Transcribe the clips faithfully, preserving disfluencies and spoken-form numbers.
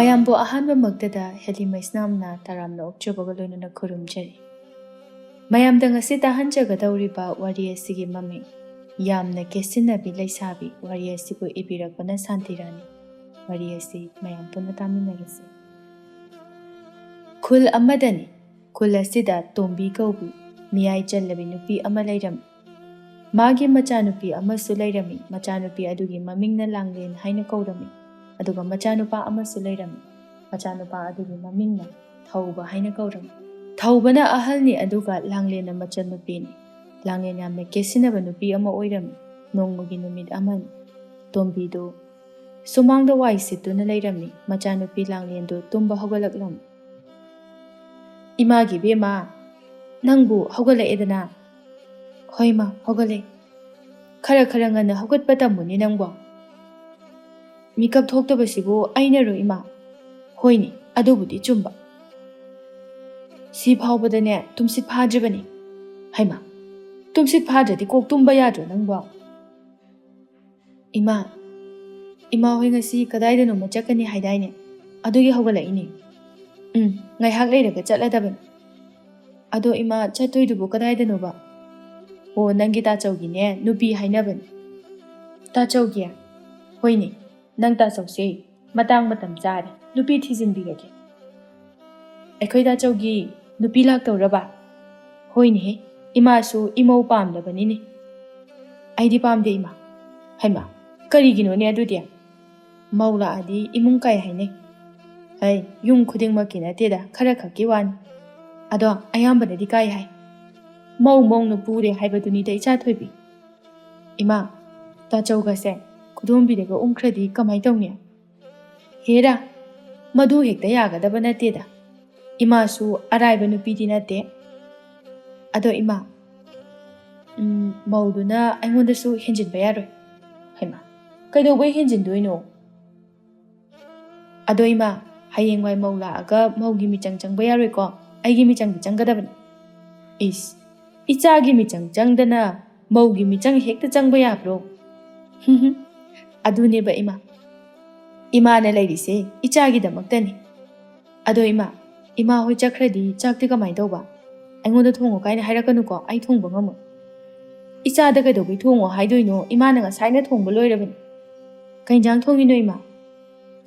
ꯃꯌꯥꯝꯕꯨ ꯑꯍꯥꯟꯕꯃꯛꯇꯗ ꯍꯦꯂꯤꯃꯩꯁꯅꯥꯝꯅ ꯇꯔꯥꯝꯅ ꯑꯣꯛꯆꯕꯒ ꯂꯣꯏꯅꯅ ꯈꯨꯔꯨꯝꯖꯔꯤ꯫ ꯃꯌꯥꯝꯗ ꯉꯁꯤ ꯇꯥꯍꯟꯖꯒꯗꯧꯔꯤꯕ ꯋꯥꯔꯤ ꯑꯁꯤꯒꯤ ꯃꯃꯤꯡ ꯌꯥꯝꯅ ꯀꯦꯁꯤꯟꯅꯕꯤ ꯂꯩꯁꯥꯕꯤ꯫ ꯋꯥꯔꯤ ꯑꯁꯤꯕꯨ ꯏꯕꯤꯔꯛꯄꯅ ꯁꯥꯟꯇꯤꯔꯥꯅꯤ꯫ ꯋꯥꯔꯤ ꯑꯁꯤ ꯃꯌꯥꯝ ꯄꯨꯟꯅ ꯇꯥꯃꯤꯟꯅꯔꯁꯤ꯫ ꯈꯨꯜ ꯑꯃꯗꯅꯤ꯫ ꯈꯨꯜ ꯑꯁꯤꯗ ꯇꯣꯝꯕꯤ ꯀꯧꯕꯤ ꯃꯤꯌꯥꯏ ꯆꯜꯂꯕꯤ ꯅꯨꯄꯤ ꯑꯃ ꯂꯩꯔꯝꯃꯤ꯫ ꯃꯥꯒꯤ ꯃꯆꯥꯅꯨꯄꯤ ꯑꯃꯁꯨ ꯂꯩꯔꯝꯃꯤ꯫ ꯃꯆꯥꯅꯨꯄꯤ ꯑꯗꯨꯒꯤ ꯃꯃꯤꯡꯅ ꯂꯥꯡꯂꯦꯟ ꯍꯥꯏꯅ ꯀꯧꯔꯝꯃꯤ꯫ ꯑꯗꯨꯒ ꯃꯆꯥꯅꯨꯄꯥ ꯑꯃꯁꯨ ꯂꯩꯔꯝꯃꯤ꯫ ꯃꯆꯥꯅꯨꯄꯥ ꯑꯗꯨꯒꯤ ꯃꯃꯤꯡꯅ ꯊꯧꯕ ꯍꯥꯏꯅ ꯀꯧꯔꯝꯃꯤ꯫ ꯊꯧꯕꯅ ꯑꯍꯜꯅꯤ, ꯑꯗꯨꯒ ꯂꯥꯡꯂꯦꯟꯅ ꯃꯆꯟꯅꯨꯄꯤꯅꯤ꯫ ꯂꯥꯡꯂꯦꯟ ꯌꯥꯝꯅ ꯀꯦꯁꯤꯟꯅꯕ ꯅꯨꯄꯤ ꯑꯃ ꯑꯣꯏꯔꯝꯃꯤ꯫ ꯅꯣꯡꯃꯒꯤ ꯅꯨꯃꯤꯠ ꯑꯃꯅꯤ꯫ ꯇꯣꯝꯕꯤꯗꯨ ꯁꯨꯃꯥꯡꯗ ꯋꯥꯏ ꯁꯤꯠꯇꯨꯅ ꯂꯩꯔꯝꯃꯤ꯫ ꯃꯆꯥꯅꯨꯄꯤ ꯂꯥꯡꯂꯦꯟꯗꯨ ꯇꯨꯝꯕ ꯍꯧꯒꯠꯂꯛꯂꯝꯃꯤ꯫ "ꯏꯃꯥꯒꯤ ꯏꯕꯦꯝꯃ, ꯅꯪꯕꯨ ꯍꯧꯒꯠꯂꯛꯑꯦꯗꯅ?" "ꯍꯣꯏ ꯃꯥ, ꯍꯧꯒꯠꯂꯦ꯫" "ꯈꯔ ꯈꯔ ꯉꯟꯅ ꯍꯧꯒꯠꯄ ꯇꯝꯃꯨꯅꯦ ꯅꯪꯕꯣ꯫ ꯃꯤꯀꯞ ꯊꯣꯛꯇꯕꯁꯤꯕꯨ ꯑꯩꯅꯔꯣ ꯏꯃꯥ?" "ꯍꯣꯏꯅꯦ, ꯑꯗꯨꯕꯨꯗꯤ ꯆꯨꯝꯕ꯫ ꯁꯤ ꯐꯥꯎꯕꯗꯅꯦ ꯇꯨꯝꯁꯤꯠ ꯐꯥꯗ꯭ꯔꯤꯕꯅꯤ꯫" "ꯍꯩꯃꯥ, ꯇꯨꯝꯁꯤꯠ ꯐꯥꯗ꯭ꯔꯗꯤ ꯀꯣꯛ ꯇꯨꯝꯕ ꯌꯥꯗ꯭ꯔꯣ ꯅꯪꯕꯣ?" "ꯏꯃꯥ, ꯏꯃꯥ ꯍꯣꯏ ꯉꯁꯤ ꯀꯗꯥꯏꯗꯅꯣꯃ ꯆꯠꯀꯅꯤ ꯍꯥꯏꯗꯥꯏꯅꯦ? ꯑꯗꯨꯒꯤ ꯍꯧꯒꯠꯂꯛꯏꯅꯦ꯫" "ꯎꯝ, ꯉꯥꯏꯍꯥꯛ ꯂꯩꯔꯒ ꯆꯠꯂꯗꯕꯅꯤ꯫" "ꯑꯗꯣ ꯏꯃꯥ, ꯆꯠꯇꯣꯏꯗꯨꯕꯨ ꯀꯗꯥꯏꯗꯅꯣꯕ?" "ꯑꯣ, ꯅꯪꯒꯤ ꯇꯥꯆꯧꯒꯤꯅꯦ, ꯅꯨꯄꯤ ꯍꯥꯏꯅꯕꯅꯤ꯫" "ꯇꯥꯆꯧꯒꯤ?" "ꯍꯣꯏꯅꯦ, ꯅꯪ ꯇꯥꯆꯧꯁꯦ ꯃꯇꯥꯡ ꯃꯇꯝ ꯆꯥꯔꯦ, ꯅꯨꯄꯤ ꯊꯤꯖꯤꯟꯕꯤꯔꯒꯦ꯫" "ꯑꯩꯈꯣꯏ ꯇꯥꯆꯧꯒꯤ ꯅꯨꯄꯤ ꯂꯥꯛꯇꯧꯔꯕ?" "ꯍꯣꯏꯅꯦꯍꯦ, ꯏꯃꯥꯁꯨ ꯏꯃꯧ ꯄꯥꯝꯗꯕꯅꯤꯅꯦ꯫" "ꯑꯩꯗꯤ ꯄꯥꯝꯗꯦ ꯏꯃꯥ꯫" "ꯍꯩꯃꯥ, ꯀꯔꯤꯒꯤꯅꯣꯅꯦ ꯑꯗꯨꯗꯤ?" "ꯃꯧ ꯂꯥꯛꯑꯗꯤ ꯏꯃꯨꯡ ꯀꯥꯏ ꯍꯥꯏꯅꯩ꯫" "ꯍꯩ, ꯌꯨꯝ ꯈꯨꯗꯤꯡꯃꯛꯀꯤ ꯅꯠꯇꯦꯗ, ꯈꯔ ꯈꯛꯀꯤ ꯋꯥꯅꯤ꯫ ꯑꯗꯣ ꯑꯌꯥꯝꯕꯅꯗꯤ ꯀꯥꯏ ꯍꯥꯏ꯫" "ꯃꯧ ꯃꯧꯅ ꯄꯨꯔꯦ ꯍꯥꯏꯕꯗꯨꯅꯤꯗ, ꯏꯆꯥ ꯊꯣꯏꯕꯤ꯫" "ꯏꯃꯥ, ꯇꯥꯆꯧꯒꯁꯦ ꯈꯨꯗꯣꯝꯕꯤꯔꯒ ꯎꯪꯈ꯭ꯔꯗꯤ ꯀꯃꯥꯏ ꯇꯧꯅꯤ?" "ꯍꯦꯔꯥ, ꯃꯗꯨ ꯍꯦꯛꯇ ꯌꯥꯒꯗꯕ ꯅꯠꯇꯦꯗ꯫ ꯏꯃꯥꯁꯨ ꯑꯔꯥꯏꯕ ꯅꯨꯄꯤꯗꯤ ꯅꯠꯇꯦ꯫ ꯑꯗꯣ ꯏꯃꯥ, ꯎꯝ, ꯃꯧꯗꯨꯅ ꯑꯩꯉꯣꯟꯗꯁꯨ ꯍꯦꯟꯖꯤꯟꯕ ꯌꯥꯔꯣꯏ꯫" "ꯍꯩꯃꯥ, ꯀꯩꯗꯧꯕꯩ ꯍꯦꯟꯖꯤꯟꯗꯣꯏꯅꯣ?" "ꯑꯗꯣ ꯏꯃꯥ, ꯍꯌꯦꯡꯋꯥꯏ ꯃꯧ ꯂꯥꯛꯑꯒ ꯃꯧꯒꯤ ꯃꯤꯆꯪ ꯆꯪꯕ ꯌꯥꯔꯣꯏꯀꯣ, ꯑꯩꯒꯤ ꯃꯤꯆꯪꯗꯤ ꯆꯪꯒꯗꯕꯅꯤ꯫" "ꯏꯁ, ꯏꯆꯥꯒꯤ ꯃꯤꯆꯪ ꯆꯪꯗꯅ ꯃꯧꯒꯤ ꯃꯤꯆꯪ ꯍꯦꯛꯇ ꯆꯪꯕ ꯌꯥꯕ꯭ꯔꯣ?" "ꯑꯗꯨꯅꯦꯕ ꯏꯃꯥ꯫ ꯏꯃꯥꯅ ꯂꯩꯔꯤꯁꯦ ꯏꯆꯥꯒꯤꯗꯃꯛꯇꯅꯤ꯫ ꯑꯗꯣ ꯏꯃꯥ, ꯏꯃꯥ ꯍꯣꯏ ꯆꯠꯈ꯭ꯔꯗꯤ ꯆꯥꯛꯇꯤ ꯀꯃꯥꯏꯅ ꯇꯧꯕ? ꯑꯩꯉꯣꯟꯗ ꯊꯣꯡꯉꯨ ꯀꯥꯏꯅ ꯍꯥꯏꯔꯛꯀꯅꯨꯀꯣ, ꯑꯩ ꯊꯣꯡꯕ ꯉꯝꯃꯣꯏ꯫ ꯏꯆꯥꯗ ꯀꯩꯗꯧꯕꯩ ꯊꯣꯡꯉꯣ ꯍꯥꯏꯗꯣꯏꯅꯣ? ꯏꯃꯥꯅ ꯉꯁꯥꯏꯅ ꯊꯣꯡꯕ ꯂꯣꯏꯔꯕꯅꯤ꯫ ꯀꯩ ꯏꯟꯖꯥꯡ ꯊꯣꯡꯉꯤꯅꯣ ꯏꯃꯥ?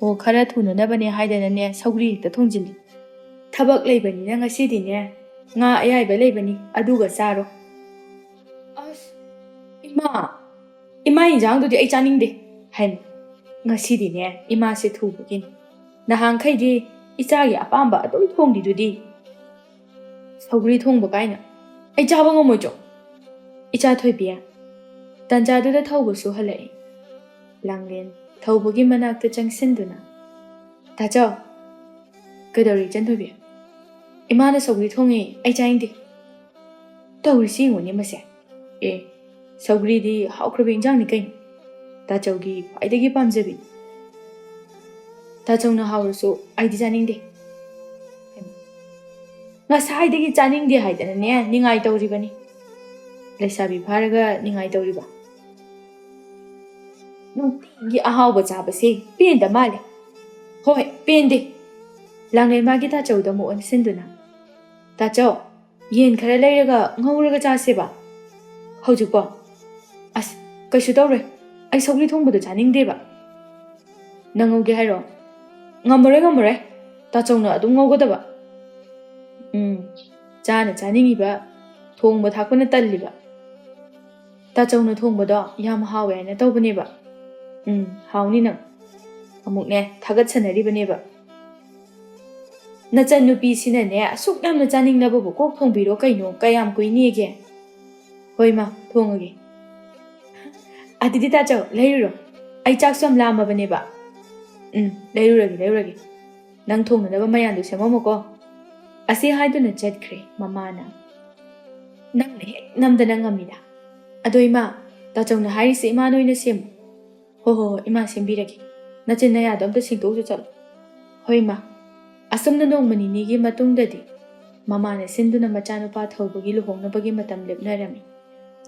ꯑꯣ, ꯈꯔ ꯊꯨꯅꯅꯕꯅꯦ ꯍꯥꯏꯗꯅꯅꯦ ꯁꯧꯒ꯭ꯔꯤ ꯍꯦꯛꯇ ꯊꯣꯡꯖꯤꯜꯂꯤ꯫ ꯊꯕꯛ ꯂꯩꯕꯅꯤꯅ ꯉꯁꯤꯗꯤꯅꯦ ꯉꯥ ꯑꯌꯥꯏꯕ ꯂꯩꯕꯅꯤ, ꯑꯗꯨꯒ ꯆꯥꯔꯣ꯫ ꯑꯁ, ꯏꯃꯥ, ꯏꯃꯥ ꯏꯟꯖꯥꯡꯗꯨꯗꯤ ꯑꯩ ꯆꯥꯅꯤꯡꯗꯦ꯫ ꯍꯩꯃ, ꯉꯁꯤꯗꯤꯅꯦ ꯏꯃꯥꯁꯦ ꯊꯨꯕꯒꯤꯅꯤ꯫ ꯅꯍꯥꯟꯈꯩꯗꯤ ꯏꯆꯥꯒꯤ ꯑꯄꯥꯝꯕ ꯑꯗꯨꯝ ꯊꯣꯡꯂꯤꯗꯨꯗꯤ꯫ ꯁꯧꯒ꯭ꯔꯤ ꯊꯣꯡꯕ ꯀꯥꯏꯅ꯫ ꯑꯩ ꯆꯥꯕ ꯉꯝꯃꯣꯏ ꯆꯣ꯫ ꯏꯆꯥ ꯊꯣꯏꯕꯤ, ꯇꯟꯖꯥꯗꯨꯗ ꯊꯧꯕꯁꯨ ꯍꯜꯂꯛꯏ꯫ ꯂꯥꯡꯂꯦꯟ ꯊꯧꯕꯒꯤ ꯃꯅꯥꯛꯇ ꯆꯪꯁꯤꯟꯗꯨꯅ, "ꯇꯥꯆꯧ!" "ꯀꯩꯗꯧꯔꯦ ꯏꯆꯟ ꯊꯣꯏꯕꯤ?" "ꯏꯃꯥꯅ ꯁꯧꯒ꯭ꯔꯤ ꯊꯣꯡꯉꯦ, ꯑꯩ ꯆꯥꯅꯤꯡꯗꯦ꯫" "ꯇꯧꯔꯤꯁꯤ ꯌꯦꯡꯉꯨꯅꯦ ꯃꯁꯦ꯫ ꯑꯦ, ꯁꯧꯒ꯭ꯔꯤꯗꯤ ꯍꯥꯎꯈ꯭ꯔꯕ ꯏꯟꯖꯥꯡꯅꯤ ꯀꯩꯅꯣ꯫ ꯇꯥꯆꯧꯒꯤ ꯈ꯭ꯋꯥꯏꯗꯒꯤ ꯄꯥꯝꯖꯕꯤ꯫" "ꯇꯥꯆꯧꯅ ꯍꯥꯎꯔꯁꯨ ꯑꯩꯗꯤ ꯆꯥꯅꯤꯡꯗꯦ꯫" ꯍꯩꯃꯥ꯫ "ꯉꯁꯥꯏꯗꯒꯤ ꯆꯥꯅꯤꯡꯗꯦ ꯍꯥꯏꯗꯅꯅꯦ ꯅꯤꯡꯉꯥꯏ ꯇꯧꯔꯤꯕꯅꯤ꯫ ꯂꯩꯁꯥꯕꯤ ꯐꯥꯔꯒ ꯅꯤꯡꯉꯥꯏ ꯇꯧꯔꯤꯕ꯫ ꯅꯨꯡꯇꯤꯒꯤ ꯑꯍꯥꯎꯕ ꯆꯥꯕꯁꯦ ꯄꯦꯟꯗ ꯃꯥꯜꯂꯦ꯫" "ꯍꯣꯏ, ꯄꯦꯟꯗꯦ꯫" ꯂꯥꯡꯂꯦꯟꯃꯥꯒꯤ ꯇꯥꯆꯧꯗ ꯑꯃꯨꯛ ꯑꯣꯟꯁꯤꯟꯗꯨꯅ, "ꯇꯥꯆꯧ, ꯌꯦꯟ ꯈꯔ ꯂꯩꯔꯒ ꯉꯧꯔꯒ ꯆꯥꯁꯦꯕ ꯍꯧꯖꯤꯛꯄꯣ꯫" "ꯑꯁ, ꯀꯩꯁꯨ ꯇꯧꯔꯣꯏ, ꯑꯩ ꯁꯧꯒ꯭ꯔꯤ ꯊꯣꯡꯕꯗꯣ ꯆꯥꯅꯤꯡꯗꯦꯕ꯫" "ꯅꯪ ꯉꯧꯒꯦ ꯍꯥꯏꯔꯣ?" "ꯉꯝꯃꯔꯣꯏ, ꯉꯝꯃꯔꯣꯏ, ꯇꯥꯆꯧꯅ ꯑꯗꯨꯝ ꯉꯧꯒꯗꯕ꯫" ꯎꯝ, ꯆꯥꯅ ꯆꯥꯅꯤꯡꯉꯤꯕ, ꯊꯣꯡꯕ ꯊꯥꯛꯄꯅ ꯇꯜꯂꯤꯕ꯫ "ꯇꯥꯆꯧꯅ ꯊꯣꯡꯕꯗꯣ ꯌꯥꯝ ꯍꯥꯎꯋꯦ ꯍꯥꯏꯅ ꯇꯧꯕꯅꯦꯕ꯫" "ꯎꯝ, ꯍꯥꯎꯅꯤ ꯅꯪ꯫" ꯑꯃꯨꯛꯅꯦ ꯊꯥꯒꯠꯁꯟꯅꯔꯤꯕꯅꯦꯕ꯫ "ꯅꯆꯟ ꯅꯨꯄꯤꯁꯤꯅꯅꯦ ꯑꯁꯨꯛ ꯌꯥꯝꯅ ꯆꯥꯅꯤꯡꯂꯕꯕꯨ ꯀꯣꯛ ꯊꯣꯡꯕꯤꯔꯣ ꯀꯩꯅꯣ, ꯀꯌꯥꯝ ꯀꯨꯏꯅꯦꯒꯦ?" "ꯍꯣꯏ ꯃꯥ, ꯊꯣꯡꯉꯒꯦ꯫" "ꯑꯗꯨꯗꯤ ꯇꯥꯆꯧ, ꯂꯩꯔꯨꯔꯣ, ꯑꯩ ꯆꯥꯛꯁꯨ ꯌꯥꯝ ꯂꯥꯝꯃꯕꯅꯦꯕ꯫" "ꯎꯝ, ꯂꯩꯔꯨꯔꯒꯦ, ꯂꯩꯔꯨꯔꯒꯦ꯫ ꯅꯪ ꯊꯣꯡꯅꯅꯕ ꯃꯌꯥꯝꯗꯨ ꯁꯦꯝꯃꯝꯃꯣꯀꯣ꯫" ꯑꯁꯤ ꯍꯥꯏꯗꯨꯅ ꯆꯠꯈ꯭ꯔꯦ ꯃꯃꯥꯅ꯫ "ꯅꯪꯅ ꯍꯦꯛ ꯅꯝꯗꯅ ꯉꯝꯃꯤꯗ꯫ ꯑꯗꯣ ꯏꯃꯥ, ꯇꯥꯆꯧꯅ ꯍꯥꯏꯔꯤꯁꯦ ꯏꯃꯥꯅ ꯑꯣꯏꯅ ꯁꯦꯝꯃꯨ꯫" "ꯍꯣ ꯍꯣ ꯍꯣ, ꯏꯃꯥ ꯁꯦꯝꯕꯤꯔꯒꯦ꯫ ꯅꯆꯤꯟ ꯅꯌꯥꯗꯣ ꯑꯝꯇ ꯁꯦꯡꯗꯣꯛꯎꯆꯣ ꯆꯠꯂꯣ꯫" "ꯍꯣꯏ ꯏꯃꯥ꯫" ꯑꯁꯨꯝꯅ ꯅꯣꯡꯃ ꯅꯤꯅꯤꯒꯤ ꯃꯇꯨꯡꯗꯗꯤ ꯃꯃꯥꯅ ꯁꯤꯟꯗꯨꯅ ꯃꯆꯥꯅꯨꯄꯥ ꯊꯧꯕꯒꯤ ꯂꯨꯍꯣꯡꯅꯕꯒꯤ ꯃꯇꯝ ꯂꯦꯞꯅꯔꯝꯃꯤ꯫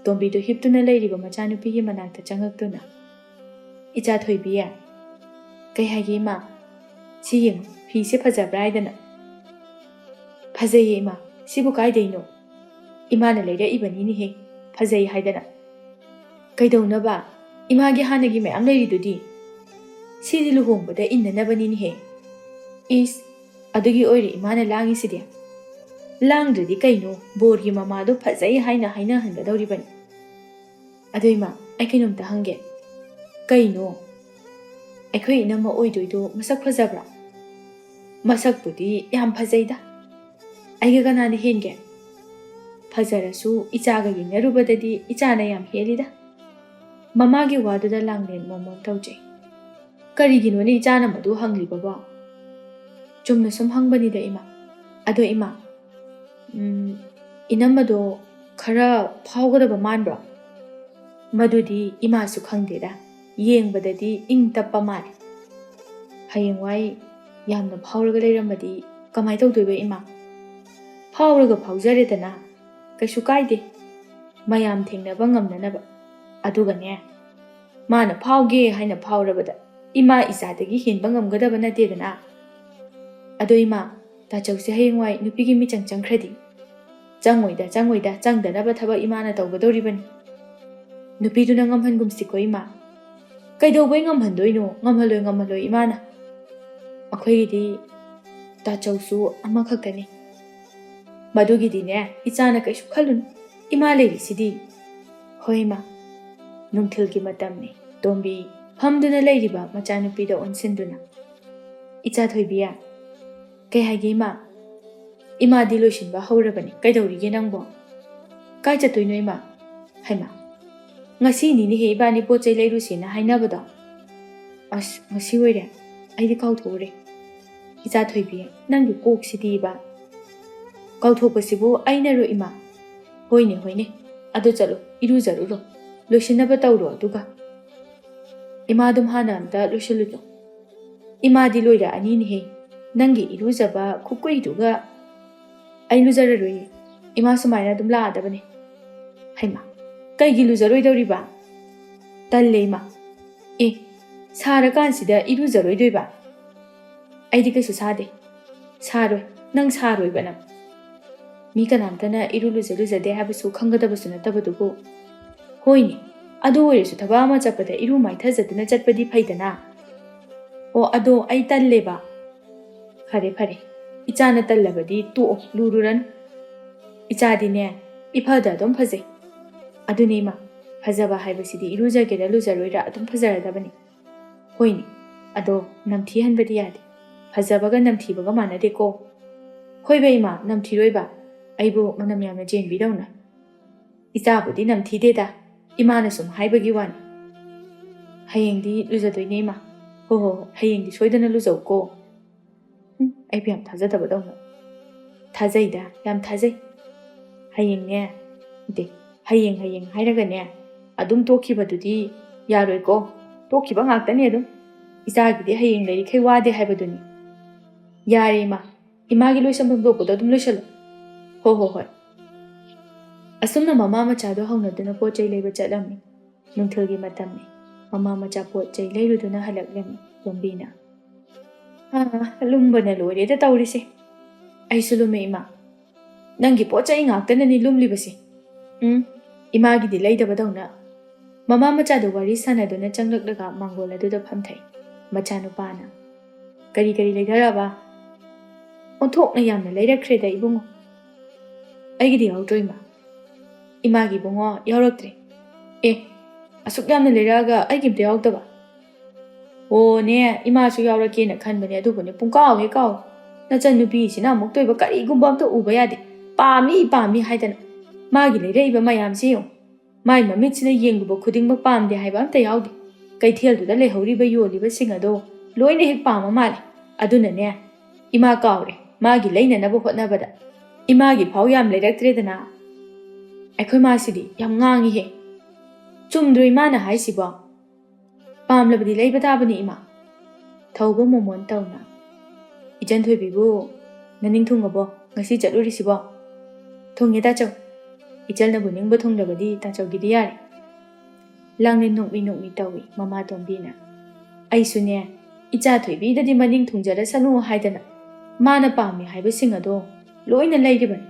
ꯇꯣꯝꯕꯤꯗꯨ ꯍꯤꯞꯇꯨꯅ ꯂꯩꯔꯤꯕ ꯃꯆꯥꯅꯨꯄꯤꯒꯤ ꯃꯅꯥꯛꯇ ꯆꯪꯉꯛꯇꯨꯅ, "ꯏꯆꯥ ꯊꯣꯏꯕꯤ, "ꯀꯩ ꯍꯥꯏꯒꯦ ꯏꯃꯥ? ꯁꯤ ꯌꯦꯡꯉꯨ, ꯐꯤꯁꯦ ꯐꯖꯕ꯭ꯔꯥ?" ꯍꯥꯏꯗꯅ꯫ "ꯐꯖꯩꯌꯦ ꯏꯃꯥ, ꯁꯤꯕꯨ ꯀꯥꯏꯗꯩꯅꯣ? ꯏꯃꯥꯅ ꯂꯩꯔꯛꯏꯕꯅꯤꯅꯦꯍꯦ, ꯐꯖꯩ ꯍꯥꯏꯗꯅ꯫ ꯀꯩꯗꯧꯅꯕ? ꯏꯃꯥꯒꯤ ꯍꯥꯟꯅꯒꯤ ꯃꯌꯥꯝ ꯂꯩꯔꯤꯗꯨꯗꯤ꯫ ꯁꯤꯗꯤ ꯂꯨꯍꯣꯡꯕꯗ ꯏꯟꯅꯅꯕꯅꯤꯅꯦꯍꯦ꯫ ꯏꯁ, ꯑꯗꯨꯒꯤ ꯑꯣꯏꯔꯦ ꯏꯃꯥꯅ ꯂꯥꯡꯉꯤꯁꯤꯗꯤ꯫ ꯂꯥꯡꯗ꯭ꯔꯗꯤ ꯀꯩꯅꯣ, ꯕꯣꯔꯒꯤ ꯃꯃꯥꯗꯣ ꯐꯖꯩ ꯍꯥꯏꯅ ꯍꯥꯏꯅꯍꯟꯒꯗꯧꯔꯤꯕꯅꯤ꯫ ꯑꯗꯣ ꯏꯃꯥ, ꯑꯩ ꯀꯩꯅꯣꯝꯇ ꯍꯪꯒꯦ꯫ ꯀꯩꯅꯣ? ꯑꯩꯈꯣꯏ ꯏꯅꯝꯃ ꯑꯣꯏꯗꯣꯏꯗꯣ ꯃꯁꯛ ꯐꯖꯕ꯭ꯔꯥ?" "ꯃꯁꯛꯄꯨꯗꯤ ꯌꯥꯝ ꯐꯖꯩꯗ꯫ ꯑꯩꯒ ꯀꯅꯥꯅ ꯍꯦꯟꯒꯦ? ꯐꯖꯔꯁꯨ ꯏꯆꯥꯒ ꯌꯦꯡꯅꯔꯨꯕꯗꯗꯤ ꯏꯆꯥꯅ ꯌꯥꯝ ꯍꯦꯜꯂꯤꯗ꯫ ꯃꯃꯥꯒꯤ ꯋꯥꯗꯨꯗ ꯂꯥꯡꯂꯦꯟ ꯃꯣꯃꯣꯟ ꯇꯧꯖꯩ꯫ ꯀꯔꯤꯒꯤꯅꯣꯅꯦ ꯏꯆꯥꯅ ꯃꯗꯨ ꯍꯪꯂꯤꯕꯕꯣ?" "ꯆꯨꯝꯅ ꯁꯨꯝ ꯍꯪꯕꯅꯤꯗ ꯏꯃꯥ꯫ ꯑꯗꯣ ꯏꯃꯥ, ꯎꯝ, ꯏꯅꯝꯃꯗꯣ ꯈꯔ ꯐꯥꯎꯒꯗꯕ ꯃꯥꯟꯕ꯭ꯔꯣ?" "ꯃꯗꯨꯗꯤ ꯏꯃꯥꯁꯨ ꯈꯪꯗꯦꯗ꯫ ꯌꯦꯡꯕꯗꯗꯤ ꯏꯪ ꯇꯞꯄ ꯃꯥꯜꯂꯤ꯫ ꯍꯌꯦꯡꯋꯥꯏ ꯌꯥꯝꯅ ꯐꯥꯎꯔꯒ ꯂꯩꯔꯝꯃꯗꯤ ꯀꯃꯥꯏ ꯇꯧꯗꯣꯏꯕ ꯏꯃꯥ?" "ꯐꯥꯎꯔꯒ ꯐꯥꯎꯖꯔꯦꯗꯅ, ꯀꯩꯁꯨ ꯀꯥꯏꯗꯦ꯫ ꯃꯌꯥꯝ ꯊꯦꯡꯅꯕ ꯉꯝꯅꯅꯕ꯫ ꯑꯗꯨꯒꯅꯦ, ꯃꯥꯅ ꯐꯥꯎꯒꯦ ꯍꯥꯏꯅ ꯐꯥꯎꯔꯕꯗ ꯏꯃꯥ ꯏꯆꯥꯗꯒꯤ ꯍꯦꯟꯕ ꯉꯝꯒꯗꯕ ꯅꯠꯇꯦꯗꯅ꯫ ꯑꯗꯣ ꯏꯃꯥ, ꯇꯥꯆꯧꯁꯦ ꯍꯌꯦꯡꯋꯥꯏ ꯅꯨꯄꯤꯒꯤ ꯃꯤꯆꯪ ꯆꯪꯈ꯭ꯔꯗꯤ?" "ꯆꯪꯉꯣꯏꯗ, ꯆꯪꯉꯣꯏꯗ, ꯆꯪꯗꯅꯕ ꯊꯕꯛ ꯏꯃꯥꯅ ꯇꯧꯒꯗꯧꯔꯤꯕꯅꯤ꯫ ꯅꯨꯄꯤꯗꯨꯅ ꯉꯝꯍꯟꯒꯨꯝꯁꯤꯀꯣ ꯏꯃꯥ꯫ ꯀꯩꯗꯧꯕꯩ ꯉꯝꯍꯟꯗꯣꯏꯅꯣ? ꯉꯝꯍꯜꯂꯣꯏ, ꯉꯝꯍꯜꯂꯣꯏ ꯏꯃꯥꯅ꯫ ꯑꯩꯈꯣꯏꯒꯤꯗꯤ ꯇꯥꯆꯧꯁꯨ ꯑꯃꯈꯛꯇꯅꯤ꯫ ꯃꯗꯨꯒꯤꯗꯤꯅꯦ, ꯏꯆꯥꯅ ꯀꯩꯁꯨ ꯈꯜꯂꯨꯅꯨ꯫ ꯏꯃꯥ ꯂꯩꯔꯤꯁꯤꯗꯤ꯫" "ꯍꯣꯏ ꯏꯃꯥ, ꯅꯨꯡꯊꯤꯜꯒꯤ ꯃꯇꯝꯅꯤ꯫" ꯇꯣꯝꯕꯤ ꯐꯝꯗꯨꯅ ꯂꯩꯔꯤꯕ ꯃꯆꯥꯅꯨꯄꯤꯗ ꯑꯣꯟꯁꯤꯟꯗꯨꯅ, "ꯏꯆꯥ ꯊꯣꯏꯕꯤ, ꯀꯩ ꯍꯥꯏꯒꯦ ꯏꯃꯥ?" "ꯏꯃꯥꯗꯤ ꯂꯣꯏꯁꯤꯟꯕ ꯍꯧꯔꯕꯅꯤ꯫ ꯀꯩꯗꯧꯔꯤꯒꯦ ꯅꯪꯕꯣ?" "ꯀꯥꯏ ꯆꯠꯇꯣꯏꯅꯣ ꯏꯃꯥ?" "ꯍꯩꯃꯥ, ꯉꯁꯤꯅꯤꯅꯦꯍꯦ ꯏꯕꯥꯅꯤ ꯄꯣꯠ ꯆꯩ ꯂꯩꯔꯨꯁꯦꯅ ꯍꯥꯏꯅꯕꯗꯣ꯫ ꯑꯁ, ꯉꯁꯤ ꯑꯣꯏꯔꯦ꯫ ꯑꯩꯗꯤ ꯀꯥꯎꯊꯣꯛꯎꯔꯦ꯫ ꯏꯆꯥ ꯊꯣꯏꯕꯤ, ꯅꯪꯒꯤ ꯀꯣꯛꯁꯤꯗꯤꯕ꯫ ꯀꯥꯎꯊꯣꯛꯄꯁꯤꯕꯨ ꯑꯩꯅꯔꯣ ꯏꯃꯥ?" "ꯍꯣꯏꯅꯦ, ꯍꯣꯏꯅꯦ꯫ ꯑꯗꯨ ꯆꯠꯂꯣ, ꯏꯔꯨꯖꯔꯨꯔꯣ꯫ ꯂꯣꯏꯁꯤꯟꯅꯕ ꯇꯧꯔꯣ ꯑꯗꯨꯒ꯫ ꯏꯃꯥꯗꯨꯝ ꯍꯥꯟꯅ ꯑꯝꯇ ꯂꯣꯏꯁꯤꯜꯂꯨꯆꯣ꯫ ꯏꯃꯥꯗꯤ ꯂꯣꯏꯔꯛꯑꯅꯤꯅꯦꯍꯦ꯫ ꯅꯪꯒꯤ ꯏꯔꯨꯖꯕ ꯈꯨꯀꯨꯏꯗꯨꯒ ꯑꯩ ꯂꯨꯖꯔꯔꯣꯏꯌꯦ꯫ ꯏꯃꯥ ꯁꯨꯃꯥꯏꯅ ꯑꯗꯨꯝ ꯂꯥꯛꯑꯗꯕꯅꯦ꯫" "ꯍꯩꯃꯥ, ꯀꯩꯒꯤ ꯂꯨꯖꯔꯣꯏꯗꯧꯔꯤꯕ?" "ꯇꯜꯂꯦ ꯏꯃꯥ꯫" "ꯑꯦ, ꯁꯥꯔꯀꯥꯟꯁꯤꯗ ꯏꯔꯨꯖꯔꯣꯏꯗꯣꯏꯕ? ꯑꯩꯗꯤ ꯀꯩꯁꯨ ꯁꯥꯗꯦ꯫ ꯁꯥꯔꯣꯏ꯫ ꯅꯪ ꯁꯥꯔꯣꯏꯕ ꯅꯪ꯫ ꯃꯤ ꯀꯅꯥꯝꯇꯅ ꯏꯔꯨ ꯂꯨꯖ ꯂꯨꯖꯗꯦ ꯍꯥꯏꯕꯁꯨ ꯈꯪꯒꯗꯕꯁꯨ ꯅꯠꯇꯕꯗꯨꯕꯨ꯫ ꯍꯣꯏꯅꯦ, ꯑꯗꯨ ꯑꯣꯏꯔꯁꯨ ꯊꯕꯛ ꯑꯃ ꯆꯠꯄꯗ ꯏꯔꯨ ꯃꯥꯏꯊꯖꯗꯨꯅ ꯆꯠꯄꯗꯤ ꯐꯩꯗꯅ꯫ ꯑꯣ, ꯑꯗꯣ ꯑꯩ ꯇꯜꯂꯦꯕ꯫ ꯐꯔꯦ ꯐꯔꯦ, ꯏꯆꯥꯅ ꯇꯜꯂꯕꯗꯤ ꯇꯣꯛꯑꯣ, ꯂꯨꯔꯨꯔꯅꯨ꯫ ꯏꯆꯥꯗꯤꯅꯦ, ꯏꯐꯗ ꯑꯗꯨꯝ ꯐꯖꯩ꯫ ꯑꯗꯨꯅꯦ ꯏꯃꯥ, ꯐꯖꯕ ꯍꯥꯏꯕꯁꯤꯗꯤ ꯏꯔꯨꯖꯒꯦꯔꯥ ꯂꯨꯖꯔꯣꯏꯔꯥ ꯑꯗꯨꯝ ꯐꯖꯔꯗꯕꯅꯤ꯫ ꯍꯣꯏꯅꯦ, ꯑꯗꯣ ꯅꯝꯊꯤꯍꯟꯕꯗꯤ ꯌꯥꯗꯦ꯫ ꯐꯖꯕꯒ ꯅꯝꯊꯤꯕꯒ ꯃꯥꯟꯅꯗꯦꯀꯣ꯫ ꯍꯣꯏꯕ ꯏꯃꯥ, ꯅꯝꯊꯤꯔꯣꯏꯕ꯫ ꯑꯩꯕꯨ ꯃꯅꯝ ꯌꯥꯝꯅ ꯆꯦꯟꯕꯤꯗꯧꯅ꯫ ꯏꯆꯥꯕꯨꯗꯤ ꯅꯝꯊꯤꯗꯦꯗ, ꯏꯃꯥꯅ ꯁꯨꯝ ꯍꯥꯏꯕꯒꯤ ꯋꯥꯅꯤ꯫ ꯍꯌꯦꯡꯗꯤ ꯂꯨꯖꯗꯣꯏꯅꯦ ꯏꯃꯥ꯫ ꯍꯣ ꯍꯣ ꯍꯣ, ꯍꯌꯦꯡꯗꯤ ꯁꯣꯏꯗꯅ ꯂꯨꯖꯧꯀꯣ꯫ ꯍꯨꯝ, ꯑꯩꯕꯨ ꯌꯥꯝ ꯊꯥꯖꯗꯕꯗꯧꯅ꯫ ꯊꯥꯖꯩꯗ, ꯌꯥꯝ ꯊꯥꯖꯩ꯫ ꯍꯌꯦꯡꯅꯦ, ꯅꯠꯇꯦ, ꯍꯌꯦꯡ ꯍꯌꯦꯡ ꯍꯥꯏꯔꯒꯅꯦ, ꯑꯗꯨꯝ ꯇꯣꯛꯈꯤꯕꯗꯨꯗꯤ ꯌꯥꯔꯣꯏꯀꯣ꯫ ꯇꯣꯛꯈꯤꯕ ꯉꯥꯛꯇꯅꯤ ꯑꯗꯨꯝ꯫ ꯏꯆꯥꯒꯤꯗꯤ ꯍꯌꯦꯡ ꯂꯩꯔꯤꯈꯩ ꯋꯥꯗꯦ ꯍꯥꯏꯕꯗꯨꯅꯤ꯫ ꯌꯥꯔꯦ ꯏꯃꯥ, ꯏꯃꯥꯒꯤ ꯂꯣꯏꯁꯟꯐꯝ ꯊꯣꯛꯄꯗꯣ ꯑꯗꯨꯝ ꯂꯣꯏꯁꯜꯂꯣ꯫ ꯍꯣ ꯍꯣ ꯍꯣꯏ꯫ ꯑꯁꯨꯝꯅ ꯃꯃꯥ ꯃꯆꯥꯗꯣ ꯍꯧꯅꯗꯨꯅ ꯄꯣꯠ ꯆꯩ ꯂꯩꯕ ꯆꯠꯂꯝꯃꯤ꯫ ꯅꯨꯡꯊꯤꯜꯒꯤ ꯃꯇꯝꯅꯤ꯫ ꯃꯃꯥ ꯃꯆꯥ ꯄꯣꯠ ꯆꯩ ꯂꯩꯔꯨꯗꯨꯅ ꯍꯜꯂꯛꯂꯝꯃꯤ ꯇꯣꯝꯕꯤꯅ꯫ "ꯑꯥ, ꯂꯨꯝꯕꯅ ꯂꯣꯏꯔꯦꯗ ꯇꯧꯔꯤꯁꯦ꯫ ꯑꯩꯁꯨ ꯂꯨꯝꯃꯦ ꯏꯃꯥ꯫ ꯅꯪꯒꯤ ꯄꯣꯠ ꯆꯩ ꯉꯥꯛꯇꯅꯅꯤ ꯂꯨꯝꯂꯤꯕꯁꯦ꯫ ꯎꯝ, ꯏꯃꯥꯒꯤꯗꯤ ꯂꯩꯗꯕꯗꯧꯅ꯫" ꯃꯃꯥ ꯃꯆꯥꯗꯨ ꯋꯥꯔꯤ ꯁꯥꯟꯅꯗꯨꯅ ꯆꯪꯂꯛꯂꯒ ꯃꯥꯡꯒꯣꯜ ꯑꯗꯨꯗ ꯐꯝꯊꯩ꯫ ꯃꯆꯥꯅꯨꯄꯥꯅ, "ꯀꯔꯤ ꯀꯔꯤ ꯂꯩꯊꯔꯛꯑꯕ?" "ꯑꯣꯟꯊꯣꯛꯅ ꯌꯥꯝꯅ ꯂꯩꯔꯛꯈ꯭ꯔꯦꯗ ꯏꯕꯨꯡꯉꯣ꯫ ꯑꯩꯒꯤꯗꯤ ꯌꯥꯎꯗ꯭ꯔꯣ ꯏꯃꯥ?" "ꯏꯃꯥꯒꯤ ꯏꯕꯨꯡꯉꯣ ꯌꯥꯎꯔꯛꯇ꯭ꯔꯦ꯫" "ꯑꯦ, ꯑꯁꯨꯛ ꯌꯥꯝꯅ ꯂꯩꯔꯛꯑꯒ ꯑꯩꯒꯤ ꯑꯝꯇ ꯌꯥꯎꯗꯕ?" "ꯑꯣꯅꯦ, ꯏꯃꯥꯁꯨ ꯌꯥꯎꯔꯛꯀꯦꯅ ꯈꯟꯕꯅꯦ, ꯑꯗꯨꯕꯨꯅꯦ ꯄꯨꯡꯀꯥꯎ ꯍꯦꯛ ꯀꯥꯎ꯫ ꯅꯆꯟ ꯅꯨꯄꯤꯁꯤꯅ ꯑꯃꯨꯛꯇ ꯑꯣꯏꯕ ꯀꯔꯤꯒꯨꯝꯕ ꯑꯝꯇ ꯎꯕ ꯌꯥꯗꯦ꯫ ꯄꯥꯝꯃꯤ ꯄꯥꯝꯃꯤ ꯍꯥꯏꯗꯅ꯫ ꯃꯥꯒꯤ ꯂꯩꯔꯛꯏꯕ ꯃꯌꯥꯝꯁꯦ ꯌꯦꯡꯉꯨ꯫ ꯃꯥꯏ ꯃꯃꯤꯠꯁꯤꯅ ꯌꯦꯡꯂꯨꯕ ꯈꯨꯗꯤꯡꯃꯛ ꯄꯥꯝꯗꯦ ꯍꯥꯏꯕ ꯑꯝꯇ ꯌꯥꯎꯗꯦ꯫ ꯀꯩꯊꯦꯜꯗꯨꯗ ꯂꯩꯍꯧꯔꯤꯕ ꯌꯣꯜꯂꯤꯕꯁꯤꯡ ꯑꯗꯣ ꯂꯣꯏꯅ ꯍꯦꯛ ꯄꯥꯝꯕ ꯃꯥꯜꯂꯦ꯫ ꯑꯗꯨꯅꯅꯦ, ꯏꯃꯥ ꯀꯥꯎꯔꯦ, ꯃꯥꯒꯤ ꯂꯩꯅꯅꯕ ꯍꯣꯠꯅꯕꯗ ꯏꯃꯥꯒꯤ ꯐꯥꯎ ꯌꯥꯝ ꯂꯩꯔꯛꯇ꯭ꯔꯦꯗꯅ꯫ ꯑꯩꯈꯣꯏ ꯃꯥꯁꯤꯗꯤ ꯌꯥꯝ ꯉꯥꯡꯉꯤꯍꯦ꯫ ꯆꯨꯝꯗ꯭ꯔꯣ ꯏꯃꯥꯅ ꯍꯥꯏꯁꯤꯕꯣ? ꯄꯥꯝꯂꯕꯗꯤ ꯂꯩꯕ ꯇꯥꯕꯅꯤ ꯏꯃꯥ꯫" ꯊꯧꯕ ꯃꯣꯃꯣꯟ ꯇꯧꯅ, "ꯏꯆꯟ ꯊꯣꯏꯕꯤꯕꯨ ꯅꯅꯤꯡ ꯊꯨꯡꯉꯕꯣ? ꯉꯁꯤ ꯆꯠꯂꯨꯔꯤꯁꯤꯕꯣ?" "ꯊꯨꯡꯉꯦ ꯇꯥꯆꯧ꯫ ꯏꯆꯜꯅꯕꯨ ꯅꯤꯡꯕ ꯊꯨꯡꯂꯕꯗꯤ ꯇꯥꯆꯧꯒꯤꯗꯤ ꯌꯥꯔꯦ꯫" ꯂꯥꯡꯂꯦꯟ ꯅꯣꯛꯃꯤ ꯅꯣꯛꯃꯤ ꯇꯧꯏ ꯃꯃꯥ ꯇꯣꯝꯕꯤꯅ꯫ ꯑꯩꯁꯨꯅꯦ, ꯏꯆꯥ ꯊꯣꯏꯕꯤꯗꯗꯤ ꯃꯅꯤꯡ ꯊꯨꯡꯖꯔꯁꯅꯨ ꯍꯥꯏꯗꯅ ꯃꯥꯅ ꯄꯥꯝꯃꯤ ꯍꯥꯏꯕꯁꯤꯡ ꯑꯗꯣ ꯂꯣꯏꯅ ꯂꯩꯔꯤꯕꯅꯤ꯫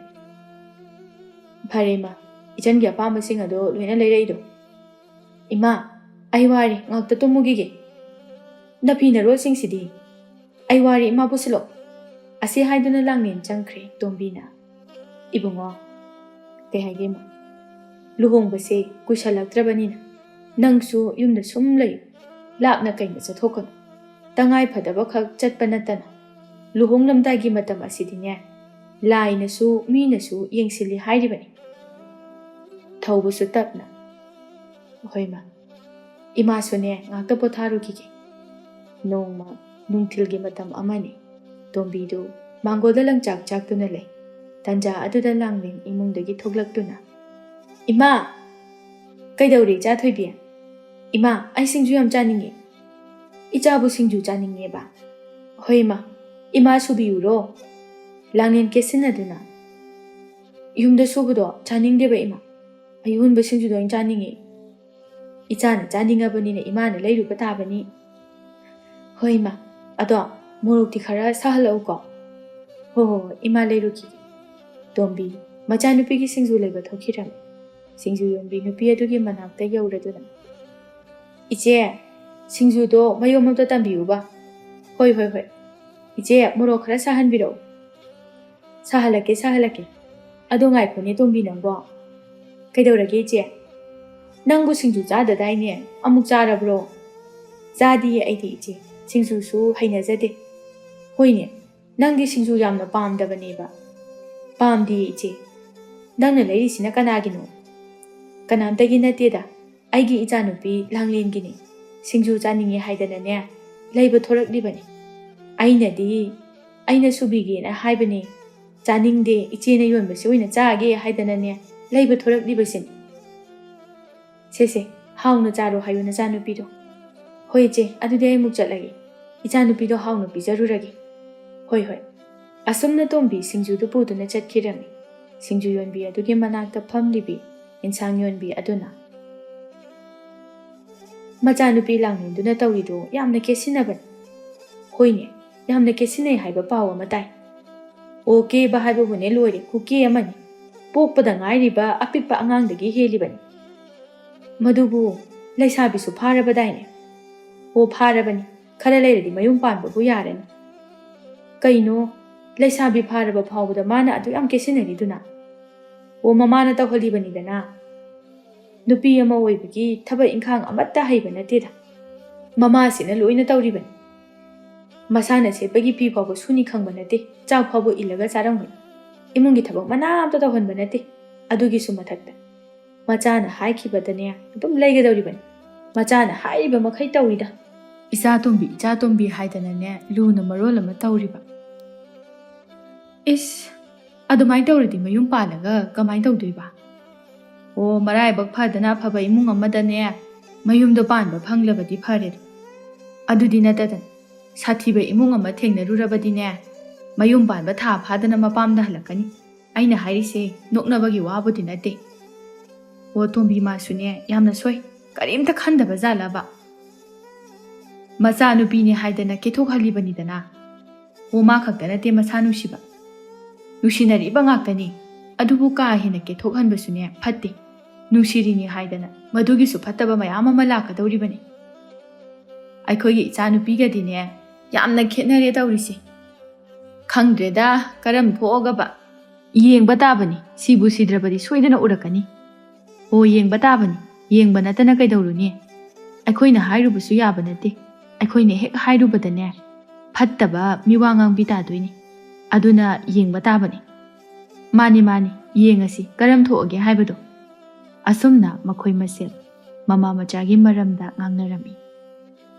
ꯐꯔꯦ ꯏꯃꯥ, ꯏꯆꯟꯒꯤ ꯑꯄꯥꯝꯕꯁꯤꯡ ꯑꯗꯣ ꯂꯣꯏꯅ ꯂꯩꯔꯛꯏꯗꯣ꯫ ꯏꯃꯥ, ꯑꯩ ꯋꯥꯔꯦ, ꯉꯥꯛꯇ ꯇꯨꯝꯃꯨꯈꯤꯒꯦ꯫ ꯅꯐꯤ ꯅꯔꯣꯜꯁꯤꯡꯁꯤꯗꯤ꯫ ꯑꯩ ꯋꯥꯔꯦ, ꯏꯃꯥ ꯄꯨꯁꯤꯜꯂꯣ꯫ ꯑꯁꯤ ꯍꯥꯏꯗꯨꯅ ꯂꯥꯡꯂꯦꯟ ꯆꯪꯈ꯭ꯔꯦ ꯇꯣꯝꯕꯤꯅ꯫ ꯏꯕꯨꯡꯉꯣ, ꯀꯩ ꯍꯥꯏꯒꯦ ꯏꯃꯥ? ꯂꯨꯍꯣꯡꯕꯁꯦ ꯀꯨꯏꯁꯜꯂꯛꯇ꯭ꯔꯕꯅꯤꯅ ꯅꯪꯁꯨ ꯌꯨꯝꯗ ꯁꯨꯝ ꯂꯩ, ꯂꯥꯞꯅ ꯀꯩꯅ ꯆꯠꯊꯣꯛꯀꯅꯨ꯫ ꯇꯉꯥꯏ ꯐꯗꯕ ꯈꯛ ꯆꯠꯄ ꯅꯠꯇꯅ ꯂꯨꯍꯣꯡꯂꯝꯗꯥꯏꯒꯤ ꯃꯇꯝ ꯑꯁꯤꯗꯤꯅꯦ, ꯂꯥꯏꯅꯁꯨ ꯃꯤꯅꯁꯨ ꯌꯦꯡꯁꯤꯜꯂꯤ ꯍꯥꯏꯔꯤꯕꯅꯤ꯫ ꯊꯧꯕꯁꯨ ꯇꯞꯅ꯫ ꯍꯣꯏ ꯃꯥ, ꯏꯃꯥꯁꯨꯅꯦ ꯉꯥꯛꯇ ꯄꯣꯊꯥꯔꯨꯈꯤꯒꯦ꯫ ꯅꯣꯡꯃ ꯅꯨꯡꯊꯤꯜꯒꯤ ꯃꯇꯝ ꯑꯃꯅꯤ꯫ ꯇꯣꯝꯕꯤꯗꯨ ꯃꯥꯡꯒꯣꯜꯗ ꯂꯪꯆꯥꯛ ꯆꯥꯛꯇꯨꯅ ꯂꯩ꯫ ꯇꯟꯖꯥ ꯑꯗꯨꯗ ꯂꯥꯡꯂꯦꯟ ꯏꯃꯨꯡꯗꯒꯤ ꯊꯣꯛꯂꯛꯇꯨꯅ, "ꯏꯃꯥ!" "ꯀꯩꯗꯧꯔꯦ ꯏꯆꯥ ꯊꯣꯏꯕꯤ?" "ꯏꯃꯥ, ꯑꯩ ꯁꯤꯡꯖꯨ ꯌꯥꯝ ꯆꯥꯅꯤꯡꯉꯤ꯫ ꯏꯆꯥꯕꯨ ꯁꯤꯡꯖꯨ ꯆꯥꯅꯤꯡꯉꯦꯕ꯫" "ꯍꯣꯏ ꯏꯃꯥ, ꯏꯃꯥ ꯁꯨꯕꯤꯌꯨꯔꯣ?" ꯂꯥꯡꯂꯦꯟ ꯀꯦꯠꯁꯤꯟꯅꯗꯨꯅ, "ꯌꯨꯝꯗ ꯁꯨꯕꯗꯣ ꯆꯥꯅꯤꯡꯗꯦꯕ ꯏꯃꯥ꯫ ꯑꯌꯣꯟꯕ ꯁꯤꯡꯖꯨꯗꯣ ꯑꯣꯏꯅ ꯆꯥꯅꯤꯡꯉꯤ꯫" "ꯏꯆꯥꯅ ꯆꯥꯅꯤꯡꯉꯕꯅꯤꯅ ꯏꯃꯥꯅ ꯂꯩꯔꯨꯕ ꯇꯥꯕꯅꯤ꯫" "ꯍꯣꯏ ꯏꯃꯥ, ꯑꯗꯣ ꯃꯣꯔꯣꯛꯇꯤ ꯈꯔ ꯁꯥꯍꯜꯂꯛꯎꯀꯣ꯫" "ꯍꯣ ꯍꯣ ꯍꯣꯏ, ꯏꯃꯥ ꯂꯩꯔꯨꯈꯤꯒꯦ꯫" ꯇꯣꯝꯕꯤ ꯃꯆꯥꯅꯨꯄꯤꯒꯤ ꯁꯤꯡꯖꯨ ꯂꯩꯕ ꯊꯣꯛꯈꯤꯔꯝꯃꯤ꯫ ꯁꯤꯡꯖꯨ ꯌꯣꯟꯕꯤ ꯅꯨꯄꯤ ꯑꯗꯨꯒꯤ ꯃꯅꯥꯛꯇ ꯌꯧꯔꯗꯨꯅ, "ꯏꯆꯦ, ꯁꯤꯡꯖꯨꯗꯣ ꯃꯌꯣꯝ ꯑꯝꯇ ꯇꯝꯕꯤꯌꯨꯕ꯫" "ꯍꯣꯏ ꯍꯣꯏ ꯍꯣꯏ꯫ ꯏꯆꯦ, ꯃꯣꯔꯣꯛ ꯈꯔ ꯁꯥꯍꯟꯕꯤꯔꯛꯎ꯫" "ꯁꯥꯍꯜꯂꯛꯀꯦ, ꯁꯥꯍꯜꯂꯛꯀꯦ꯫ ꯑꯗꯣ ꯉꯥꯏꯈꯣꯅꯦ ꯇꯣꯝꯕꯤ ꯅꯪꯕꯣ꯫ ꯀꯩꯗꯧꯔꯒꯦ ꯏꯆꯦ? ꯅꯪꯕꯨ ꯁꯤꯡꯖꯨ ꯆꯥꯗꯗꯥꯏꯅꯦ? ꯑꯃꯨꯛ ꯆꯥꯔꯕ꯭ꯔꯣ?" "ꯆꯥꯗꯤꯌꯦ ꯑꯩꯗꯤ ꯏꯆꯦ꯫ ꯁꯤꯡꯖꯨꯁꯨ ꯍꯩꯅꯖꯗꯦ꯫" "ꯍꯣꯏꯅꯦ, ꯅꯪꯗꯤ ꯁꯤꯡꯖꯨ ꯌꯥꯝꯅ ꯄꯥꯝꯗꯕꯅꯦꯕ꯫" "ꯄꯥꯝꯗꯤꯌꯦ ꯏꯆꯦ꯫ ꯅꯪꯅ ꯂꯩꯔꯤꯁꯤꯅ ꯀꯅꯥꯒꯤꯅꯣ?" "ꯀꯅꯥꯝꯇꯒꯤ ꯅꯠꯇꯦꯗ꯫ ꯑꯩꯒꯤ ꯏꯆꯥꯅꯨꯄꯤ ꯂꯥꯡꯂꯦꯟꯒꯤꯅꯤ꯫ ꯁꯤꯡꯖꯨ ꯆꯥꯅꯤꯡꯉꯦ ꯍꯥꯏꯗꯅꯅꯦ ꯂꯩꯕ ꯊꯣꯔꯛꯂꯤꯕꯅꯤ꯫ ꯑꯩꯅꯗꯤ, ꯑꯩꯅ ꯁꯨꯕꯤꯒꯦꯅ ꯍꯥꯏꯕꯅꯤ꯫ ꯆꯥꯅꯤꯡꯗꯦ, ꯏꯆꯦꯅ ꯌꯣꯟꯕꯁꯤ ꯑꯣꯏꯅ ꯆꯥꯒꯦ ꯍꯥꯏꯗꯅꯅꯦ ꯂꯩꯕ ꯊꯣꯔꯛꯂꯤꯕꯁꯤꯅꯤ꯫" "ꯁꯦ ꯁꯦ, ꯍꯥꯎꯅ ꯆꯥꯔꯣ ꯍꯥꯏꯌꯨ ꯅꯆꯥꯅꯨꯄꯤꯗꯣ꯫" "ꯍꯣꯏ ꯏꯆꯦ, ꯑꯗꯨꯗꯤ ꯑꯩ ꯑꯃꯨꯛ ꯆꯠꯂꯒꯦ꯫ ꯏꯆꯥꯅꯨꯄꯤꯗꯣ ꯍꯥꯎꯅ ꯄꯤꯖꯔꯨꯔꯒꯦ꯫" "ꯍꯣꯏ ꯍꯣꯏ꯫" ꯑꯁꯨꯝꯅ ꯇꯣꯝꯕꯤ ꯁꯤꯡꯖꯨꯗꯨ ꯄꯨꯗꯨꯅ ꯆꯠꯈꯤꯔꯝꯃꯤ꯫ ꯁꯤꯡꯖꯨ ꯌꯣꯟꯕꯤ ꯑꯗꯨꯒꯤ ꯃꯅꯥꯛꯇ ꯐꯝꯂꯤꯕꯤ ꯏꯟꯁꯥꯡ ꯌꯣꯟꯕꯤ ꯑꯗꯨꯅ, "ꯃꯆꯥꯅꯨꯄꯤ ꯂꯥꯡꯂꯦꯟꯗꯨꯅ ꯇꯧꯔꯤꯗꯨ ꯌꯥꯝꯅ ꯀꯦꯁꯤꯟꯅꯕꯅꯤ꯫" "ꯍꯣꯏꯅꯦ, ꯌꯥꯝꯅ ꯀꯦꯁꯤꯟꯅꯩ ꯍꯥꯏꯕ ꯄꯥꯎ ꯑꯃ ꯇꯥꯏ꯫" "ꯑꯣ, ꯀꯦꯕ ꯍꯥꯏꯕꯕꯨꯅꯦ ꯂꯣꯏꯔꯦ, ꯈꯨꯀꯦ ꯑꯃꯅꯤ꯫ ꯄꯣꯛꯄꯗ ꯉꯥꯏꯔꯤꯕ ꯑꯄꯤꯛꯄ ꯑꯉꯥꯡꯗꯒꯤ ꯍꯦꯜꯂꯤꯕꯅꯤ꯫" "ꯃꯗꯨꯕꯨ ꯂꯩꯁꯥꯕꯤꯁꯨ ꯐꯥꯔꯕꯗꯥꯏꯅꯦ?" "ꯑꯣ, ꯐꯥꯔꯕꯅꯤ꯫ ꯈꯔ ꯂꯩꯔꯗꯤ ꯃꯌꯨꯝ ꯄꯥꯟꯕꯕꯨ ꯌꯥꯔꯅꯤ꯫" "ꯀꯩꯅꯣ, ꯂꯩꯁꯥꯕꯤ ꯐꯥꯔꯕ ꯐꯥꯎꯕꯗ ꯃꯥꯅ ꯑꯗꯨ ꯌꯥꯝ ꯀꯦꯁꯤꯟꯅꯔꯤꯗꯨꯅ?" "ꯑꯣ, ꯃꯃꯥꯅ ꯇꯧꯍꯜꯂꯤꯕꯅꯤꯗꯅ꯫ ꯅꯨꯄꯤ ꯑꯃ ꯑꯣꯏꯕꯒꯤ ꯊꯕꯛ ꯏꯪꯈꯥꯡ ꯑꯃꯠꯇ ꯍꯩꯕ ꯅꯠꯇꯦꯗ꯫ ꯃꯃꯥꯁꯤꯅ ꯂꯣꯏꯅ ꯇꯧꯔꯤꯕꯅꯤ꯫ ꯃꯁꯥꯅ ꯁꯦꯠꯄꯒꯤ ꯐꯤ ꯐꯥꯎꯕ ꯁꯨꯅꯤ ꯈꯪꯕ ꯅꯠꯇꯦ, ꯆꯥꯛ ꯐꯥꯎꯕ ꯏꯜꯂꯒ ꯆꯥꯔꯝꯒꯅꯤ꯫ ꯏꯃꯨꯡꯒꯤ ꯊꯕꯛ ꯃꯅꯥ ꯑꯝꯇ ꯇꯧꯍꯟꯕ ꯅꯠꯇꯦ꯫ ꯑꯗꯨꯒꯤꯁꯨ ꯃꯊꯛꯇ ꯃꯆꯥꯅ ꯍꯥꯏꯈꯤꯕꯗꯅꯦ ꯑꯗꯨꯝ ꯂꯩꯒꯗꯧꯔꯤꯕꯅꯤ꯫ ꯃꯆꯥꯅ ꯍꯥꯏꯔꯤꯕ ꯃꯈꯩ ꯇꯧꯏꯗ꯫ ꯏꯆꯥ ꯇꯣꯝꯕꯤ, ꯏꯆꯥ ꯇꯣꯝꯕꯤ ꯍꯥꯏꯗꯅꯅꯦ ꯂꯨꯅ ꯃꯔꯣꯜ ꯑꯃ ꯇꯧꯔꯤꯕ꯫" "ꯏꯁ, ꯑꯗꯨꯃꯥꯏꯅ ꯇꯧꯔꯗꯤ ꯃꯌꯨꯝ ꯄꯥꯜꯂꯒ ꯀꯃꯥꯏꯅ ꯇꯧꯗꯣꯏꯕ?" "ꯑꯣ, ꯃꯔꯥꯏꯕꯛ ꯐꯗꯅ ꯑꯐꯕ ꯏꯃꯨꯡ ꯑꯃꯗꯅꯦ ꯃꯌꯨꯝꯗꯣ ꯄꯥꯟꯕ ꯐꯪꯂꯕꯗꯤ ꯐꯔꯦꯗꯣ꯫ ꯑꯗꯨꯗꯤ ꯅꯠꯇꯗꯅ ꯁꯥꯊꯤꯕ ꯏꯃꯨꯡ ꯑꯃ ꯊꯦꯡꯅꯔꯨꯔꯕꯗꯤꯅꯦ, ꯃꯌꯨꯝ ꯄꯥꯟꯕ ꯊꯥ ꯐꯥꯗꯅ ꯃꯄꯥꯝꯗ ꯍꯜꯂꯛꯀꯅꯤ꯫ ꯑꯩꯅ ꯍꯥꯏꯔꯤꯁꯦ ꯅꯣꯛꯅꯕꯒꯤ ꯋꯥꯕꯨꯗꯤ ꯅꯠꯇꯦ꯫" "ꯑꯣ, ꯇꯣꯝꯕꯤ ꯃꯥꯁꯨꯅꯦ ꯌꯥꯝꯅ ꯁꯣꯏ꯫ ꯀꯔꯤꯝꯇ ꯈꯟꯗꯕ ꯖꯥꯠꯂꯕ?" "ꯃꯆꯥꯅꯨꯄꯤꯅꯦ ꯍꯥꯏꯗꯅ ꯀꯦꯊꯣꯛꯍꯜꯂꯤꯕꯅꯤꯗꯅ꯫" "ꯑꯣ, ꯃꯥ ꯈꯛꯇ ꯅꯠꯇꯦ ꯃꯁꯥ ꯅꯨꯡꯁꯤꯕ꯫ ꯅꯨꯡꯁꯤꯅꯔꯤꯕ ꯉꯥꯛꯇꯅꯤ꯫ ꯑꯗꯨꯕꯨ ꯀꯥ ꯍꯦꯟꯅ ꯀꯦꯊꯣꯛꯍꯟꯕꯁꯨꯅꯦ ꯐꯠꯇꯦ꯫ ꯅꯨꯡꯁꯤꯔꯤꯅꯤ ꯍꯥꯏꯗꯅ ꯃꯗꯨꯒꯤꯁꯨ ꯐꯠꯇꯕ ꯃꯌꯥꯝ ꯑꯃ ꯂꯥꯛꯀꯗꯧꯔꯤꯕꯅꯤ꯫ ꯑꯩꯈꯣꯏꯒꯤ ꯏꯆꯥꯅꯨꯄꯤꯒꯗꯤꯅꯦ ꯌꯥꯝꯅ ꯈꯦꯠꯅꯔꯦ ꯇꯧꯔꯤꯁꯦ꯫ ꯈꯪꯗ꯭ꯔꯦꯗ, ꯀꯔꯝ ꯊꯣꯛꯑꯒꯕ? ꯌꯦꯡꯕ ꯇꯥꯕꯅꯤ, ꯁꯤꯕꯨ ꯁꯤꯗ꯭ꯔꯕꯗꯤ ꯁꯣꯏꯗꯅ ꯎꯔꯛꯀꯅꯤ꯫" "ꯑꯣ, ꯌꯦꯡꯕ ꯇꯥꯕꯅꯤ꯫ ꯌꯦꯡꯕ ꯅꯠꯇꯅ ꯀꯩꯗꯧꯔꯨꯅꯤ? ꯑꯩꯈꯣꯏꯅ ꯍꯥꯏꯔꯨꯕꯁꯨ ꯌꯥꯕ ꯅꯠꯇꯦ꯫ ꯑꯩꯈꯣꯏꯅ ꯍꯦꯛ ꯍꯥꯏꯔꯨꯕꯗꯅꯦ ꯐꯠꯇꯕ ꯃꯤꯋꯥ ꯉꯥꯡꯕꯤ ꯇꯥꯗꯣꯏꯅꯤ꯫ ꯑꯗꯨꯅ ꯌꯦꯡꯕ ꯇꯥꯕꯅꯤ꯫" "ꯃꯥꯅꯤ, ꯃꯥꯅꯤ, ꯌꯦꯡꯉꯁꯤ ꯀꯔꯝ ꯊꯣꯛꯑꯒꯦ ꯍꯥꯏꯕꯗꯣ꯫" ꯑꯁꯨꯝꯅ ꯃꯈꯣꯏ ꯃꯁꯦꯜ ꯃꯃꯥ ꯃꯆꯥꯒꯤ ꯃꯔꯝꯗ ꯉꯥꯡꯅꯔꯝꯃꯤ꯫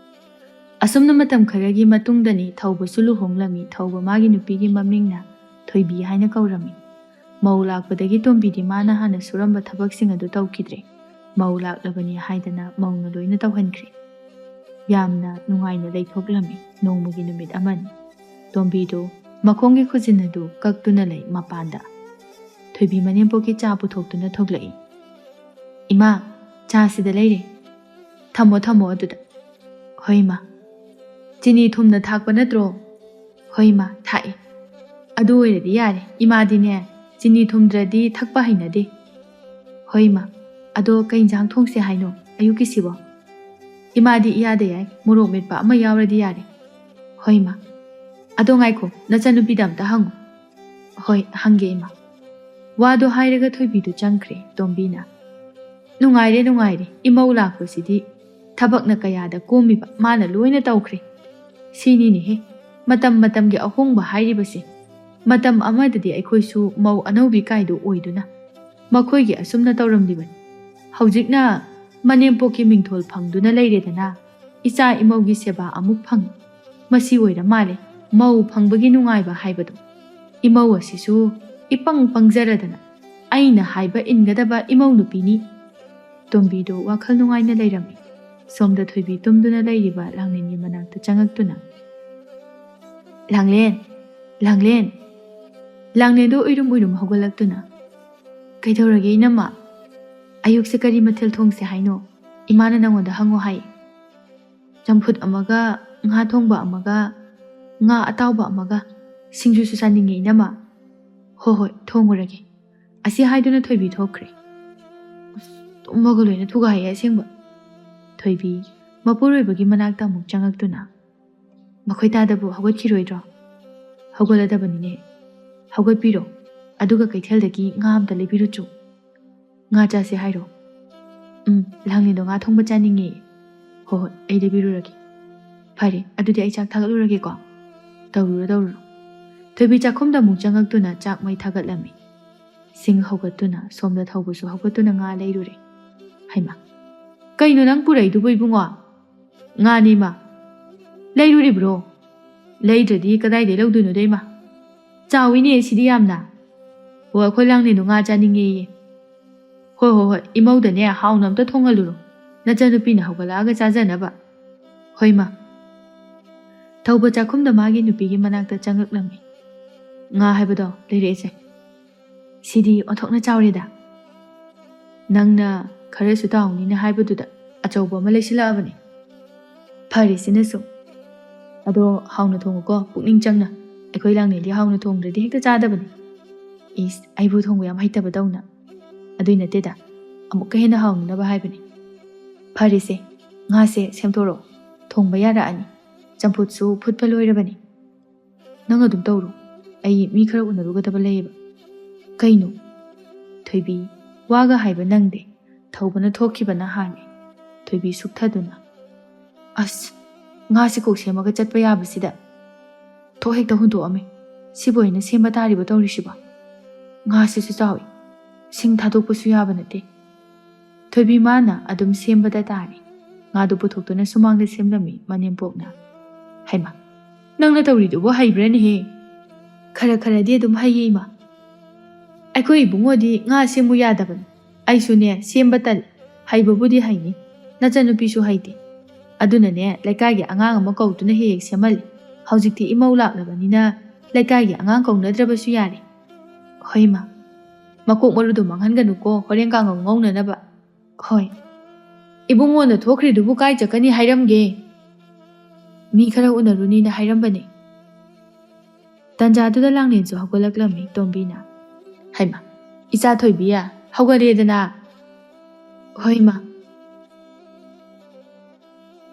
ꯑꯁꯨꯝꯅ ꯃꯇꯝ ꯈꯔꯒꯤ ꯃꯇꯨꯡꯗꯅꯤ ꯊꯧꯕꯁꯨ ꯂꯨꯍꯣꯡꯂꯝꯃꯤ꯫ ꯊꯧꯕ ꯃꯥꯒꯤ ꯅꯨꯄꯤꯒꯤ ꯃꯃꯤꯡꯅ ꯊꯣꯏꯕꯤ ꯍꯥꯏꯅ ꯀꯧꯔꯝꯃꯤ꯫ ꯃꯧ ꯂꯥꯛꯄꯗꯒꯤ ꯇꯣꯝꯕꯤꯗꯤ ꯃꯥꯅ ꯍꯥꯟꯅ ꯁꯨꯔꯝꯕ ꯊꯕꯛꯁꯤꯡ ꯑꯗꯨ ꯇꯧꯈꯤꯗ꯭ꯔꯦ꯫ ꯃꯧ ꯂꯥꯛꯂꯕꯅꯤ ꯍꯥꯏꯗꯅ ꯃꯧꯅ ꯂꯣꯏꯅ ꯇꯧꯍꯟꯈ꯭ꯔꯦ꯫ ꯌꯥꯝꯅ ꯅꯨꯡꯉꯥꯏꯅ ꯂꯩꯊꯣꯛꯂꯝꯃꯤ꯫ ꯅꯣꯡꯃꯒꯤ ꯅꯨꯃꯤꯠ ꯑꯃꯅꯤ ꯇꯣꯝꯕꯤꯗꯨ ꯃꯈꯣꯡꯒꯤ ꯈꯨꯖꯤꯟ ꯑꯗꯨ ꯀꯛꯇꯨꯅ ꯂꯩ ꯃꯄꯥꯟꯗ꯫ ꯊꯣꯏꯕꯤ ꯃꯅꯦꯝꯄꯣꯛꯀꯤ ꯆꯥ ꯄꯨꯊꯣꯛꯇꯨꯅ ꯊꯣꯛꯂꯛꯏ꯫ "ꯏꯃꯥ, ꯆꯥ ꯁꯤꯗ ꯂꯩꯔꯦ꯫ "ꯊꯝꯃꯣ, ꯊꯝꯃꯣ ꯑꯗꯨꯗ꯫" "ꯍꯣꯏ, ꯏꯃꯥ꯫" "ꯆꯤꯅꯤ ꯊꯨꯝꯅ ꯊꯥꯛꯄ ꯅꯠꯇ꯭ꯔꯣ?" "ꯍꯣꯏ, ꯏꯃꯥ, ꯊꯥꯛꯑꯦ꯫" "ꯑꯗꯨ ꯑꯣꯏꯔꯗꯤ ꯌꯥꯔꯦ꯫ ꯏꯃꯥꯗꯤꯅꯦ, ꯆꯤꯅꯤ ꯊꯨꯝꯗ꯭ꯔꯗꯤ ꯊꯛꯄ ꯍꯩꯅꯗꯦ꯫" "ꯍꯣꯏ, ꯏꯃꯥ꯫ ꯑꯗꯣ ꯀꯩ ꯏꯟꯖꯥꯡ ꯊꯣꯡꯁꯦ ꯍꯥꯏꯅꯣ ꯑꯌꯨꯛꯀꯤꯁꯤꯕꯣ?" "ꯏꯃꯥꯗꯤ ꯏꯌꯥꯗ ꯌꯥꯏ, ꯃꯣꯔꯣꯛ ꯃꯦꯠꯄ ꯑꯃ ꯌꯥꯎꯔꯗꯤ ꯌꯥꯔꯦ꯫" "ꯍꯣꯏ, ꯏꯃꯥ꯫ ꯑꯗꯣ ꯉꯥꯏꯈꯣ, ꯅꯆꯟꯅꯨꯄꯤꯗ ꯑꯝꯇ ꯍꯪꯉꯨ꯫" "ꯍꯣꯏ, ꯍꯪꯒꯦ, ꯏꯃꯥ꯫" ꯋꯥꯗꯣ ꯍꯥꯏꯔꯒ ꯊꯣꯏꯕꯤꯗꯨ ꯆꯪꯈ꯭ꯔꯦ ꯇꯣꯝꯕꯤꯅ꯫ "ꯅꯨꯡꯉꯥꯏꯔꯦ, ꯅꯨꯡꯉꯥꯏꯔꯦ, ꯏꯃꯧ ꯂꯥꯛꯄꯁꯤꯗꯤ꯫ ꯊꯕꯛꯅ ꯀꯌꯥꯗ ꯀꯣꯝꯃꯤꯕ, ꯃꯥꯅ ꯂꯣꯏꯅ ꯇꯧꯈ꯭ꯔꯦ꯫ ꯁꯤꯅꯤꯅꯦꯍꯦ, ꯃꯇꯝ ꯃꯇꯝꯒꯤ ꯑꯍꯣꯡꯕ ꯍꯥꯏꯔꯤꯕꯁꯦ꯫ ꯃꯇꯝ ꯑꯃꯗꯗꯤ ꯑꯩꯈꯣꯏꯁꯨ ꯃꯧ ꯑꯅꯧꯕꯤ ꯀꯥꯏꯗꯨ ꯑꯣꯏꯗꯨꯅ ꯃꯈꯣꯏꯒꯤ ꯑꯁꯨꯝꯅ ꯇꯧꯔꯝꯂꯤꯕꯅꯤ꯫ ꯍꯧꯖꯤꯛꯅ ꯃꯅꯦꯝꯄꯣꯛꯀꯤ ꯃꯤꯡꯊꯣꯜ ꯐꯪꯗꯨꯅ ꯂꯩꯔꯦꯗꯅ, ꯏꯆꯥ ꯏꯃꯧꯒꯤ ꯁꯦꯕꯥ ꯑꯃꯨꯛ ꯐꯪ꯫ ꯃꯁꯤ ꯑꯣꯏꯔ ꯃꯥꯜꯂꯦ ꯃꯧ ꯐꯪꯕꯒꯤ ꯅꯨꯡꯉꯥꯏꯕ ꯍꯥꯏꯕꯗꯣ꯫ ꯏꯃꯧ ꯑꯁꯤꯁꯨ ꯏꯄꯪ ꯄꯪꯖꯔꯗꯅ ꯑꯩꯅ ꯍꯥꯏꯕ ꯏꯟꯒꯗꯕ ꯏꯃꯧ ꯅꯨꯄꯤꯅꯤ꯫" ꯇꯣꯝꯕꯤꯗꯨ ꯋꯥꯈꯜ ꯅꯨꯡꯉꯥꯏꯅ ꯂꯩꯔꯝꯃꯤ꯫ ꯁꯣꯝꯗ ꯊꯣꯏꯕꯤ ꯇꯨꯝꯗꯨꯅ ꯂꯩꯔꯤꯕ ꯂꯥꯡꯂꯦꯟꯒꯤ ꯃꯅꯥꯛꯇ ꯆꯪꯉꯛꯇꯨꯅ, "ꯂꯥꯡꯂꯦꯟ! ꯂꯥꯡꯂꯦꯟ!" ꯂꯥꯡꯂꯦꯟꯗꯨ ꯎꯏꯔꯨꯝ ꯎꯏꯔꯨꯝ ꯍꯧꯒꯠꯂꯛꯇꯨꯅ, "ꯀꯩꯗꯧꯔꯒꯦ, ꯏꯅꯝꯃ? ꯑꯌꯨꯛꯁꯦ ꯀꯔꯤ ꯃꯊꯦꯜ ꯊꯣꯡꯁꯦ ꯍꯥꯏꯅꯣ? ꯏꯃꯥꯅ ꯅꯪꯉꯣꯟꯗ ꯍꯪꯉꯣ ꯍꯥꯏ꯫" "ꯆꯝꯐꯨꯠ ꯑꯃꯒ, ꯉꯥ ꯊꯣꯡꯕ ꯑꯃꯒ, ꯉꯥ ꯑꯇꯥꯎꯕ ꯑꯃꯒ, ꯁꯤꯡꯖꯨꯁꯨ ꯆꯥꯅꯤꯡꯉꯦ, ꯏꯅꯝꯃ꯫" "ꯍꯣ ꯍꯣꯏ, ꯊꯣꯡꯉꯨꯔꯒꯦ꯫" ꯑꯁꯤ ꯍꯥꯏꯗꯨꯅ ꯊꯣꯏꯕꯤ ꯊꯣꯛꯈ꯭ꯔꯦ꯫ ꯑꯁ, ꯇꯨꯝꯃꯒ ꯂꯣꯏꯅ ꯊꯨꯒꯥꯏꯌꯦ ꯑꯁꯦꯡꯕ꯫ ꯊꯣꯏꯕꯤ ꯃꯄꯨꯔꯣꯏꯕꯒꯤ ꯃꯅꯥꯛꯇ ꯑꯃꯨꯛ ꯆꯪꯉꯛꯇꯨꯅ, "ꯃꯈꯣꯏ ꯇꯥꯗꯕꯨ ꯍꯧꯒꯠꯈꯤꯔꯣꯏꯗ꯭ꯔꯣ?" "ꯍꯧꯒꯠꯂꯗꯕꯅꯤꯅꯦ꯫ ꯍꯧꯒꯠꯄꯤꯔꯣ, ꯑꯗꯨꯒ ꯀꯩꯊꯦꯜꯗꯒꯤ ꯉꯥ ꯑꯝꯇ ꯂꯩꯕꯤꯔꯨꯆꯣ꯫" "ꯉꯥ ꯆꯥꯁꯦ ꯍꯥꯏꯔꯣ?" "ꯎꯝ, ꯂꯥꯡꯂꯦꯟꯗꯣ ꯉꯥ ꯊꯣꯡꯕ ꯆꯥꯅꯤꯡꯉꯦ꯫" "ꯍꯣ ꯍꯣꯏ, ꯑꯩ ꯂꯩꯕꯤꯔꯨꯔꯒꯦ꯫" "ꯐꯔꯦ, ꯑꯗꯨꯗꯤ ꯑꯩ ꯆꯥꯛ ꯊꯥꯒꯠꯂꯨꯔꯒꯦꯀꯣ꯫" "ꯇꯧꯔꯨꯔꯣ, ꯇꯧꯔꯨꯔꯣ꯫" ꯊꯣꯏꯕꯤ ꯆꯥꯛꯈꯨꯝꯗ ꯑꯃꯨꯛ ꯆꯪꯉꯛꯇꯨꯅ ꯆꯥꯛ ꯃꯩ ꯊꯥꯒꯠꯂꯝꯃꯤ꯫ ꯁꯤꯡ ꯍꯧꯒꯠꯇꯨꯅ, ꯁꯣꯝꯗ ꯊꯧꯕꯁꯨ ꯍꯧꯒꯠꯇꯨꯅ ꯉꯥ ꯂꯩꯔꯨꯔꯦ꯫ "ꯍꯩꯃꯥ, ꯀꯩꯅꯣ ꯅꯪ ꯄꯨꯔꯛꯏꯗꯨꯕꯨ, ꯏꯕꯨꯡꯉꯣ?" "ꯉꯥꯅꯤ, ꯏꯃꯥ꯫" "ꯂꯩꯔꯨꯔꯤꯕ꯭ꯔꯣ? ꯂꯩꯗ꯭ꯔꯗꯤ ꯀꯗꯥꯏꯗꯩ ꯂꯧꯗꯣꯏꯅꯣꯗ, ꯏꯃꯥ? ꯆꯥꯎꯋꯤꯅꯦ ꯁꯤꯗꯤ ꯌꯥꯝꯅ꯫ ꯑꯣ, ꯑꯩꯈꯣꯏ ꯂꯥꯡꯂꯦꯟꯗꯣ ꯉꯥ ꯆꯥꯅꯤꯡꯉꯦꯌꯦ꯫" "ꯍꯣꯏ, ꯍꯣꯏ, ꯍꯣꯏ, ꯏꯃꯧꯗꯅꯦ ꯍꯥꯎꯅ ꯑꯝꯇ ꯊꯣꯡꯍꯜꯂꯨꯔꯣ, ꯅꯆꯟꯅꯨꯄꯤꯅ ꯍꯧꯒꯠꯂꯛꯑꯒ ꯆꯥꯖꯅꯕ꯫" "ꯍꯣꯏ, ꯏꯃꯥ꯫" ꯊꯧꯕ ꯆꯥꯛꯈꯨꯝꯗ ꯃꯥꯒꯤ ꯅꯨꯄꯤꯒꯤ ꯃꯅꯥꯛꯇ ꯆꯪꯉꯛꯂꯝꯃꯤ꯫ "ꯉꯥ ꯍꯥꯏꯕꯗꯣ ꯂꯩꯔꯛꯏꯁꯦ꯫ ꯁꯤꯗꯤ ꯑꯣꯟꯊꯣꯛꯅ ꯆꯥꯎꯔꯦꯗ꯫ ꯅꯪꯅ ꯈꯔꯁꯨ ꯇꯥꯎꯅꯤꯅ ꯍꯥꯏꯕꯗꯨꯗ ꯑꯆꯧꯕ ꯑꯃ ꯂꯩꯁꯤꯜꯂꯛꯑꯕꯅꯤ꯫ ꯐꯔꯦ ꯁꯤꯅꯁꯨ꯫ ꯑꯗꯣ ꯍꯥꯎꯅ ꯊꯣꯡꯉꯨꯀꯣ, ꯄꯨꯛꯅꯤꯡ ꯆꯪꯅ꯫ ꯑꯩꯈꯣꯏ ꯂꯥꯡꯂꯦꯟꯗꯤ ꯍꯥꯎꯅ ꯊꯣꯡꯗ꯭ꯔꯗꯤ ꯍꯦꯛꯇ ꯆꯥꯗꯕꯅꯤ꯫ ꯏꯁ, ꯑꯩꯕꯨ ꯊꯣꯡꯕ ꯌꯥꯝ ꯍꯩꯇꯕꯗꯧꯅ꯫ ꯑꯗꯨꯏ ꯅꯠꯇꯦꯗ, ꯑꯃꯨꯛꯀ ꯍꯦꯟꯅ ꯍꯥꯎꯅꯅꯕ ꯍꯥꯏꯕꯅꯤ꯫ ꯐꯔꯦꯁꯦ, ꯉꯥꯁꯦ ꯁꯦꯝꯗꯣꯔꯛꯑꯣ, ꯊꯣꯡꯕ ꯌꯥꯔꯛꯑꯅꯤ꯫ ꯆꯝꯐꯨꯠꯁꯨ ꯐꯨꯠꯄ ꯂꯣꯏꯔꯕꯅꯤ꯫ ꯅꯪ ꯑꯗꯨꯝ ꯇꯧꯔꯣ, ꯑꯩ ꯃꯤ ꯈꯔ ꯎꯅꯔꯨꯒꯗꯕ ꯂꯩꯌꯦꯕ꯫ ꯀꯩꯅꯣ? ꯊꯣꯏꯕꯤ, ꯋꯥꯒ ꯍꯥꯏꯕ ꯅꯪꯗꯦ꯫ ꯊꯧꯕꯅ ꯊꯣꯛꯈꯤꯕꯅ ꯍꯥꯜꯂꯦ꯫ ꯊꯣꯏꯕꯤ ꯁꯨꯛꯊꯗꯨꯅ, "ꯑꯁ, ꯉꯥꯁꯤ ꯀꯣꯛ ꯁꯦꯝꯃꯒ ꯆꯠꯄ ꯌꯥꯕꯁꯤꯗ꯫ ꯊꯣꯛ ꯍꯦꯛꯇ ꯍꯨꯟꯗꯣꯛꯑꯝꯃꯦ꯫ ꯁꯤꯕꯨ ꯑꯩꯅ ꯁꯦꯝꯕ ꯇꯥꯔꯤꯕ ꯇꯧꯔꯤꯁꯤꯕꯣ? ꯉꯥꯁꯤꯁꯨ ꯆꯥꯎꯏ꯫ ꯁꯤꯡ ꯊꯥꯗꯣꯛꯄꯁꯨ ꯌꯥꯕ ꯅꯠꯇꯦ꯫" ꯊꯣꯏꯕꯤ ꯃꯥꯅ ꯑꯗꯨꯝ ꯁꯦꯝꯕꯗ ꯇꯥꯔꯦ꯫ ꯉꯥꯗꯨ ꯄꯨꯊꯣꯛꯇꯨꯅ ꯁꯨꯃꯥꯡꯗ ꯁꯦꯝꯂꯝꯃꯤ ꯃꯅꯦꯝꯄꯣꯛꯅ꯫ "ꯍꯩꯃꯥ, ꯅꯪꯅ ꯇꯧꯔꯤꯗꯨꯕꯨ ꯍꯩꯕ꯭ꯔꯥꯅꯦꯍꯦ?" "ꯈꯔ ꯈꯔꯗꯤ ꯑꯗꯨꯝ ꯍꯩꯌꯦ ꯏꯃꯥ꯫ ꯑꯩꯈꯣꯏ ꯏꯕꯨꯡꯉꯣꯗꯤ ꯉꯥ ꯁꯦꯝꯃꯨ ꯌꯥꯗꯕꯅꯤ꯫ ꯑꯩꯁꯨꯅꯦ ꯁꯦꯝꯕ ꯇꯜꯂꯤ꯫ ꯍꯩꯕꯕꯨꯗꯤ ꯍꯩꯅꯤ꯫ ꯅꯆꯟꯅꯨꯄꯤꯁꯨ ꯍꯩꯇꯦ꯫ ꯑꯗꯨꯅꯅꯦ ꯂꯩꯀꯥꯏꯒꯤ ꯑꯉꯥꯡ ꯑꯃ ꯀꯧꯗꯨꯅ ꯍꯦꯛ ꯍꯦꯛ ꯁꯦꯝꯍꯜꯂꯤ꯫ ꯍꯧꯖꯤꯛꯇꯤ ꯏꯃꯧ ꯂꯥꯛꯂꯕꯅꯤꯅ ꯂꯩꯀꯥꯏꯒꯤ ꯑꯉꯥꯡ ꯀꯧꯅꯗ꯭ꯔꯕꯁꯨ ꯌꯥꯔꯦ꯫" "ꯍꯣꯏ ꯏꯃꯥ꯫ ꯃꯀꯣꯛ ꯃꯔꯨꯗꯣ ꯃꯥꯡꯍꯟꯒꯅꯨꯀꯣ, ꯍꯣꯔꯦꯟ ꯀꯥꯡꯉꯧ ꯉꯧꯅꯅꯕ꯫" "ꯍꯣꯏ꯫ ꯏꯕꯨꯡꯉꯣꯅ ꯊꯣꯛꯈ꯭ꯔꯤꯗꯨꯕꯨ ꯀꯥꯏ ꯆꯠꯀꯅꯤ ꯍꯥꯏꯔꯝꯒꯦ?" "ꯃꯤ ꯈꯔ ꯎꯅꯔꯨꯅꯤꯅ ꯍꯥꯏꯔꯝꯕꯅꯦ꯫" ꯇꯟꯖꯥꯗꯨꯗ ꯂꯥꯡꯂꯦꯟꯁꯨ ꯍꯧꯒꯠꯂꯛꯂꯝꯃꯤ ꯇꯣꯝꯕꯤꯅ꯫ "ꯍꯩꯃꯥ, ꯏꯆꯥ ꯊꯣꯏꯕꯤ, ꯍꯧꯒꯠꯂꯦꯗꯅ?" "ꯍꯣꯏ ꯏꯃꯥ꯫"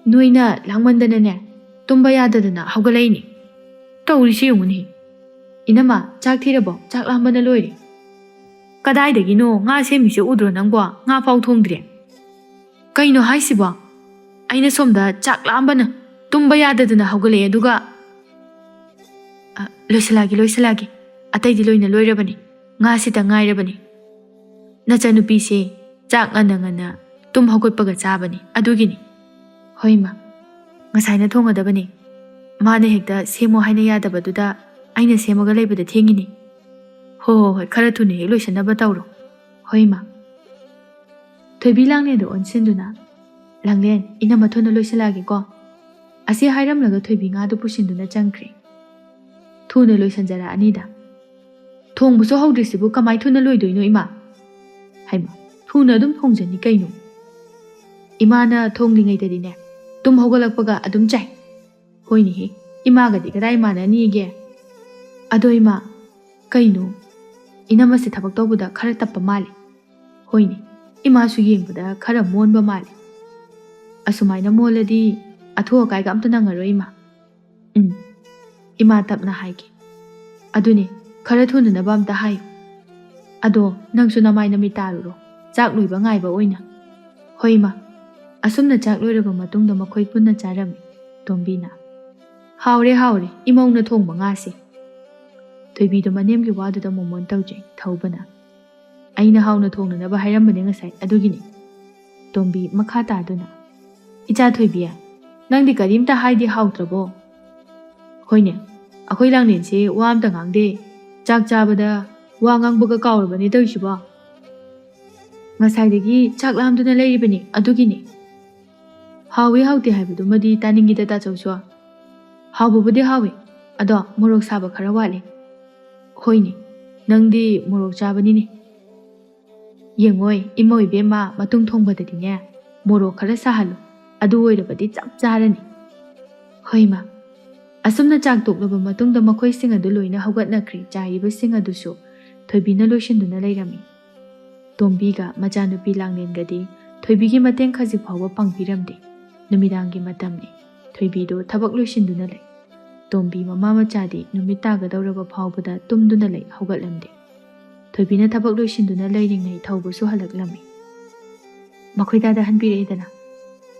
"ꯅꯣꯏꯅ ꯂꯥꯡꯃꯟꯗꯅꯅꯦ, ꯇꯨꯝꯕ ꯌꯥꯗꯗꯅ ꯍꯧꯒꯠꯂꯛꯏꯅꯦ꯫ ꯇꯧꯔꯤꯁꯤ ꯌꯦꯡꯉꯨꯅꯦ꯫ ꯏꯅꯝꯃ, ꯆꯥꯛ ꯊꯤꯔꯕꯣ? ꯆꯥꯛ ꯂꯥꯝꯕꯅ ꯂꯣꯏꯔꯦ꯫" "ꯀꯗꯥꯏꯗꯒꯤꯅꯣ? ꯉꯥ ꯁꯦꯝꯃꯤꯁꯦ ꯎꯗ꯭ꯔꯣ ꯅꯪꯕꯣ? ꯉꯥ ꯐꯥꯎ ꯊꯣꯡꯗ꯭ꯔꯤ꯫" "ꯀꯩꯅꯣ ꯍꯥꯏꯁꯤꯕꯣ? ꯑꯩꯅ ꯁꯣꯝꯗ ꯆꯥꯛ ꯂꯥꯝꯕꯅ ꯇꯨꯝꯕ ꯌꯥꯗꯗꯅ ꯍꯧꯒꯠꯂꯛꯑꯦ, ꯑꯗꯨꯒ..." "ꯑ, ꯂꯣꯏꯁꯤꯜꯂꯛꯑꯒꯦ, ꯂꯣꯏꯁꯤꯜꯂꯛꯑꯒꯦ꯫ ꯑꯇꯩꯗꯤ ꯂꯣꯏꯅ ꯂꯣꯏꯔꯕꯅꯤ꯫ ꯉꯥꯁꯤꯇ ꯉꯥꯏꯔꯕꯅꯤ꯫ ꯅꯆꯟꯅꯨꯄꯤꯁꯦ ꯆꯥꯛ ꯉꯟꯅ ꯉꯟꯅ ꯇꯨꯝ ꯍꯧꯒꯠꯄꯒ ꯆꯥꯕꯅꯤ, ꯑꯗꯨꯒꯤꯅꯤ꯫" "ꯍꯣꯏ ꯏꯃꯥ, ꯉꯁꯥꯏꯅ ꯊꯣꯡꯒꯗꯕꯅꯤ꯫ ꯃꯥꯅ ꯍꯦꯛꯇ ꯁꯦꯝꯃꯣ ꯍꯥꯏꯅ ꯌꯥꯗꯕꯗꯨꯗ ꯑꯩꯅ ꯁꯦꯝꯃꯒ ꯂꯩꯕꯗ ꯊꯦꯡꯉꯤꯅꯤ꯫ ꯍꯣ, ꯍꯣ, ꯍꯣꯏ, ꯈꯔ ꯊꯨꯅ ꯍꯦꯛ ꯂꯣꯏꯁꯤꯟꯅꯕ ꯇꯧꯔꯣ꯫" "ꯍꯣꯏ ꯏꯃꯥ꯫" ꯊꯣꯏꯕꯤ ꯂꯥꯡꯂꯦꯟꯗ ꯑꯣꯟꯁꯤꯟꯗꯨꯅ, "ꯂꯥꯡꯂꯦꯟ, ꯏꯅꯝꯃ ꯊꯨꯅ ꯂꯣꯏꯁꯤꯜꯂꯛꯑꯒꯦꯀꯣ꯫" ꯑꯁꯤ ꯍꯥꯏꯔꯝꯂꯒ ꯊꯣꯏꯕꯤ ꯉꯥꯗꯨ ꯄꯨꯁꯤꯟꯗꯨꯅ ꯆꯪꯈ꯭ꯔꯦ꯫ "ꯊꯨꯅ ꯂꯣꯏꯁꯤꯟꯖꯔꯛꯑꯅꯤꯗ꯫ ꯊꯣꯡꯕꯁꯨ ꯍꯧꯗ꯭ꯔꯤꯁꯤꯕꯨ ꯀꯃꯥꯏ ꯊꯨꯅ ꯂꯣꯏꯗꯣꯏꯅꯣ, ꯏꯃꯥ?" "ꯍꯩꯃꯥ, ꯊꯨꯅ ꯑꯗꯨꯝ ꯊꯣꯡꯖꯅꯤ ꯀꯩꯅꯣ꯫" ꯏꯃꯥꯅ ꯊꯣꯡꯂꯤꯉꯩꯗꯗꯤꯅꯦ, ꯇꯨꯝ ꯍꯧꯒꯠꯂꯛꯄꯒ ꯑꯗꯨꯝ ꯆꯥꯏ꯫ ꯍꯣꯏꯅꯦꯍꯦ, ꯏꯃꯥꯒꯗꯤ ꯀꯗꯥꯏ ꯃꯥꯟꯅꯅꯤꯒꯦ? ꯑꯗꯣ ꯏꯃꯥ, ꯀꯩꯅꯣ? ꯏꯅꯝꯃꯁꯦ ꯊꯕꯛ ꯇꯧꯕꯗ ꯈꯔ ꯇꯞꯄ ꯃꯥꯜꯂꯦ꯫ ꯍꯣꯏꯅꯦ, ꯏꯃꯥꯁꯨ ꯌꯦꯡꯕꯗ ꯈꯔ ꯃꯣꯟꯕ ꯃꯥꯜꯂꯦ꯫ ꯑꯁꯨꯃꯥꯏꯅ ꯃꯣꯜꯂꯗꯤ ꯑꯊꯨ ꯑꯀꯥꯏꯒ ꯑꯝꯇ ꯅꯪꯉꯔꯣꯏ ꯏꯃꯥ꯫ ꯎꯝ, ꯏꯃꯥ ꯇꯞꯅ ꯍꯥꯏꯒꯦ꯫ ꯑꯗꯨꯅꯦ, ꯈꯔ ꯊꯨꯅꯅꯕ ꯑꯝꯇ ꯍꯥꯏꯌꯨ꯫ ꯑꯗꯣ ꯅꯪꯁꯨ ꯅꯃꯥꯏ ꯅꯃꯤꯠ ꯇꯥꯔꯨꯔꯣ, ꯆꯥꯛ ꯂꯣꯏꯕ ꯉꯥꯏꯕ ꯑꯣꯏꯅ꯫ ꯍꯣꯏ ꯏꯃꯥ꯫ ꯑꯁꯨꯝꯅ ꯆꯥꯛ ꯂꯣꯏꯔꯕ ꯃꯇꯨꯡꯗ ꯃꯈꯣꯏ ꯄꯨꯟꯅ ꯆꯥꯔꯝꯃꯤ꯫ ꯇꯣꯝꯕꯤꯅ, "ꯍꯥꯎꯔꯦ, ꯍꯥꯎꯔꯦ, ꯏꯃꯧꯅ ꯊꯣꯡꯕ ꯉꯥꯁꯦ"꯫ ꯊꯣꯏꯕꯤꯗꯣ ꯃꯅꯦꯝꯒꯤ ꯋꯥꯗꯨꯗ ꯃꯣꯃꯣꯟ ꯇꯧꯖꯩ꯫ ꯊꯧꯕꯅ, "ꯑꯩꯅ ꯍꯥꯎꯅ ꯊꯣꯡꯅꯅꯕ ꯍꯥꯏꯔꯝꯕꯅꯦ ꯉꯁꯥꯏ, ꯑꯗꯨꯒꯤꯅꯤ"꯫ ꯇꯣꯝꯕꯤ ꯃꯈꯥ ꯇꯥꯗꯨꯅ, "ꯏꯆꯥ ꯊꯣꯏꯕꯤ, ꯅꯪꯗꯤ ꯀꯔꯤꯝꯇ ꯍꯥꯏꯗꯦ, ꯍꯥꯎꯇ꯭ꯔꯕꯣ?" "ꯍꯣꯏꯅꯦ, ꯑꯩꯈꯣꯏ ꯂꯥꯡꯂꯦꯟꯁꯦ ꯋꯥ ꯑꯝꯇ ꯉꯥꯡꯗꯦ꯫ ꯆꯥꯛ ꯆꯥꯕꯗ ꯋꯥ ꯉꯥꯡꯕꯒ ꯀꯥꯎꯔꯕꯅꯦ ꯇꯧꯔꯤꯁꯤꯕꯣ꯫ ꯉꯁꯥꯏꯗꯒꯤ ꯆꯥꯛ ꯂꯥꯝꯗꯨꯅ ꯂꯩꯔꯤꯕꯅꯤ, ꯑꯗꯨꯒꯤꯅꯤ"꯫ "ꯍꯥꯎꯏ ꯍꯥꯎꯇꯦ ꯍꯥꯏꯕꯗꯨꯃꯗꯤ ꯇꯥꯅꯤꯡꯉꯤꯗ, ꯇꯥꯆꯧꯁꯨ꯫ ꯍꯥꯎꯕꯕꯨꯗꯤ ꯍꯥꯎꯏ, ꯑꯗꯣ ꯃꯣꯔꯣꯛ ꯁꯥꯕ ꯈꯔ ꯋꯥꯠꯂꯤ"꯫ "ꯍꯣꯏꯅꯦ, ꯅꯪꯗꯤ ꯃꯣꯔꯣꯛ ꯆꯥꯕꯅꯤꯅꯦ"꯫ "ꯌꯦꯡꯉꯣꯏ ꯏꯃꯧ ꯏꯕꯦꯝꯃ, ꯃꯇꯨꯡ ꯊꯣꯡꯕꯗꯗꯤꯅꯦ, ꯃꯣꯔꯣꯛ ꯈꯔ ꯁꯥꯍꯜꯂꯨ, ꯑꯗꯨ ꯑꯣꯏꯔꯕꯗꯤ ꯆꯞ ꯆꯥꯔꯅꯤ"꯫ "ꯍꯣꯏ ꯏꯃꯥ"꯫ ꯑꯁꯨꯝꯅ ꯆꯥꯛ ꯇꯣꯛꯂꯕ ꯃꯇꯨꯡꯗ ꯃꯈꯣꯏꯁꯤꯡ ꯑꯗꯨ ꯂꯣꯏꯅ ꯍꯧꯒꯠꯅꯈ꯭ꯔꯦ꯫ ꯆꯥꯏꯔꯤꯕꯁꯤꯡ ꯑꯗꯨꯁꯨ ꯊꯣꯏꯕꯤꯅ ꯂꯣꯏꯁꯤꯟꯗꯨꯅ ꯂꯩꯔꯝꯃꯤ꯫ ꯇꯣꯝꯕꯤꯒ ꯃꯆꯥꯅꯨꯄꯤ ꯂꯥꯡꯂꯦꯟꯒꯗꯤ ꯊꯣꯏꯕꯤꯒꯤ ꯃꯇꯦꯡ ꯈꯖꯤꯛ ꯐꯥꯎꯕ ꯄꯥꯡꯕꯤꯔꯝꯗꯦ꯫ ꯅꯨꯃꯤꯗꯥꯡꯒꯤ ꯃꯇꯝꯅꯤ꯫ ꯊꯣꯏꯕꯤꯗꯣ ꯊꯕꯛ ꯂꯣꯏꯁꯤꯟꯗꯨꯅ ꯂꯩ꯫ ꯇꯣꯝꯕꯤ ꯃꯃꯥ ꯃꯆꯥꯗꯤ ꯅꯨꯃꯤꯠ ꯇꯥꯒꯗꯧꯔꯕ ꯐꯥꯎꯕꯗ ꯇꯨꯝꯗꯨꯅ ꯂꯩ, ꯍꯧꯒꯠꯂꯝꯗꯦ꯫ ꯊꯣꯏꯕꯤꯅ ꯊꯕꯛ ꯂꯣꯏꯁꯤꯟꯗꯨꯅ ꯂꯩꯔꯤꯉꯩ ꯊꯧꯕꯁꯨ ꯍꯜꯂꯛꯂꯝꯃꯤ꯫ "ꯃꯈꯣꯏ ꯗꯥꯗꯥ ꯍꯟꯕꯤꯔꯛꯑꯦꯗꯅ?"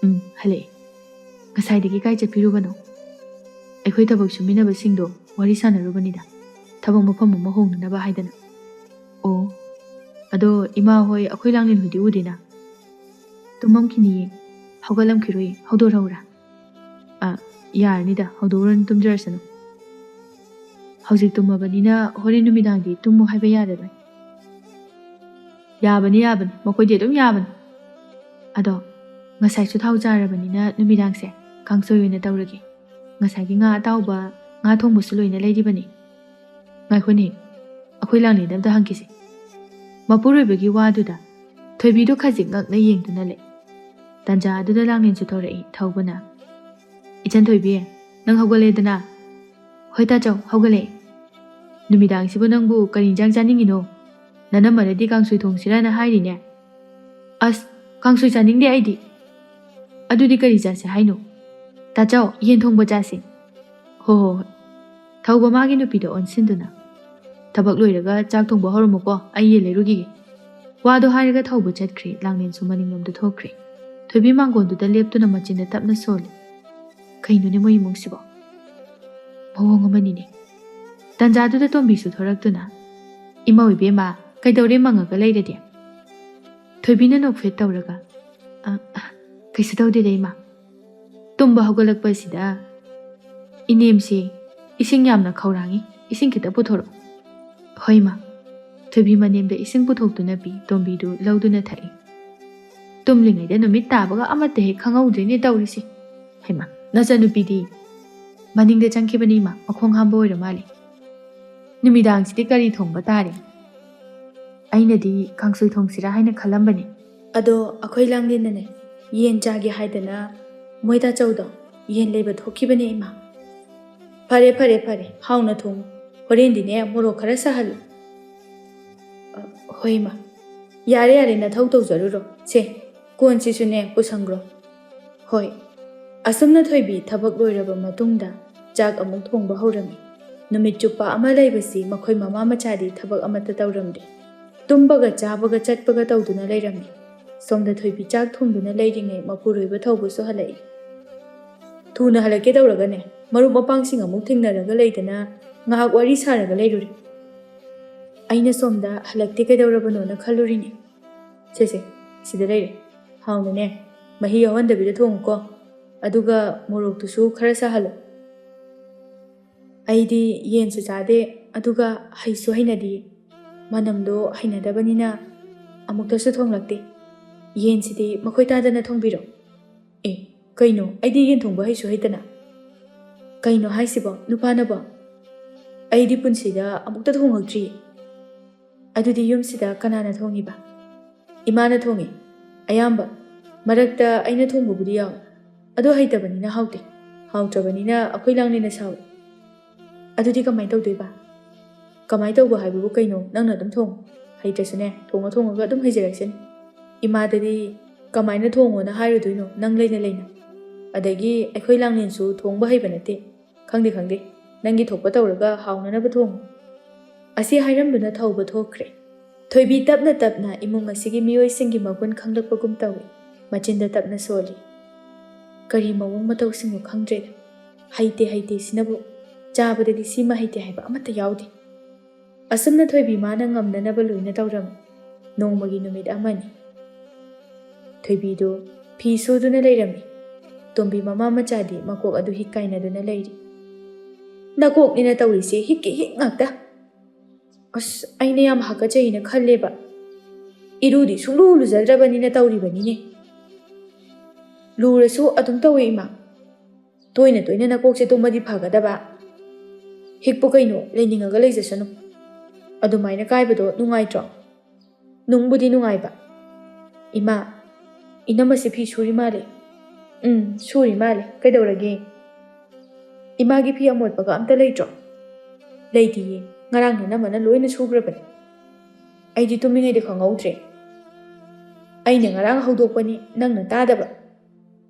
"ꯎꯝ, ꯍꯜꯂꯛꯑꯦ"꯫ "ꯉꯁꯥꯏꯗꯒꯤ ꯀꯥꯏ ꯆꯠꯄꯤꯔꯨꯕꯅꯣ?" "ꯑꯩꯈꯣꯏ ꯊꯕꯛ ꯁꯨꯃꯤꯟꯅꯕꯁꯤꯡꯗꯣ ꯋꯥꯔꯤ ꯁꯥꯟꯅꯔꯨꯕꯅꯤꯗ, ꯊꯕꯛ ꯃꯐꯝ ꯑꯃ ꯍꯣꯡꯅꯅꯕ ꯍꯥꯏꯗꯅ"꯫ "ꯑꯣ, ꯑꯗꯣ ꯏꯃꯥ ꯍꯣꯏ, ꯑꯩꯈꯣꯏ ꯂꯥꯡꯂꯦꯟ ꯍꯣꯏꯗꯤ ꯎꯗꯦꯅ?" "ꯇꯨꯝꯃꯝꯈꯤꯅꯤꯌꯦ, ꯍꯧꯒꯠꯂꯝꯈꯤꯔꯣꯏ, ꯍꯧꯗꯣꯔꯛꯎꯔꯥ?" "ꯑ, ꯌꯥꯔꯅꯤꯗ, ꯍꯧꯗꯣꯛꯎꯔꯅꯨ, ꯇꯨꯝꯖꯔꯁꯅꯨ꯫ ꯍꯧꯖꯤꯛ ꯇꯨꯝꯃꯕꯅꯤꯅ ꯍꯣꯔꯦꯟ ꯅꯨꯃꯤꯗꯥꯡꯗꯤ ꯇꯨꯝꯃꯨ ꯍꯥꯏꯕ ꯌꯥꯔꯔꯣꯏ"꯫ "ꯌꯥꯕꯅꯤ, ꯌꯥꯕꯅꯤ, ꯃꯈꯣꯏꯗꯤ ꯑꯗꯨꯝ ꯌꯥꯕꯅꯤ꯫ ꯑꯗꯣ ꯉꯁꯥꯏꯁꯨ ꯊꯥꯎ ꯆꯥꯔꯕꯅꯤꯅ ꯅꯨꯃꯤꯗꯥꯡꯁꯦ ꯀꯥꯡꯁꯣꯏ ꯑꯣꯏꯅ ꯇꯧꯔꯒꯦ꯫ ꯉꯁꯥꯏꯒꯤ ꯉꯥ ꯑꯇꯥꯎꯕ, ꯉꯥ ꯊꯣꯡꯕꯁꯨ ꯂꯣꯏꯅ ꯂꯩꯔꯤꯕꯅꯤ"꯫ "ꯉꯥꯏꯈꯣꯅꯦ, ꯑꯩꯈꯣꯏ ꯂꯥꯡꯂꯦꯟꯗ ꯑꯝꯇ ꯍꯪꯈꯤꯁꯦ"꯫ ꯃꯄꯨꯔꯣꯏꯕꯒꯤ ꯋꯥꯗꯨꯗ ꯊꯣꯏꯕꯤꯗꯨ ꯈꯖꯤꯛ ꯉꯛꯅ ꯌꯦꯡꯗꯨꯅ ꯂꯩ꯫ ꯇꯥꯟꯖꯥ ꯑꯗꯨꯗ ꯂꯥꯡꯂꯦꯟꯁꯨ ꯊꯣꯔꯛꯏ꯫ ꯊꯧꯕꯅ, "ꯏꯆꯟ ꯊꯣꯏꯕꯤ, ꯅꯪ ꯍꯧꯒꯠꯂꯦꯗꯅ?" "ꯍꯣꯏ ꯇꯥꯆꯧ, ꯍꯧꯒꯠꯂꯦ꯫ ꯅꯨꯃꯤꯗꯥꯡꯁꯤꯕꯨ ꯅꯪꯕꯨ ꯀꯔꯤ ꯏꯟꯖꯥꯡ ꯆꯥꯅꯤꯡꯉꯤꯅꯣ? ꯅꯅꯝꯃꯅꯗꯤ ꯀꯥꯡꯁꯣꯏ ꯊꯣꯡꯁꯤꯔꯥꯅ ꯍꯥꯏꯔꯤꯅꯦ꯫" "ꯑꯁ, ꯀꯥꯡꯁꯣꯏ ꯆꯥꯅꯤꯡꯗꯦ ꯑꯩꯗꯤ꯫" "ꯑꯗꯨꯗꯤ ꯀꯔꯤ ꯆꯥꯁꯦ ꯍꯥꯏꯅꯣ?" "ꯇꯥꯆꯧ, ꯌꯦꯟ ꯊꯣꯡꯕ ꯆꯥꯁꯦ꯫" "ꯍꯣ ꯍꯣ ꯍꯣꯏ꯫" ꯊꯧꯕ ꯃꯥꯒꯤ ꯅꯨꯄꯤꯗ ꯑꯣꯟꯁꯤꯟꯗꯨꯅ, "ꯊꯕꯛ ꯂꯣꯏꯔꯒ ꯆꯥꯛ ꯊꯣꯡꯕ ꯍꯧꯔꯝꯃꯨꯀꯣ, ꯑꯩ ꯌꯦꯟ ꯂꯩꯔꯨꯈꯤꯒꯦ꯫" ꯋꯥꯗꯣ ꯍꯥꯏꯔꯒ ꯊꯧꯕ ꯆꯠꯈ꯭ꯔꯦ꯫ ꯂꯥꯡꯂꯦꯟꯁꯨ ꯃꯅꯤꯡꯂꯣꯝꯗ ꯊꯣꯛꯈ꯭ꯔꯦ꯫ ꯊꯣꯏꯕꯤ ꯃꯥꯡꯒꯣꯟꯗꯨꯗ ꯂꯦꯞꯇꯨꯅ ꯃꯆꯤꯟꯗ ꯇꯞꯅ ꯁꯣꯜꯂꯤ꯫ ꯀꯩꯅꯣꯅꯦ ꯃꯣꯏ ꯏꯃꯨꯡꯁꯤꯕꯣ? ꯃꯑꯣꯡ ꯑꯃꯅꯤꯅꯦ꯫ ꯇꯥꯟꯖꯥꯗꯨꯗ ꯇꯣꯝꯕꯤꯁꯨ ꯊꯣꯔꯛꯇꯨꯅ, "ꯏꯃꯧ ꯏꯕꯦꯝꯃ, ꯀꯩꯗꯧꯔꯦ ꯃꯪꯉꯒ ꯂꯩꯔꯗꯤ?" ꯊꯣꯏꯕꯤꯅ ꯅꯣꯛꯐꯦꯠ ꯇꯧꯔꯒ, "ꯑ, ꯑ, ꯀꯩꯁꯨ ꯇꯧꯗꯦꯗ ꯏꯃꯥ꯫ ꯇꯨꯝꯕ ꯍꯧꯒꯠꯂꯛꯄꯁꯤꯗ ꯏꯅꯦꯝꯁꯦ ꯏꯁꯤꯡ ꯌꯥꯝꯅ ꯈꯧꯔꯥꯡꯉꯤ, ꯏꯁꯤꯡ ꯈꯤꯇ ꯄꯨꯊꯣꯔꯛꯑꯣ꯫" "ꯍꯣꯏ ꯏꯃꯥ꯫" ꯊꯣꯏꯕꯤ ꯃꯅꯦꯝꯗ ꯏꯁꯤꯡ ꯄꯨꯊꯣꯛꯇꯨꯅ ꯄꯤ, ꯇꯣꯝꯕꯤꯗꯨ ꯂꯧꯗꯨꯅ ꯊꯛꯏ꯫ "ꯇꯨꯝꯂꯤꯉꯩꯗ ꯅꯨꯃꯤꯠ ꯇꯥꯕꯒ ꯑꯃꯠꯇ ꯍꯦꯛ ꯈꯪꯍꯧꯗ꯭ꯔꯦꯅꯦ ꯇꯧꯔꯤꯁꯦ꯫ ꯍꯩꯃꯥ, ꯅꯆꯟꯅꯨꯄꯤꯗꯤ ꯃꯅꯤꯡꯗ ꯆꯪꯈꯤꯕꯅꯤ ꯏꯃꯥ, ꯃꯈꯣꯡ ꯍꯥꯝꯕ ꯑꯣꯏꯔ ꯃꯥꯜꯂꯦ꯫ ꯅꯨꯃꯤꯗꯥꯡꯁꯤꯗꯤ ꯀꯔꯤ ꯊꯣꯡꯕ ꯇꯥꯔꯦ?" "ꯑꯩꯅꯗꯤ ꯀꯥꯡꯁꯣꯏ ꯊꯣꯡꯁꯤꯔꯥ ꯍꯥꯏꯅ ꯈꯜꯂꯝꯕꯅꯦ꯫ ꯑꯗꯣ ꯑꯩꯈꯣꯏ ꯂꯥꯡꯂꯦꯟꯅꯅꯦ, ꯌꯦꯟ ꯆꯥꯒꯦ ꯍꯥꯏꯗꯅ ꯃꯣꯏ ꯇꯥꯆꯧꯗꯣ ꯌꯦꯟ ꯂꯩꯕ ꯊꯣꯛꯈꯤꯕꯅꯦ ꯏꯃꯥ꯫" "ꯐꯔꯦ, ꯐꯔꯦ, ꯐꯔꯦ, ꯍꯥꯎꯅ ꯊꯣꯡꯉꯨ꯫ ꯍꯣꯔꯦꯟꯗꯤꯅꯦ ꯃꯣꯔꯣꯛ ꯈꯔ ꯁꯥꯍꯜꯂꯨ꯫" "ꯑ, ꯍꯣꯏ ꯏꯃꯥ꯫" "ꯌꯥꯔꯦ, ꯌꯥꯔꯦ, ꯅꯊꯧ ꯇꯧꯖꯔꯨꯔꯣ꯫ ꯁꯦ, ꯀꯣꯟꯁꯤꯁꯨꯅꯦ ꯄꯨꯁꯟꯈ꯭ꯔꯣ꯫" "ꯍꯣꯏ꯫" ꯑꯁꯨꯝꯅ ꯊꯣꯏꯕꯤ ꯊꯕꯛ ꯂꯣꯏꯔꯕ ꯃꯇꯨꯡꯗ ꯆꯥꯛ ꯑꯃꯨꯛ ꯊꯣꯡꯕ ꯍꯧꯔꯝꯃꯤ꯫ ꯅꯨꯃꯤꯠ ꯆꯨꯞꯄ ꯑꯃ ꯂꯩꯕꯁꯤ ꯃꯈꯣꯏ ꯃꯃꯥ ꯃꯆꯥꯗꯤ ꯊꯕꯛ ꯑꯃꯠꯇ ꯇꯧꯔꯝꯗꯦ꯫ ꯇꯨꯝꯕꯒ ꯆꯥꯕꯒ ꯆꯠꯄꯒ ꯇꯧꯗꯨꯅ ꯂꯩꯔꯝꯃꯤ꯫ ꯁꯣꯝꯗ ꯊꯣꯏꯕꯤ ꯆꯥꯛ ꯊꯣꯡꯗꯨꯅ ꯂꯩꯔꯤꯉꯩ ꯃꯄꯨꯔꯣꯏꯕ ꯊꯧꯕꯁꯨ ꯍꯜꯂꯛꯏ꯫ "ꯊꯨꯅ ꯍꯜꯂꯛꯀꯦ ꯇꯧꯔꯒꯅꯦ, ꯃꯔꯨꯞ ꯃꯄꯥꯡꯁꯤꯡ ꯑꯃꯨꯛ ꯊꯦꯡꯅꯔꯒ ꯂꯩꯗꯅ ꯉꯥꯏꯍꯥꯛ ꯋꯥꯔꯤ ꯁꯥꯔꯒ ꯂꯩꯔꯨꯔꯦ꯫ ꯑꯩꯅ ꯁꯣꯝꯗ ꯍꯜꯂꯛꯇꯦ ꯀꯩꯗꯧꯔꯕꯅꯣꯅ ꯈꯜꯂꯨꯔꯤꯅꯦ꯫ ꯁꯦ, ꯁꯦ, ꯁꯤꯗ ꯂꯩꯔꯦ꯫ ꯍꯥꯎꯅꯅꯦ, ꯃꯍꯤ ꯌꯥꯎꯍꯟꯗꯕꯤꯗ ꯊꯣꯡꯉꯨꯀꯣ꯫ ꯑꯗꯨꯒ ꯃꯣꯔꯣꯛꯇꯨꯁꯨ ꯈꯔ ꯁꯥꯍꯜꯂꯣ꯫ ꯑꯩꯗꯤ ꯌꯦꯟꯁꯨ ꯆꯥꯗꯦ, ꯑꯗꯨꯒ ꯍꯩꯁꯨ ꯍꯩꯅꯗꯦ꯫ ꯃꯅꯝꯗꯣ ꯍꯩꯅꯗꯕꯅꯤꯅ ꯑꯃꯨꯛꯇꯁꯨ ꯊꯣꯡꯂꯛꯇꯦ꯫ ꯌꯦꯟꯁꯤꯗꯤ ꯃꯈꯣꯏ ꯇꯥꯗꯅ ꯊꯣꯡꯕꯤꯔꯣ꯫" "ꯑꯦ, ꯀꯩꯅꯣ? ꯑꯩꯗꯤ ꯌꯦꯟ ꯊꯣꯡꯕ ꯍꯩꯁꯨ ꯍꯩꯇꯅ꯫" "ꯀꯩꯅꯣ ꯍꯥꯏꯁꯤꯕꯣ, ꯅꯨꯄꯥꯅꯕꯣ? ꯑꯩꯗꯤ ꯄꯨꯟꯁꯤꯗ ꯑꯃꯨꯛꯇ ꯊꯣꯡꯉꯛꯇ꯭ꯔꯤ꯫" "ꯑꯗꯨꯗꯤ ꯌꯨꯝꯁꯤꯗ ꯀꯅꯥꯅ ꯊꯣꯡꯉꯤꯕ?" "ꯏꯃꯥꯅ ꯊꯣꯡꯉꯤ, ꯑꯌꯥꯝꯕ꯫" ꯃꯔꯛꯇ ꯑꯩꯅ ꯊꯣꯡꯕꯕꯨꯗꯤ ꯌꯥꯎꯏ, ꯑꯗꯣ ꯍꯩꯇꯕꯅꯤꯅ ꯍꯥꯎꯇꯦ꯫ ꯍꯥꯎꯇ꯭ꯔꯕꯅꯤꯅ ꯑꯩꯈꯣꯏ ꯂꯥꯡꯂꯦꯟꯅ ꯁꯥꯎꯏ꯫ ꯑꯗꯨꯗꯤ ꯀꯃꯥꯏꯅ ꯇꯧꯗꯣꯏꯕ? ꯀꯃꯥꯏꯅ ꯇꯧꯕ ꯍꯥꯏꯕꯕꯨ ꯀꯩꯅꯣ? ꯅꯪꯅ ꯑꯗꯨꯝ ꯊꯣꯡꯉꯨ꯫ ꯍꯩꯇ꯭ꯔꯁꯨꯅꯦ, ꯊꯣꯡꯉ ꯊꯣꯡꯉꯒ ꯑꯗꯨꯝ ꯍꯩꯖꯔꯛꯁꯅꯤ꯫ ꯏꯃꯥꯗꯗꯤ ꯀꯃꯥꯏꯅ ꯊꯣꯡꯉꯣꯅ ꯍꯥꯏꯔꯨꯗꯣꯏꯅꯣ, ꯅꯪ ꯂꯩꯅ ꯂꯩꯅ? ꯑꯗꯒꯤ ꯑꯩꯈꯣꯏ ꯂꯥꯡꯂꯦꯟꯁꯨ ꯊꯣꯡꯕ ꯍꯩꯕ ꯅꯠꯇꯦ꯫ ꯈꯪꯗꯦ, ꯈꯪꯗꯦ, ꯅꯪꯒꯤ ꯊꯣꯛꯄ ꯇꯧꯔꯒ ꯍꯥꯎꯅꯅꯕ ꯊꯣꯡꯉꯨ꯫ ꯑꯁꯤ ꯍꯥꯏꯔꯝꯗꯨꯅ ꯊꯧꯕ ꯊꯣꯛꯈ꯭ꯔꯦ꯫ ꯊꯣꯏꯕꯤ ꯇꯞꯅ ꯇꯞꯅ ꯏꯃꯨꯡ ꯑꯁꯤꯒꯤ ꯃꯤꯑꯣꯏꯁꯤꯡꯒꯤ ꯃꯒꯨꯟ ꯈꯪꯂꯛꯄꯒꯨꯝ ꯇꯧꯏ꯫ ꯃꯆꯤꯟꯗ ꯇꯞꯅ ꯁꯣꯜꯂꯤ꯫ ꯀꯔꯤ ꯃꯑꯣꯡ ꯃꯇꯧꯁꯤꯡꯅꯣ ꯈꯪꯗ꯭ꯔꯦꯗ꯫ ꯍꯩꯇꯦ ꯍꯩꯇꯦ ꯁꯤꯅꯕꯨ꯫ ꯆꯥꯕꯗꯗꯤ ꯁꯤꯃ ꯍꯩꯇꯦ ꯍꯥꯏꯕ ꯑꯃꯠꯇ ꯌꯥꯎꯗꯦ꯫ ꯑꯁꯨꯝꯅ ꯊꯣꯏꯕꯤ ꯃꯥꯅ ꯉꯝꯅꯅꯕ ꯂꯣꯏꯅ ꯇꯧꯔꯝꯃꯤ꯫ ꯅꯣꯡꯃꯒꯤ ꯅꯨꯃꯤꯠ ꯑꯃꯅꯤ꯫ ꯊꯣꯏꯕꯤꯗꯨ ꯐꯤ ꯁꯨꯗꯨꯅ ꯂꯩꯔꯝꯃꯤ꯫ ꯇꯣꯝꯕꯤ ꯃꯃꯥ ꯃꯆꯥꯗꯤ ꯃꯀꯣꯛ ꯑꯗꯨ ꯍꯤꯛ ꯀꯥꯏꯅꯗꯨꯅ ꯂꯩꯔꯤ꯫ "ꯅꯀꯣꯛꯅꯤꯅ ꯇꯧꯔꯤꯁꯦ ꯍꯤꯛꯀꯤ ꯍꯤꯛ ꯉꯥꯛꯇ꯫ ꯑꯁ, ꯑꯩꯅ ꯌꯥꯝ ꯍꯥꯀꯠꯆꯩꯅ ꯈꯜꯂꯦꯕ꯫ ꯏꯔꯨꯗꯤ ꯁꯨꯡꯂꯨ ꯂꯨꯖꯗ꯭ꯔꯕꯅꯤꯅ ꯇꯧꯔꯤꯕꯅꯤꯅꯦ꯫ ꯂꯨꯔꯁꯨ ꯑꯗꯨꯝ ꯇꯧꯋꯦ, ꯏꯃꯥ꯫ ꯇꯣꯏꯅ ꯇꯣꯏꯅ ꯅꯀꯣꯛꯁꯦ ꯇꯨꯝꯃꯗꯤ ꯐꯒꯗꯕ꯫ ꯍꯤꯛꯄꯨ ꯀꯩꯅꯣ, ꯂꯩꯅꯤꯡꯉꯒ ꯂꯩꯖꯁꯅꯨ꯫ ꯑꯗꯨꯃꯥꯏꯅ ꯀꯥꯏꯕꯗꯣ ꯅꯨꯡꯉꯥꯏꯇ꯭ꯔꯣ?" ꯅꯨꯡꯕꯨꯗꯤ ꯅꯨꯡꯉꯥꯏꯕ꯫ "ꯏꯃꯥ, ꯏꯅꯝꯃꯁꯤ ꯐꯤ ꯁꯨꯔꯤ ꯃꯥꯜꯂꯦ꯫" "ꯎꯝ, ꯁꯨꯔꯤ ꯃꯥꯜꯂꯦ꯫ ꯀꯩꯗꯧꯔꯒꯦ?" "ꯏꯃꯥꯒꯤ ꯐꯤ ꯑꯃꯣꯠꯄꯒ ꯑꯝꯇ ꯂꯩꯇ꯭ꯔꯣ?" "ꯂꯩꯇꯤꯌꯦ, ꯉꯔꯥꯡ ꯅꯅꯝꯃꯅ ꯂꯣꯏꯅ ꯁꯨꯈ꯭ꯔꯕꯅꯤ꯫ ꯑꯩꯗꯤ ꯇꯨꯝꯃꯤꯉꯩꯗ ꯈꯪꯍꯧꯗ꯭ꯔꯦ꯫ ꯑꯩꯅ ꯉꯔꯥꯡ ꯍꯧꯗꯣꯛꯄꯅꯤ, ꯅꯪꯅ ꯇꯥꯗꯕ꯫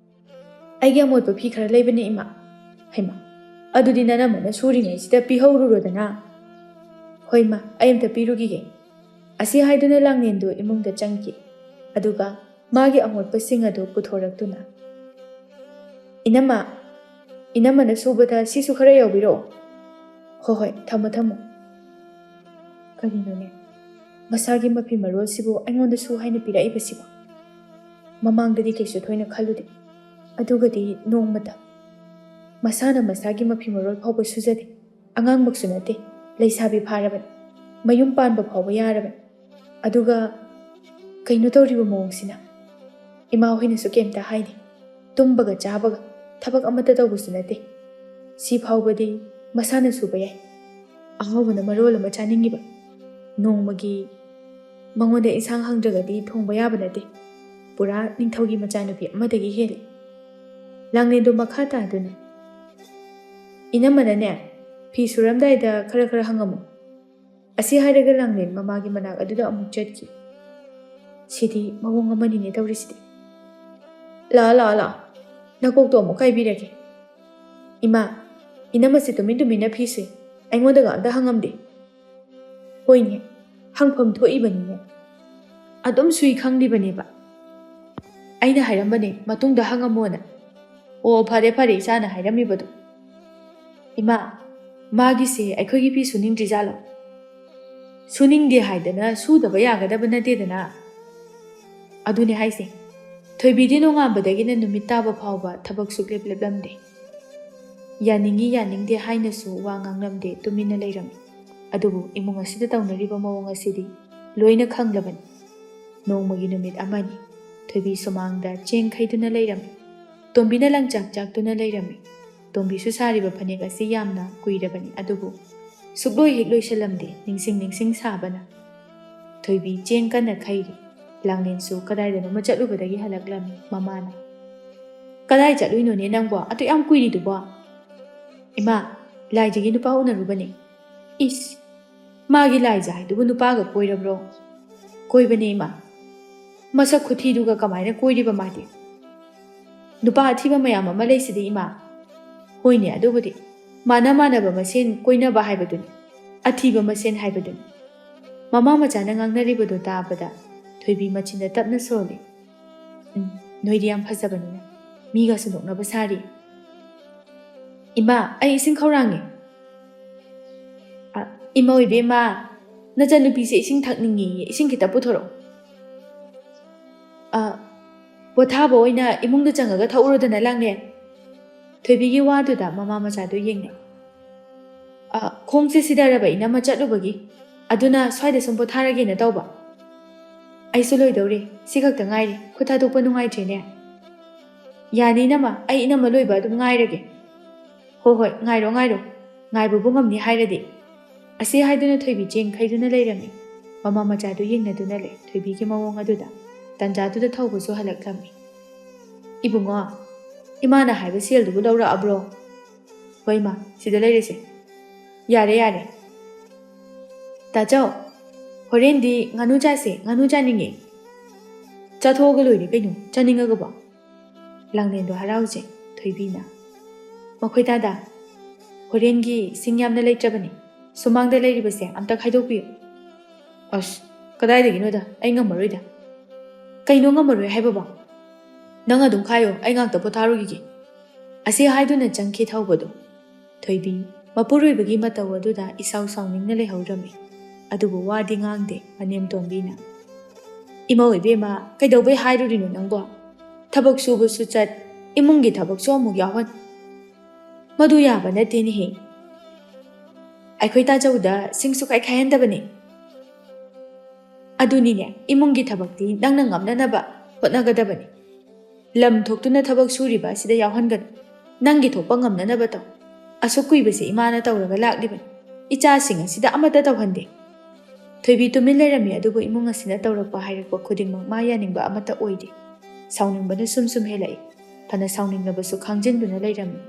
ꯑꯩꯒꯤ ꯑꯃꯣꯠꯄ ꯐꯤ ꯈꯔ ꯂꯩꯕꯅꯦ, ꯏꯃꯥ꯫" "ꯍꯩꯃꯥ, ꯑꯗꯨꯗꯤ ꯅꯅꯝꯃꯅ ꯁꯨꯔꯤꯉꯩꯁꯤꯗ ꯄꯤꯍꯧꯔꯨꯔꯣꯗꯅ꯫" "ꯍꯣꯏ, ꯏꯃꯥ, ꯑꯩ ꯑꯝꯇ ꯄꯤꯔꯨꯈꯤꯒꯦ꯫" ꯑꯁꯤ ꯍꯥꯏꯗꯨꯅ ꯂꯥꯡꯂꯦꯟꯗꯨ ꯏꯃꯨꯡꯗ ꯆꯪꯈꯤ꯫ ꯑꯗꯨꯒ ꯃꯥꯒꯤ ꯑꯃꯣꯠꯄꯁꯤꯡ ꯑꯗꯨ ꯄꯨꯊꯣꯔꯛꯇꯨꯅ, "ꯏꯅꯝꯃ, ꯏꯅꯝꯃꯅ ꯁꯨꯕꯗ ꯁꯤꯁꯨ ꯈꯔ ꯌꯥꯎꯕꯤꯔꯛꯑꯣ꯫" "ꯍꯣꯏ, ꯍꯣꯏ, ꯊꯝꯃꯣ, ꯊꯝꯃꯣ꯫" ꯀꯔꯤꯅꯣꯅꯦ, ꯃꯁꯥꯒꯤ ꯃꯐꯤ ꯃꯔꯣꯜꯁꯤꯕꯨ ꯑꯩꯉꯣꯟꯗꯁꯨ ꯍꯥꯏꯅ ꯄꯤꯔꯛꯏꯕꯁꯤꯕꯣ? ꯃꯃꯥꯡꯗꯗꯤ ꯀꯩꯁꯨ ꯊꯣꯏꯅ ꯈꯜꯂꯨꯗꯦ꯫ ꯑꯗꯨꯒꯗꯤ ꯅꯣꯡꯃꯇ ꯃꯁꯥꯅ ꯃꯁꯥꯒꯤ ꯃꯐꯤ ꯃꯔꯣꯜ ꯐꯥꯎꯕ ꯁꯨꯖꯗꯦ꯫ ꯑꯉꯥꯡꯃꯛꯁꯨ ꯅꯠꯇꯦ, ꯂꯩꯁꯥꯕꯤ ꯐꯥꯔꯕꯅꯤ, ꯃꯌꯨꯝ ꯄꯥꯟꯕ ꯐꯥꯎꯕ ꯌꯥꯔꯕꯅꯤ꯫ ꯑꯗꯨꯒ ꯀꯩꯅꯣ ꯇꯧꯔꯤꯕ ꯃꯑꯣꯡꯁꯤꯅ? ꯏꯃꯥ ꯍꯣꯏꯅꯁꯨ ꯀꯩꯝꯇ ꯍꯥꯏꯗꯦ꯫ ꯇꯨꯝꯕꯒ ꯆꯥꯕꯒ, ꯊꯕꯛ ꯑꯃꯠꯇ ꯇꯧꯕꯁꯨ ꯅꯠꯇꯦ꯫ ꯁꯤ ꯐꯥꯎꯕꯗꯤ ꯃꯁꯥꯅ ꯁꯨꯕ ꯌꯥꯏ꯫ ꯑꯍꯥꯎꯕꯅ ꯃꯔꯣꯜ ꯑꯃ ꯆꯥꯅꯤꯡꯉꯤꯕ꯫ ꯅꯣꯡꯃꯒꯤ ꯃꯉꯣꯟꯗ ꯏꯟꯁꯥꯡ ꯍꯪꯗ꯭ꯔꯒꯗꯤ ꯊꯣꯡꯕ ꯌꯥꯕ ꯅꯠꯇꯦ꯫ ꯄꯨꯔꯥ ꯅꯤꯡꯊꯧꯒꯤ ꯃꯆꯥꯅꯨꯄꯤ ꯑꯃꯗꯒꯤ ꯍꯦꯜꯂꯤ꯫ ꯂꯥꯡꯂꯦꯟꯗꯣ ꯃꯈꯥ ꯇꯥꯗꯨꯅ, "ꯏꯅꯝꯃꯅꯅꯦ, ꯐꯤ ꯁꯨꯔꯝꯗꯥꯏꯗ ꯈꯔ ꯈꯔ ꯍꯪꯉꯝꯃꯨ꯫ ꯑꯁꯤ ꯍꯥꯏꯔꯒ ꯂꯥꯡꯂꯦꯟ ꯃꯃꯥꯒꯤ ꯃꯅꯥꯛ ꯑꯗꯨꯗ ꯑꯃꯨꯛ ꯆꯠꯈꯤ꯫ "ꯁꯤꯗꯤ ꯃꯑꯣꯡ ꯑꯃꯅꯤꯅꯦ ꯇꯧꯔꯤꯁꯤꯗꯤ꯫ ꯂꯥꯛꯑꯣ, ꯂꯥꯛꯑꯣ, ꯂꯥꯛꯑꯣ꯫ ꯅꯀꯣꯛꯇꯣ ꯑꯃꯨꯛ ꯀꯥꯏꯕꯤꯔꯒꯦ꯫ ꯏꯃꯥ, ꯏꯅꯝꯃꯁꯤ ꯇꯨꯃꯤꯟ ꯇꯨꯃꯤꯟꯅ ꯐꯤ ꯁꯨꯏ꯫ ꯑꯩꯉꯣꯟꯗꯒ ꯑꯝꯇ ꯍꯪꯉꯝꯗꯦ꯫" "ꯍꯣꯏꯅꯦ, ꯍꯪꯐꯝ ꯊꯣꯛꯏꯕꯅꯤꯅꯦ꯫ ꯑꯗꯨꯝ ꯁꯨꯏ ꯈꯪꯂꯤꯕꯅꯦꯕ꯫ ꯑꯩꯅ ꯍꯥꯏꯔꯝꯕꯅꯦ, ꯃꯇꯨꯡꯗ ꯍꯪꯉꯝꯃꯣꯅ꯫ ꯑꯣ, ꯐꯔꯦ, ꯐꯔꯦ, ꯏꯆꯥꯅ ꯍꯥꯏꯔꯝꯃꯤꯕꯗꯣ꯫ ꯏꯃꯥ, ꯃꯥꯒꯤꯁꯦ ꯑꯩꯈꯣꯏꯒꯤ ꯐꯤ ꯁꯨꯅꯤꯡꯗ꯭ꯔꯤꯖꯥꯠꯂꯣ?" "ꯁꯨꯅꯤꯡꯗꯦ ꯍꯥꯏꯗꯅ ꯁꯨꯗꯕ ꯌꯥꯒꯗꯕ ꯅꯠꯇꯦꯗꯅ꯫" "ꯑꯗꯨꯅꯦ ꯍꯥꯏꯁꯦ꯫ ꯊꯣꯏꯕꯤꯗꯤ ꯅꯣꯡꯉꯥꯟꯕꯗꯒꯤꯅ ꯅꯨꯃꯤꯠ ꯇꯥꯕ ꯐꯥꯎꯕ ꯊꯕꯛ ꯁꯨꯛꯂꯦꯞ ꯂꯦꯞꯂꯝꯗꯦ꯫ ꯌꯥꯅꯤꯡꯉꯤ ꯌꯥꯅꯤꯡꯗꯦ ꯍꯥꯏꯅꯁꯨ ꯋꯥ ꯉꯥꯡꯂꯝꯗꯦ, ꯇꯨꯃꯤꯟꯅ ꯂꯩꯔꯝꯃꯤ꯫ ꯑꯗꯨꯕꯨ ꯏꯃꯨꯡ ꯑꯁꯤꯗ ꯇꯧꯅꯔꯤꯕ ꯃꯑꯣꯡ ꯑꯁꯤꯗꯤ ꯂꯣꯏꯅ ꯈꯪꯂꯕꯅꯤ꯫ ꯅꯣꯡꯃꯒꯤ ꯅꯨꯃꯤꯠ ꯑꯃꯅꯤ ꯊꯣꯏꯕꯤ ꯁꯨꯃꯥꯡꯗ ꯆꯦꯡ ꯈꯩꯗꯨꯅ ꯂꯩꯔꯝꯃꯤ꯫ ꯇꯣꯝꯕꯤꯅ ꯂꯪꯆꯥꯛ ꯆꯥꯛꯇꯨꯅ ꯂꯩꯔꯝꯃꯤ꯫ ꯇꯣꯝꯕꯤꯁꯨ ꯁꯥꯔꯤꯕ ꯐꯅꯦꯛ ꯑꯁꯤ ꯌꯥꯝꯅ ꯀꯨꯏꯔꯕꯅꯤ, ꯑꯗꯨꯕꯨ ꯁꯨꯛꯂꯣꯏ ꯍꯦꯛ ꯂꯣꯏꯁꯤꯜꯂꯝꯗꯦ꯫ ꯅꯤꯡꯁꯤꯡ ꯅꯤꯡꯁꯤꯡ ꯁꯥꯕꯅ꯫ ꯊꯣꯏꯕꯤ ꯆꯦꯡ ꯀꯟꯅ ꯈꯩꯔꯤ꯫ ꯂꯥꯡꯂꯦꯟꯁꯨ ꯀꯗꯥꯏꯗꯅꯣꯃ ꯆꯠꯂꯨꯕꯗꯒꯤ ꯍꯜꯂꯛꯂꯝꯃꯤ꯫ ꯃꯃꯥꯅ, "ꯀꯗꯥꯏ ꯆꯠꯂꯨꯏꯅꯣꯅꯦ ꯅꯪꯕꯣ? ꯑꯗꯨ ꯌꯥꯝ ꯀꯨꯏꯔꯤꯗꯨꯕꯣ?" "ꯏꯃꯥ, ꯂꯥꯏꯖꯒꯤ ꯅꯨꯄꯥ ꯎꯅꯔꯨꯕꯅꯦ꯫" "ꯏꯁ, ꯃꯥꯒꯤ ꯂꯥꯏꯖ ꯍꯥꯏꯗꯨꯕꯨ ꯅꯨꯄꯥꯒ ꯀꯣꯏꯔꯕ꯭ꯔꯣ?" "ꯀꯣꯏꯕꯅꯦ ꯏꯃꯥ꯫ ꯃꯁꯛ ꯈꯨꯊꯤꯗꯨꯒ ꯀꯃꯥꯏꯅ ꯀꯣꯏꯔꯤꯕ ꯃꯥꯗꯤ? ꯅꯨꯄꯥ ꯑꯊꯤꯕ ꯃꯌꯥꯝ ꯑꯃ ꯂꯩꯁꯤꯗꯤ ꯏꯃꯥ꯫" "ꯍꯣꯏꯅꯦ, ꯑꯗꯨꯕꯨꯗꯤ ꯃꯥꯟꯅ ꯃꯥꯟꯅꯕ ꯃꯁꯦꯟ ꯀꯣꯏꯅꯕ ꯍꯥꯏꯕꯗꯨꯅꯤ, ꯑꯊꯤꯕ ꯃꯁꯦꯟ ꯍꯥꯏꯕꯗꯨꯅꯤ꯫" ꯃꯃꯥ ꯃꯆꯥꯅ ꯉꯥꯡꯅꯔꯤꯕꯗꯨ ꯇꯥꯕꯗ ꯊꯣꯏꯕꯤ ꯃꯆꯤꯟꯗ ꯇꯞꯅ ꯁꯣꯜꯂꯤ꯫ "ꯎꯝ, ꯅꯣꯏꯗꯤ ꯌꯥꯝ ꯐꯖꯕꯅꯤꯅ ꯃꯤꯒꯁꯨ ꯅꯣꯛꯅꯕ ꯁꯥꯔꯤ꯫" "ꯏꯃꯥ, ꯑꯩ ꯏꯁꯤꯡ ꯈꯧꯔꯥꯡꯉꯦ꯫" "ꯑ, ꯏꯃꯧ ꯏꯕꯦꯝꯃ, ꯅꯆꯟꯅꯨꯄꯤꯁꯦ ꯏꯁꯤꯡ ꯊꯛꯅꯤꯡꯉꯦꯌꯦ, ꯏꯁꯤꯡ ꯈꯤꯇ ꯄꯨꯊꯣꯔꯛꯑꯣ꯫" "ꯑ, ꯄꯣꯊꯥꯕ ꯑꯣꯏꯅ ꯏꯃꯨꯡꯗ ꯆꯪꯉꯒ ꯊꯛꯎꯔꯣꯗꯅ, ꯂꯥꯡꯂꯦꯟ꯫" ꯊꯣꯏꯕꯤꯒꯤ ꯋꯥꯗꯨꯗ ꯃꯃꯥ ꯃꯆꯥꯗꯨ ꯌꯦꯡꯅꯩ꯫ "ꯑ, ꯈꯣꯡꯁꯦ ꯁꯤꯗꯔꯕ ꯏꯅꯝꯃ ꯆꯠꯂꯨꯕꯒꯤ, ꯑꯗꯨꯅ ꯁ꯭ꯋꯥꯏꯗ ꯁꯨꯝ ꯄꯣꯊꯥꯔꯒꯦꯅ ꯇꯧꯕ꯫" "ꯑꯩꯁꯨ ꯂꯣꯏꯗꯧꯔꯦ, ꯁꯤ ꯈꯛꯇ ꯉꯥꯏꯔꯦ, ꯈꯨꯠ ꯊꯥꯗꯣꯛꯄ ꯅꯨꯡꯉꯥꯏꯇ꯭ꯔꯦꯅꯦ꯫" "ꯌꯥꯅꯤ ꯏꯅꯝꯃ, ꯑꯩ ꯏꯅꯝꯃ ꯂꯣꯏꯕ ꯑꯗꯨꯝ ꯉꯥꯏꯔꯒꯦ꯫" "ꯍꯣ ꯍꯣꯏ, ꯉꯥꯏꯔꯣ ꯉꯥꯏꯔꯣ, ꯉꯥꯏꯕꯕꯨ ꯉꯝꯅꯤ ꯍꯥꯏꯔꯗꯤ꯫" ꯑꯁꯤ ꯍꯥꯏꯗꯨꯅ ꯊꯣꯏꯕꯤ ꯆꯦꯡ ꯈꯩꯗꯨꯅ ꯂꯩꯔꯝꯃꯤ꯫ ꯃꯃꯥ ꯃꯆꯥꯗꯨ ꯌꯦꯡꯅꯗꯨꯅ ꯂꯩ ꯊꯣꯏꯕꯤꯒꯤ ꯃꯑꯣꯡ ꯑꯗꯨꯗ꯫ ꯇꯥꯟꯖꯥꯗꯨꯗ ꯊꯧꯕꯁꯨ ꯍꯜꯂꯛꯂꯝꯃꯤ꯫ "ꯏꯕꯨꯡꯉꯣ, ꯏꯃꯥꯅ ꯍꯥꯏꯕ ꯁꯦꯜꯗꯨꯕꯨ ꯂꯧꯔꯛꯑꯕ꯭ꯔꯣ?" "ꯍꯣꯏ ꯏꯃꯥ, ꯁꯤꯗ ꯂꯩꯔꯦꯁꯦ꯫" "ꯌꯥꯔꯦ, ꯌꯥꯔꯦ꯫ ꯇꯥꯆꯧ, ꯍꯣꯔꯦꯟꯗꯤ ꯉꯥꯅꯨ ꯆꯥꯁꯦ, ꯉꯥꯅꯨ ꯆꯥꯅꯤꯡꯉꯦ꯫" "ꯆꯥꯊꯣꯛꯑꯒ ꯂꯣꯏꯔꯦ ꯀꯩꯅꯣ, ꯆꯥꯅꯤꯡꯉꯒꯕꯣ?" ꯂꯥꯡꯂꯦꯟꯗꯣ ꯍꯔꯥꯎꯖꯩ꯫ ꯊꯣꯏꯕꯤꯅ, "ꯃꯈꯣꯏ ꯇꯥꯗ, ꯍꯣꯔꯦꯟꯒꯤ ꯁꯤꯡ ꯌꯥꯝꯅ ꯂꯩꯇ꯭ꯔꯕꯅꯤ꯫ ꯁꯨꯃꯥꯡꯗ ꯂꯩꯔꯤꯕꯁꯦ ꯑꯝꯇ ꯈꯥꯏꯗꯣꯛꯄꯤꯌꯨ꯫" "ꯑꯁ, ꯀꯗꯥꯏꯗꯒꯤꯅꯣꯗ, ꯑꯩ ꯉꯝꯃꯔꯣꯏꯗ꯫" "ꯀꯩꯅꯣ ꯉꯝꯃꯔꯣꯏ ꯍꯥꯏꯕꯕꯣ?" "ꯅꯪ ꯑꯗꯨꯝ ꯈꯥꯏꯌꯣ, ꯑꯩ ꯉꯥꯛꯇ ꯄꯣꯊꯥꯔꯨꯈꯤꯒꯦ꯫" ꯑꯁꯤ ꯍꯥꯏꯗꯨꯅ ꯆꯪꯈꯤ ꯊꯧꯕꯗꯣ꯫ ꯊꯣꯏꯕꯤ ꯃꯄꯨꯔꯣꯏꯕꯒꯤ ꯃꯇꯧ ꯑꯗꯨꯗ ꯏꯁꯥꯎ ꯁꯥꯎꯅꯤꯡꯅ ꯂꯩꯍꯧꯔꯝꯃꯤ꯫ ꯑꯗꯨꯕꯨ ꯋꯥꯗꯤ ꯉꯥꯡꯗꯦ ꯃꯅꯦꯝꯇꯣꯟꯕꯤꯅ꯫ "ꯏꯃꯧ ꯏꯕꯦꯝꯃ, ꯀꯩꯗꯧꯕꯩ ꯍꯥꯏꯔꯨꯔꯤꯅꯣ ꯅꯪꯕꯣ? ꯊꯕꯛ ꯁꯨꯕꯁꯨ ꯆꯠ, ꯏꯃꯨꯡꯒꯤ ꯊꯕꯛꯁꯨ ꯑꯃꯨꯛ ꯌꯥꯎꯍꯟ꯫ ꯃꯗꯨ ꯌꯥꯕ ꯅꯠꯇꯦꯅꯦꯍꯦ꯫ ꯑꯩꯈꯣꯏ ꯇꯥꯆꯧꯗ ꯁꯤꯡ ꯁꯨꯈꯥꯏ ꯈꯥꯏꯍꯟꯗꯕꯅꯤ꯫" "ꯑꯗꯨꯅꯤꯅꯦ, ꯏꯃꯨꯡꯒꯤ ꯊꯕꯛꯇꯤ ꯅꯪꯅ ꯉꯝꯅꯅꯕ ꯍꯣꯠꯅꯒꯗꯕꯅꯤ꯫ ꯂꯝ ꯊꯣꯛꯇꯨꯅ ꯊꯕꯛ ꯁꯨꯔꯤꯕ ꯑꯁꯤꯗ ꯌꯥꯎꯍꯟꯒꯅꯨ꯫ ꯅꯪꯒꯤ ꯊꯣꯛꯄ ꯉꯝꯅꯅꯕ ꯇꯧ꯫ ꯑꯁꯨꯛ ꯀꯨꯏꯕꯁꯦ ꯏꯃꯥꯅ ꯇꯧꯔꯒ ꯂꯥꯛꯂꯤꯕꯅꯤ꯫ ꯏꯆꯥꯁꯤꯡ ꯑꯁꯤꯗ ꯑꯃꯠꯇ ꯇꯧꯍꯟꯗꯦ꯫" ꯊꯣꯏꯕꯤ ꯇꯨꯃꯤꯟ ꯂꯩꯔꯝꯃꯤ, ꯑꯗꯨꯕꯨ ꯏꯃꯨꯡ ꯑꯁꯤꯅ ꯇꯧꯔꯛꯄ ꯍꯥꯏꯔꯛꯄ ꯈꯨꯗꯤꯡꯃꯛ ꯃꯥ ꯌꯥꯅꯤꯡꯕ ꯑꯃꯠꯇ ꯑꯣꯏꯗꯦ꯫ ꯁꯥꯎꯅꯤꯡꯕꯅ ꯁꯨꯝ ꯁꯨꯝ ꯍꯦꯜꯂꯛꯏ꯫ ꯐꯅ ꯁꯥꯎꯅꯤꯡꯂꯕꯁꯨ ꯈꯥꯡꯖꯤꯟꯗꯨꯅ ꯂꯩꯔꯝꯃꯤ꯫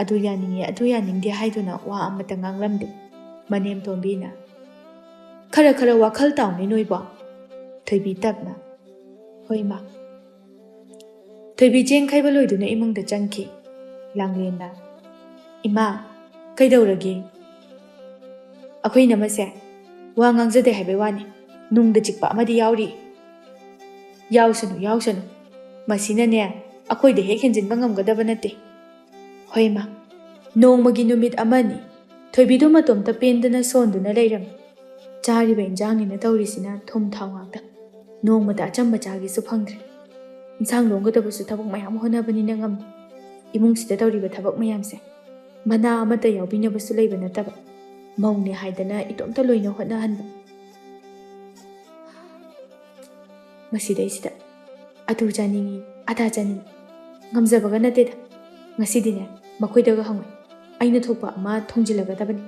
"ꯑꯗꯨ ꯌꯥꯅꯤꯡꯉꯤ, ꯑꯗꯨ ꯌꯥꯅꯤꯡꯗꯦ" ꯍꯥꯏꯗꯨꯅ ꯋꯥ ꯑꯃꯠꯇ ꯉꯥꯡꯂꯝꯗꯦ ꯃꯅꯦꯝꯇꯣꯟꯕꯤꯅ꯫ "ꯈꯔ ꯈꯔ ꯋꯥꯈꯜ ꯇꯥꯎꯅꯦ ꯅꯣꯏꯕꯣ꯫" ꯊꯣꯏꯕꯤ ꯇꯞꯅ, "ꯍꯣꯏ, ꯏꯃꯥ꯫" ꯊꯣꯏꯕꯤ ꯆꯦꯡ ꯈꯩꯕ ꯂꯣꯏꯗꯨꯅ ꯏꯃꯨꯡꯗ ꯆꯪꯈꯤ꯫ ꯂꯥꯡꯂꯦꯟꯅ, "ꯏꯃꯥ, ꯀꯩꯗꯧꯔꯒꯦ?" "ꯑꯩꯈꯣꯏ ꯏꯅꯝꯃꯁꯦ ꯋꯥ ꯉꯥꯡꯖꯗꯦ ꯍꯥꯏꯕꯩ ꯋꯥꯅꯤ, ꯅꯨꯡꯗ ꯆꯤꯛꯄ ꯑꯃꯗꯤ ꯌꯥꯎꯔꯤ꯫" "ꯌꯥꯎꯁꯅꯨ, ꯌꯥꯎꯁꯅꯨ꯫ ꯃꯁꯤꯅꯅꯦ, ꯑꯩꯈꯣꯏꯗ ꯍꯦꯛ ꯍꯦꯟꯖꯤꯟꯕ ꯉꯝꯒꯗꯕ ꯅꯠꯇꯦ꯫" "ꯍꯣꯏ, ꯏꯃꯥ꯫" ꯅꯣꯡꯃꯒꯤ ꯅꯨꯃꯤꯠ ꯑꯃꯅꯤ꯫ ꯊꯣꯏꯕꯤꯗꯨ ꯃꯇꯣꯝꯇ ꯄꯦꯟꯗꯅ ꯁꯣꯟꯗꯨꯅ ꯂꯩꯔꯝꯃꯤ꯫ ꯆꯥꯔꯤꯕ ꯏꯟꯖꯥꯡꯅꯤꯅ ꯇꯧꯔꯤꯁꯤꯅ ꯊꯨꯝ ꯊꯥꯎ ꯉꯥꯛꯇ꯫ ꯅꯣꯡꯃꯇ ꯑꯆꯝꯕ ꯆꯥꯒꯦꯁꯨ ꯐꯪꯗ꯭ꯔꯦ꯫ ꯏꯟꯁꯥꯡ ꯂꯣꯡꯒꯗꯕꯁꯨ ꯊꯕꯛ ꯃꯌꯥꯝ ꯍꯣꯠꯅꯕꯅꯤꯅ ꯉꯝꯗꯦ꯫ ꯏꯃꯨꯡꯁꯤꯗ ꯇꯧꯔꯤꯕ ꯊꯕꯛ ꯃꯌꯥꯝꯁꯦ, ꯃꯅꯥ ꯑꯃꯠꯇ ꯌꯥꯎꯕꯤꯅꯕꯁꯨ ꯂꯩꯕ ꯅꯠꯇꯕ꯫ ꯃꯧꯅꯦ ꯍꯥꯏꯗꯅ ꯏꯇꯣꯝꯇ ꯂꯣꯏꯅ ꯍꯣꯠꯅꯍꯟꯕ꯫ ꯃꯁꯤꯗꯩꯁꯤꯗ ꯑꯗꯨ ꯆꯥꯅꯤꯡꯉꯤ, ꯑꯗꯥ ꯆꯥꯅꯤꯡꯉꯤ꯫ ꯉꯝꯖꯕꯒ ꯅꯠꯇꯦꯗ꯫ ꯉꯁꯤꯗꯤꯅꯦ, ꯃꯈꯣꯏꯗꯒ ꯍꯪꯉꯣꯏ꯫ ꯑꯩꯅ ꯊꯣꯛꯄ ꯑꯃ ꯊꯣꯡꯖꯤꯜꯂꯒꯗꯕꯅꯤ꯫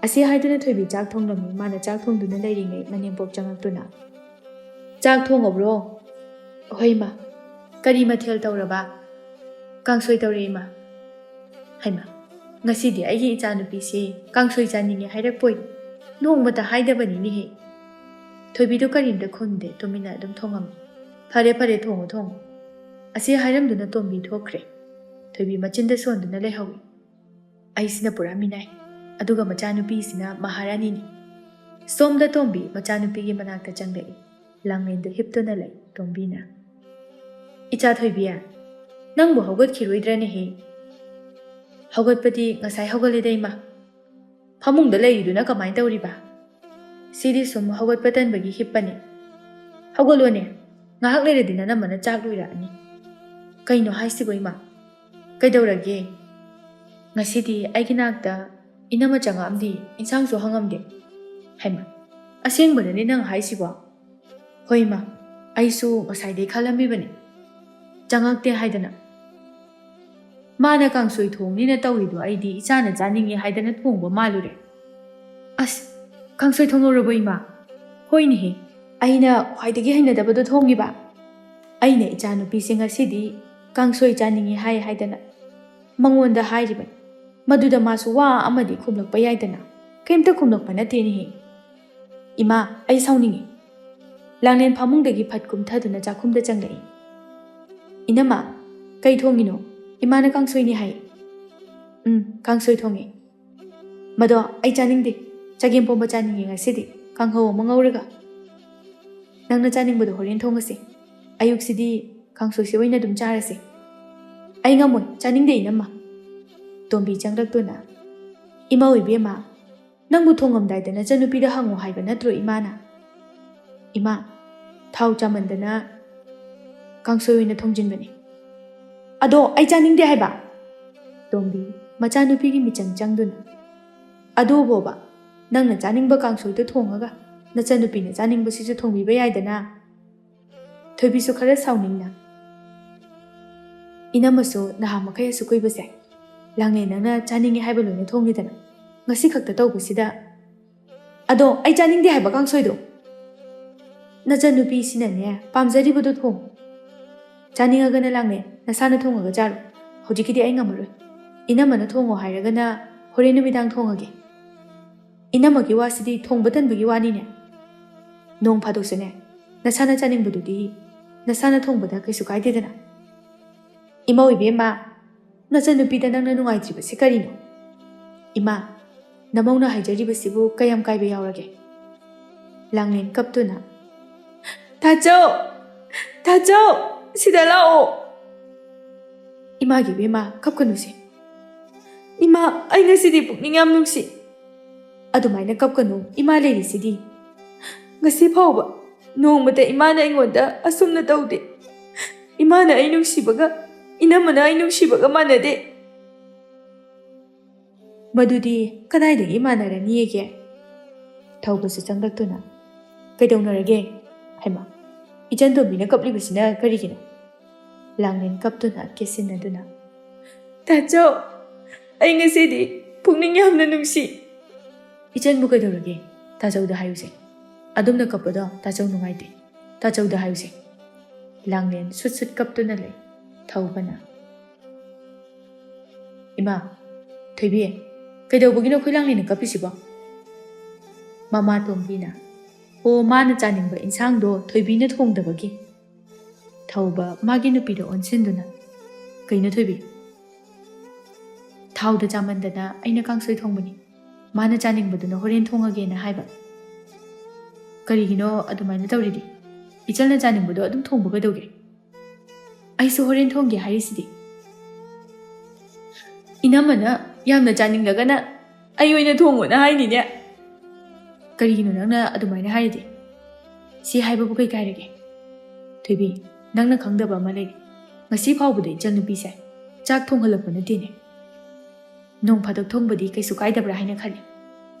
ꯑꯁꯤ ꯍꯥꯏꯗꯨꯅ ꯊꯣꯏꯕꯤ ꯆꯥꯛ ꯊꯣꯡꯂꯝꯃꯤ꯫ ꯃꯥꯅ ꯆꯥꯛ ꯊꯣꯡꯗꯨꯅ ꯂꯩꯔꯤꯉꯩ ꯃꯅꯦꯝꯄꯣꯛ ꯆꯪꯉꯛꯇꯨꯅ, "ꯆꯥꯛ ꯊꯣꯡꯉꯕ꯭ꯔꯣ?" "ꯍꯣꯏ, ꯏꯃꯥ꯫ ꯀꯔꯤ ꯃꯊꯦꯜ ꯇꯧꯔꯕ?" "ꯀꯥꯡꯁꯣꯏ ꯇꯧꯔꯦ, ꯏꯃꯥ꯫" "ꯍꯩꯃꯥ, ꯉꯁꯤꯗꯤ ꯑꯩꯒꯤ ꯏꯆꯥꯅꯨꯄꯤꯁꯦ ꯀꯥꯡꯁꯣꯏ ꯆꯥꯅꯤꯡꯉꯦ ꯍꯥꯏꯔꯛꯄꯣꯏ꯫ ꯅꯣꯡꯃꯇ ꯍꯥꯏꯗꯕꯅꯤꯅꯦꯍꯦ꯫" ꯊꯣꯏꯕꯤꯗꯣ ꯀꯔꯤꯝꯇ ꯈꯨꯝꯗꯦ, ꯇꯨꯃꯤꯟꯅ ꯑꯗꯨꯝ ꯊꯣꯡꯉꯝꯃꯤ꯫ "ꯐꯔꯦ, ꯐꯔꯦ, ꯊꯣꯡꯉꯣ, ꯊꯣꯡꯉꯣ꯫" ꯑꯁꯤ ꯍꯥꯏꯔꯝꯗꯨꯅ ꯇꯣꯝꯕꯤ ꯊꯣꯛꯈ꯭ꯔꯦ꯫ ꯊꯣꯏꯕꯤ ꯃꯆꯤꯟꯗ ꯁꯣꯟꯗꯨꯅ ꯂꯩꯍꯧꯏ꯫ "ꯑꯩꯁꯤꯅ ꯄꯨꯔꯥ ꯃꯤꯅꯥꯏ, ꯑꯗꯨꯒ ꯃꯆꯥꯅꯨꯄꯤꯁꯤꯅ ꯃꯍꯥꯔꯥꯅꯤꯅꯤ꯫" ꯁꯣꯝꯗ ꯇꯣꯝꯕꯤ ꯃꯆꯥꯅꯨꯄꯤꯒꯤ ꯃꯅꯥꯛꯇ ꯆꯪꯂꯛꯏ꯫ ꯂꯥꯡꯂꯦꯟꯗ ꯍꯤꯞꯇꯨꯅ ꯂꯩ ꯇꯣꯝꯕꯤꯅ꯫ "ꯏꯆꯥ ꯊꯣꯏꯕꯤ, ꯅꯪꯕꯨ ꯍꯧꯒꯠꯈꯤꯔꯣꯏꯗ꯭ꯔꯅꯦꯍꯦ?" "ꯍꯧꯒꯠꯄꯗꯤ ꯉꯁꯥꯏ ꯍꯧꯒꯠꯂꯦꯗ, ꯏꯃꯥ꯫ ꯐꯃꯨꯡꯗ ꯂꯩꯔꯤꯗꯨꯅ ꯀꯃꯥꯏꯅ ꯇꯧꯔꯤꯕ?" "ꯁꯤꯗꯤ ꯁꯨꯝ ꯍꯧꯒꯠꯄ ꯇꯟꯕꯒꯤ ꯍꯤꯞꯄꯅꯤ꯫" "ꯍꯧꯒꯠꯂꯣꯅꯦ, ꯉꯥꯏꯍꯥꯛ ꯂꯩꯔꯗꯤ ꯅꯅꯝꯃꯅ ꯆꯥꯛ ꯂꯣꯏꯔꯛꯑꯅꯤ꯫" "ꯀꯩꯅꯣ ꯍꯥꯏꯁꯤꯕꯣ, ꯏꯃꯥ? ꯀꯩꯗꯧꯔꯒꯦ?" "ꯉꯁꯤꯗꯤ ꯑꯩꯒꯤ ꯅꯥꯛꯇ ꯏꯅꯝꯃ ꯆꯪꯉꯛꯑꯝꯗꯦ, ꯏꯟꯁꯥꯡꯁꯨ ꯍꯪꯉꯝꯗꯦ꯫" "ꯍꯩꯃꯥ, ꯑꯁꯦꯡꯕꯅꯅꯦ ꯅꯪ ꯍꯥꯏꯁꯤꯕꯣ?" "ꯍꯣꯏ, ꯏꯃꯥ, ꯑꯩꯁꯨ ꯉꯁꯥꯏꯗꯩ ꯈꯜꯂꯝꯃꯤꯕꯅꯤ, ꯆꯪꯉꯛꯇꯦ ꯍꯥꯏꯗꯅ꯫ ꯃꯥꯅ ꯀꯥꯡꯁꯣꯏ ꯊꯣꯡꯅꯤꯅ ꯇꯧꯔꯤꯗꯣ ꯑꯩꯗꯤ ꯏꯆꯥꯅ ꯆꯥꯅꯤꯡꯉꯦ ꯍꯥꯏꯗꯅ ꯊꯣꯡꯕ ꯃꯥꯜꯂꯨꯔꯦ꯫" "ꯑꯁ, ꯀꯥꯡꯁꯣꯏ ꯊꯣꯡꯍꯧꯔꯕꯣ, ꯏꯃꯥ?" "ꯍꯣꯏꯅꯦꯍꯦ, ꯑꯩꯅ ꯈ꯭ꯋꯥꯏꯗꯒꯤ ꯍꯩꯅꯗꯕꯗꯣ ꯊꯣꯡꯉꯤꯕ꯫ ꯑꯩꯅ ꯏꯆꯥꯅꯨꯄꯤꯁꯦ ꯉꯁꯤꯗꯤ ꯀꯥꯡꯁꯣꯏ ꯆꯥꯅꯤꯡꯉꯦ ꯍꯥꯏ ꯍꯥꯏꯗꯅ ꯃꯉꯣꯟꯗ ꯍꯥꯏꯔꯤꯕꯅꯤ꯫ ꯃꯗꯨꯗ ꯃꯥꯁꯨ ꯋꯥ ꯑꯃꯗꯤ ꯈꯨꯝꯂꯛꯄ ꯌꯥꯏꯗꯅ, ꯀꯩꯝꯇ ꯈꯨꯝꯂꯛꯄ ꯅꯠꯇꯦꯅꯦꯍꯦ꯫ ꯏꯃꯥ, ꯑꯩ ꯁꯥꯎꯅꯤꯡꯉꯤ꯫" ꯂꯥꯡꯂꯦꯟ ꯐꯃꯨꯡꯗꯒꯤ ꯐꯠ ꯀꯨꯝꯊꯗꯨꯅ ꯆꯥꯛꯈꯨꯝꯗ ꯆꯪꯂꯛꯏ꯫ "ꯏꯅꯝꯃ, ꯀꯩ ꯊꯣꯡꯉꯤꯅꯣ? ꯏꯃꯥꯅ ꯀꯥꯡꯁꯣꯏꯅꯤ ꯍꯥꯏ꯫" "ꯎꯝ, ꯀꯥꯡꯁꯣꯏ ꯊꯣꯡꯉꯦ꯫ ꯃꯗꯣ ꯑꯩ ꯆꯥꯅꯤꯡꯗꯦ꯫ ꯆꯒꯦꯝꯄꯣꯝꯕ ꯆꯥꯅꯤꯡꯉꯦ ꯉꯁꯤꯗꯤ, ꯀꯥꯡꯍꯧ ꯑꯃ ꯉꯧꯔꯒ꯫" "ꯅꯪꯅ ꯆꯥꯅꯤꯡꯕꯗꯣ ꯍꯣꯔꯦꯟ ꯊꯣꯡꯉꯁꯤ꯫ ꯑꯌꯨꯛꯁꯤꯗꯤ ꯀꯥꯡꯁꯣꯏꯁꯤ ꯑꯣꯏꯅ ꯑꯗꯨꯝ ꯆꯥꯔꯁꯤ꯫" "ꯑꯩ ꯉꯝꯃꯣꯏ, ꯆꯥꯅꯤꯡꯗꯦ, ꯏꯅꯝꯃ꯫" ꯇꯣꯝꯕꯤ ꯆꯪꯂꯛꯇꯨꯅ, "ꯏꯃꯧ ꯏꯕꯦꯝꯃ, ꯅꯪꯕꯨ ꯊꯣꯡꯉꯝꯗꯥꯏꯗ ꯅꯆꯟꯅꯨꯄꯤꯗ ꯍꯪꯉꯣ ꯍꯥꯏꯕ ꯅꯠꯇ꯭ꯔꯣ ꯏꯃꯥꯅ?" "ꯏꯃꯥ, ꯊꯥꯎ ꯆꯥꯃꯟꯗꯅ ꯀꯥꯡꯁꯣꯏ ꯑꯣꯏꯅ ꯊꯣꯡꯖꯤꯟꯕꯅꯤ꯫" "ꯑꯗꯣ ꯑꯩ ꯆꯥꯅꯤꯡꯗꯦ ꯍꯥꯏꯕ!" ꯇꯣꯝꯕꯤ ꯃꯆꯥꯅꯨꯄꯤꯒꯤ ꯃꯤꯆꯪ ꯆꯪꯗꯨꯅ, "ꯑꯗꯨꯕꯣꯕ, ꯅꯪꯅ ꯆꯥꯅꯤꯡꯕ ꯀꯥꯡꯁꯣꯏꯗꯣ ꯊꯣꯡꯉꯒ ꯅꯆꯟꯅꯨꯄꯤꯅ ꯆꯥꯅꯤꯡꯕꯁꯤꯁꯨ ꯊꯣꯡꯕꯤꯕ ꯌꯥꯏꯗꯅ?" ꯊꯣꯏꯕꯤꯁꯨ ꯈꯔ ꯁꯥꯎꯅꯤꯡꯅ, "ꯏꯅꯝꯃꯁꯨ ꯅꯍꯥ ꯃꯈꯩ ꯑꯁꯨꯛ ꯀꯨꯏꯕꯁꯦ ꯂꯥꯡꯂꯦꯟ ꯅꯪꯅ ꯆꯥꯅꯤꯡꯉꯦ ꯍꯥꯏꯕ ꯂꯣꯏꯅ ꯊꯣꯡꯉꯤꯗꯅ, ꯉꯁꯤ ꯈꯛꯇ ꯇꯧꯕꯁꯤꯗ?" "ꯑꯗꯣ ꯑꯩ ꯆꯥꯅꯤꯡꯗꯦ ꯍꯥꯏꯕ ꯀꯥꯡꯁꯣꯏꯗꯣ!" ꯅꯆꯟꯅꯨꯄꯤꯁꯤꯅꯅꯦ, ꯄꯥꯝꯖꯔꯤꯕꯗꯣ ꯊꯣꯡꯉꯨ꯫ ꯆꯥꯅꯤꯡꯉꯒꯅ ꯂꯥꯡꯂꯦꯟ, ꯅꯁꯥꯅ ꯊꯣꯡꯉꯒ ꯆꯥꯔꯣ꯫ ꯍꯧꯖꯤꯛꯀꯤꯗꯤ ꯑꯩ ꯉꯝꯃꯔꯣꯏ꯫ ꯏꯅꯝꯃꯅ ꯊꯣꯡꯉꯣ ꯍꯥꯏꯔꯒꯅ ꯍꯣꯔꯦꯟ ꯅꯨꯃꯤꯗꯥꯡ ꯊꯣꯡꯉꯒꯦ꯫ ꯏꯅꯝꯃꯒꯤ ꯋꯥꯁꯤꯗꯤ ꯊꯣꯡꯕ ꯇꯟꯕꯒꯤ ꯋꯥꯅꯤꯅꯦ꯫ ꯅꯣꯡ ꯐꯥꯗꯣꯛꯁꯨꯅꯦ, ꯅꯁꯥꯅ ꯆꯥꯅꯤꯡꯕꯗꯨꯗꯤ ꯅꯁꯥꯅ ꯊꯣꯡꯕꯗ ꯀꯩꯁꯨ ꯀꯥꯏꯗꯦꯗꯅ꯫ ꯏꯃꯧ ꯏꯕꯦꯝꯃ, ꯅꯆꯟꯅꯨꯄꯤꯗ ꯅꯪꯅ ꯅꯨꯡꯉꯥꯏꯇ꯭ꯔꯤꯕꯁꯤ ꯀꯔꯤꯅꯣ? ꯏꯃꯥ, ꯅꯃꯧꯅ ꯍꯥꯏꯖꯔꯤꯕꯁꯤꯕꯨ ꯀꯌꯥꯝ ꯀꯥꯏꯕ ꯌꯥꯎꯔꯒꯦ? ꯂꯥꯡꯂꯦꯟ ꯀꯞꯇꯨꯅ, "ꯇꯥꯆꯧ! ꯇꯥꯆꯧ! ꯁꯤꯗ ꯂꯥꯛꯑꯣ!" ꯏꯃꯥꯒꯤ ꯏꯕꯦꯝꯃ, ꯀꯞꯀꯅꯨꯁꯦ꯫ "ꯏꯃꯥ, ꯑꯩ ꯉꯁꯤꯗꯤ ꯄꯨꯛꯅꯤꯡ ꯌꯥꯝ ꯅꯨꯡꯁꯤ꯫" "ꯑꯗꯨꯃꯥꯏꯅ ꯀꯞꯀꯅꯨ, ꯏꯃꯥ ꯂꯩꯔꯤꯁꯤꯗꯤ꯫ ꯉꯁꯤ ꯐꯥꯎꯕ ꯅꯣꯡꯃꯇ ꯏꯃꯥꯅ ꯑꯩꯉꯣꯟꯗ ꯑꯁꯨꯝꯅ ꯇꯧꯗꯦ꯫ ꯏꯃꯥꯅ ꯑꯩ ꯅꯨꯡꯁꯤꯕꯒ, ꯏꯅꯝꯃꯅ ꯑꯩ ꯅꯨꯡꯁꯤꯕꯒ ꯃꯥꯟꯅꯗꯦ꯫" "ꯃꯗꯨꯗꯤ ꯀꯗꯥꯏꯗꯒꯤ ꯃꯥꯟꯅꯔꯅꯤꯒꯦ?" ꯊꯧꯕꯁꯨ ꯆꯪꯂꯛꯇꯨꯅ, "ꯀꯩꯗꯧꯅꯔꯒꯦ? ꯍꯩꯃꯥ, ꯏꯆꯟ ꯇꯣꯝꯕꯤꯅ ꯀꯞꯂꯤꯕꯁꯤꯅ ꯀꯔꯤꯒꯤꯅꯣ?" ꯂꯥꯡꯂꯦꯟ ꯀꯞꯇꯨꯅ ꯀꯦꯁꯤꯟꯅꯗꯨꯅ, "ꯇꯥꯆꯧ, ꯑꯩ ꯉꯁꯤꯗꯤ ꯄꯨꯛꯅꯤꯡ ꯌꯥꯝꯅ ꯅꯨꯡꯁꯤ꯫" "ꯏꯆꯟꯕꯨ ꯀꯩꯗꯧꯔꯒꯦ? ꯇꯥꯆꯧꯗ ꯍꯥꯏꯌꯨꯁꯦ꯫ ꯑꯗꯨꯝꯅ ꯀꯞꯄꯗꯣ ꯇꯥꯆꯧ ꯅꯨꯡꯉꯥꯏꯇꯦ꯫ ꯇꯥꯆꯧꯗ ꯍꯥꯏꯌꯨꯁꯦ꯫" ꯂꯥꯡꯂꯦꯟ ꯁꯨꯠ ꯁꯨꯠ ꯀꯞꯇꯨꯅ ꯂꯩ꯫ ꯊꯧꯕꯅ, "ꯏꯃꯥ, ꯊꯣꯏꯕꯤ, ꯀꯩꯗꯧꯕꯒꯤꯅꯣ ꯑꯩꯈꯣꯏ ꯂꯥꯡꯂꯦꯟꯅ ꯀꯞꯄꯤꯁꯤꯕꯣ?" ꯃꯃꯥ ꯇꯣꯝꯕꯤꯅ, "ꯑꯣ, ꯃꯥꯅ ꯆꯥꯅꯤꯡꯕ ꯏꯟꯁꯥꯡꯗꯣ ꯊꯣꯏꯕꯤꯅ ꯊꯣꯡꯗꯕꯒꯤ꯫" ꯊꯧꯕ ꯃꯥꯒꯤ ꯅꯨꯄꯤꯗ ꯑꯣꯟꯁꯤꯟꯗꯨꯅ, "ꯀꯩꯅꯣ ꯊꯣꯏꯕꯤ?" "ꯊꯥꯎꯗ ꯆꯥꯃꯟꯗꯅ ꯑꯩꯅ ꯀꯥꯡꯁꯣꯏ ꯊꯣꯡꯕꯅꯤ꯫ ꯃꯥꯅ ꯆꯥꯅꯤꯡꯕꯗꯨꯅ ꯍꯣꯔꯦꯟ ꯊꯣꯡꯉꯒꯦꯅ ꯍꯥꯏꯕ꯫" "ꯀꯔꯤꯒꯤꯅꯣ ꯑꯗꯨꯃꯥꯏꯅ ꯇꯧꯔꯤꯗꯤ? ꯏꯆꯜꯅ ꯆꯥꯅꯤꯡꯕꯗꯣ ꯑꯗꯨꯝ ꯊꯣꯡꯕ ꯀꯩꯗꯧꯒꯦ? ꯑꯩꯁꯨ ꯍꯣꯔꯦꯟ ꯊꯣꯡꯒꯦ ꯍꯥꯏꯔꯤꯁꯤꯗꯤ꯫" "ꯏꯅꯝꯃꯅ ꯌꯥꯝꯅ ꯆꯥꯅꯤꯡꯂꯒꯅ ꯑꯩ ꯑꯣꯏꯅ ꯊꯣꯡꯉꯣꯅ ꯍꯥꯏꯅꯤꯅꯦ꯫ ꯀꯔꯤꯒꯤꯅꯣ ꯅꯪꯅ ꯑꯗꯨꯃꯥꯏꯅ ꯍꯥꯏꯔꯤꯗꯤ? ꯁꯤ ꯍꯥꯏꯕꯕꯨ ꯀꯩ ꯀꯥꯏꯔꯒꯦ? ꯊꯣꯏꯕꯤ, ꯅꯪꯅ ꯈꯪꯗꯕ ꯑꯃ ꯂꯩꯔꯦ꯫ ꯉꯁꯤ ꯐꯥꯎꯕꯗ ꯏꯆꯟꯅꯨꯄꯤꯁꯦ ꯆꯥꯛ ꯊꯣꯡꯍꯜꯂꯛꯄ ꯅꯠꯇꯦꯅꯦ꯫ ꯅꯣꯡ ꯐꯥꯗꯣꯛ ꯊꯣꯡꯕꯗꯤ ꯀꯩꯁꯨ ꯀꯥꯏꯗꯕ꯭ꯔꯥ ꯍꯥꯏꯅ ꯈꯜꯂꯤ꯫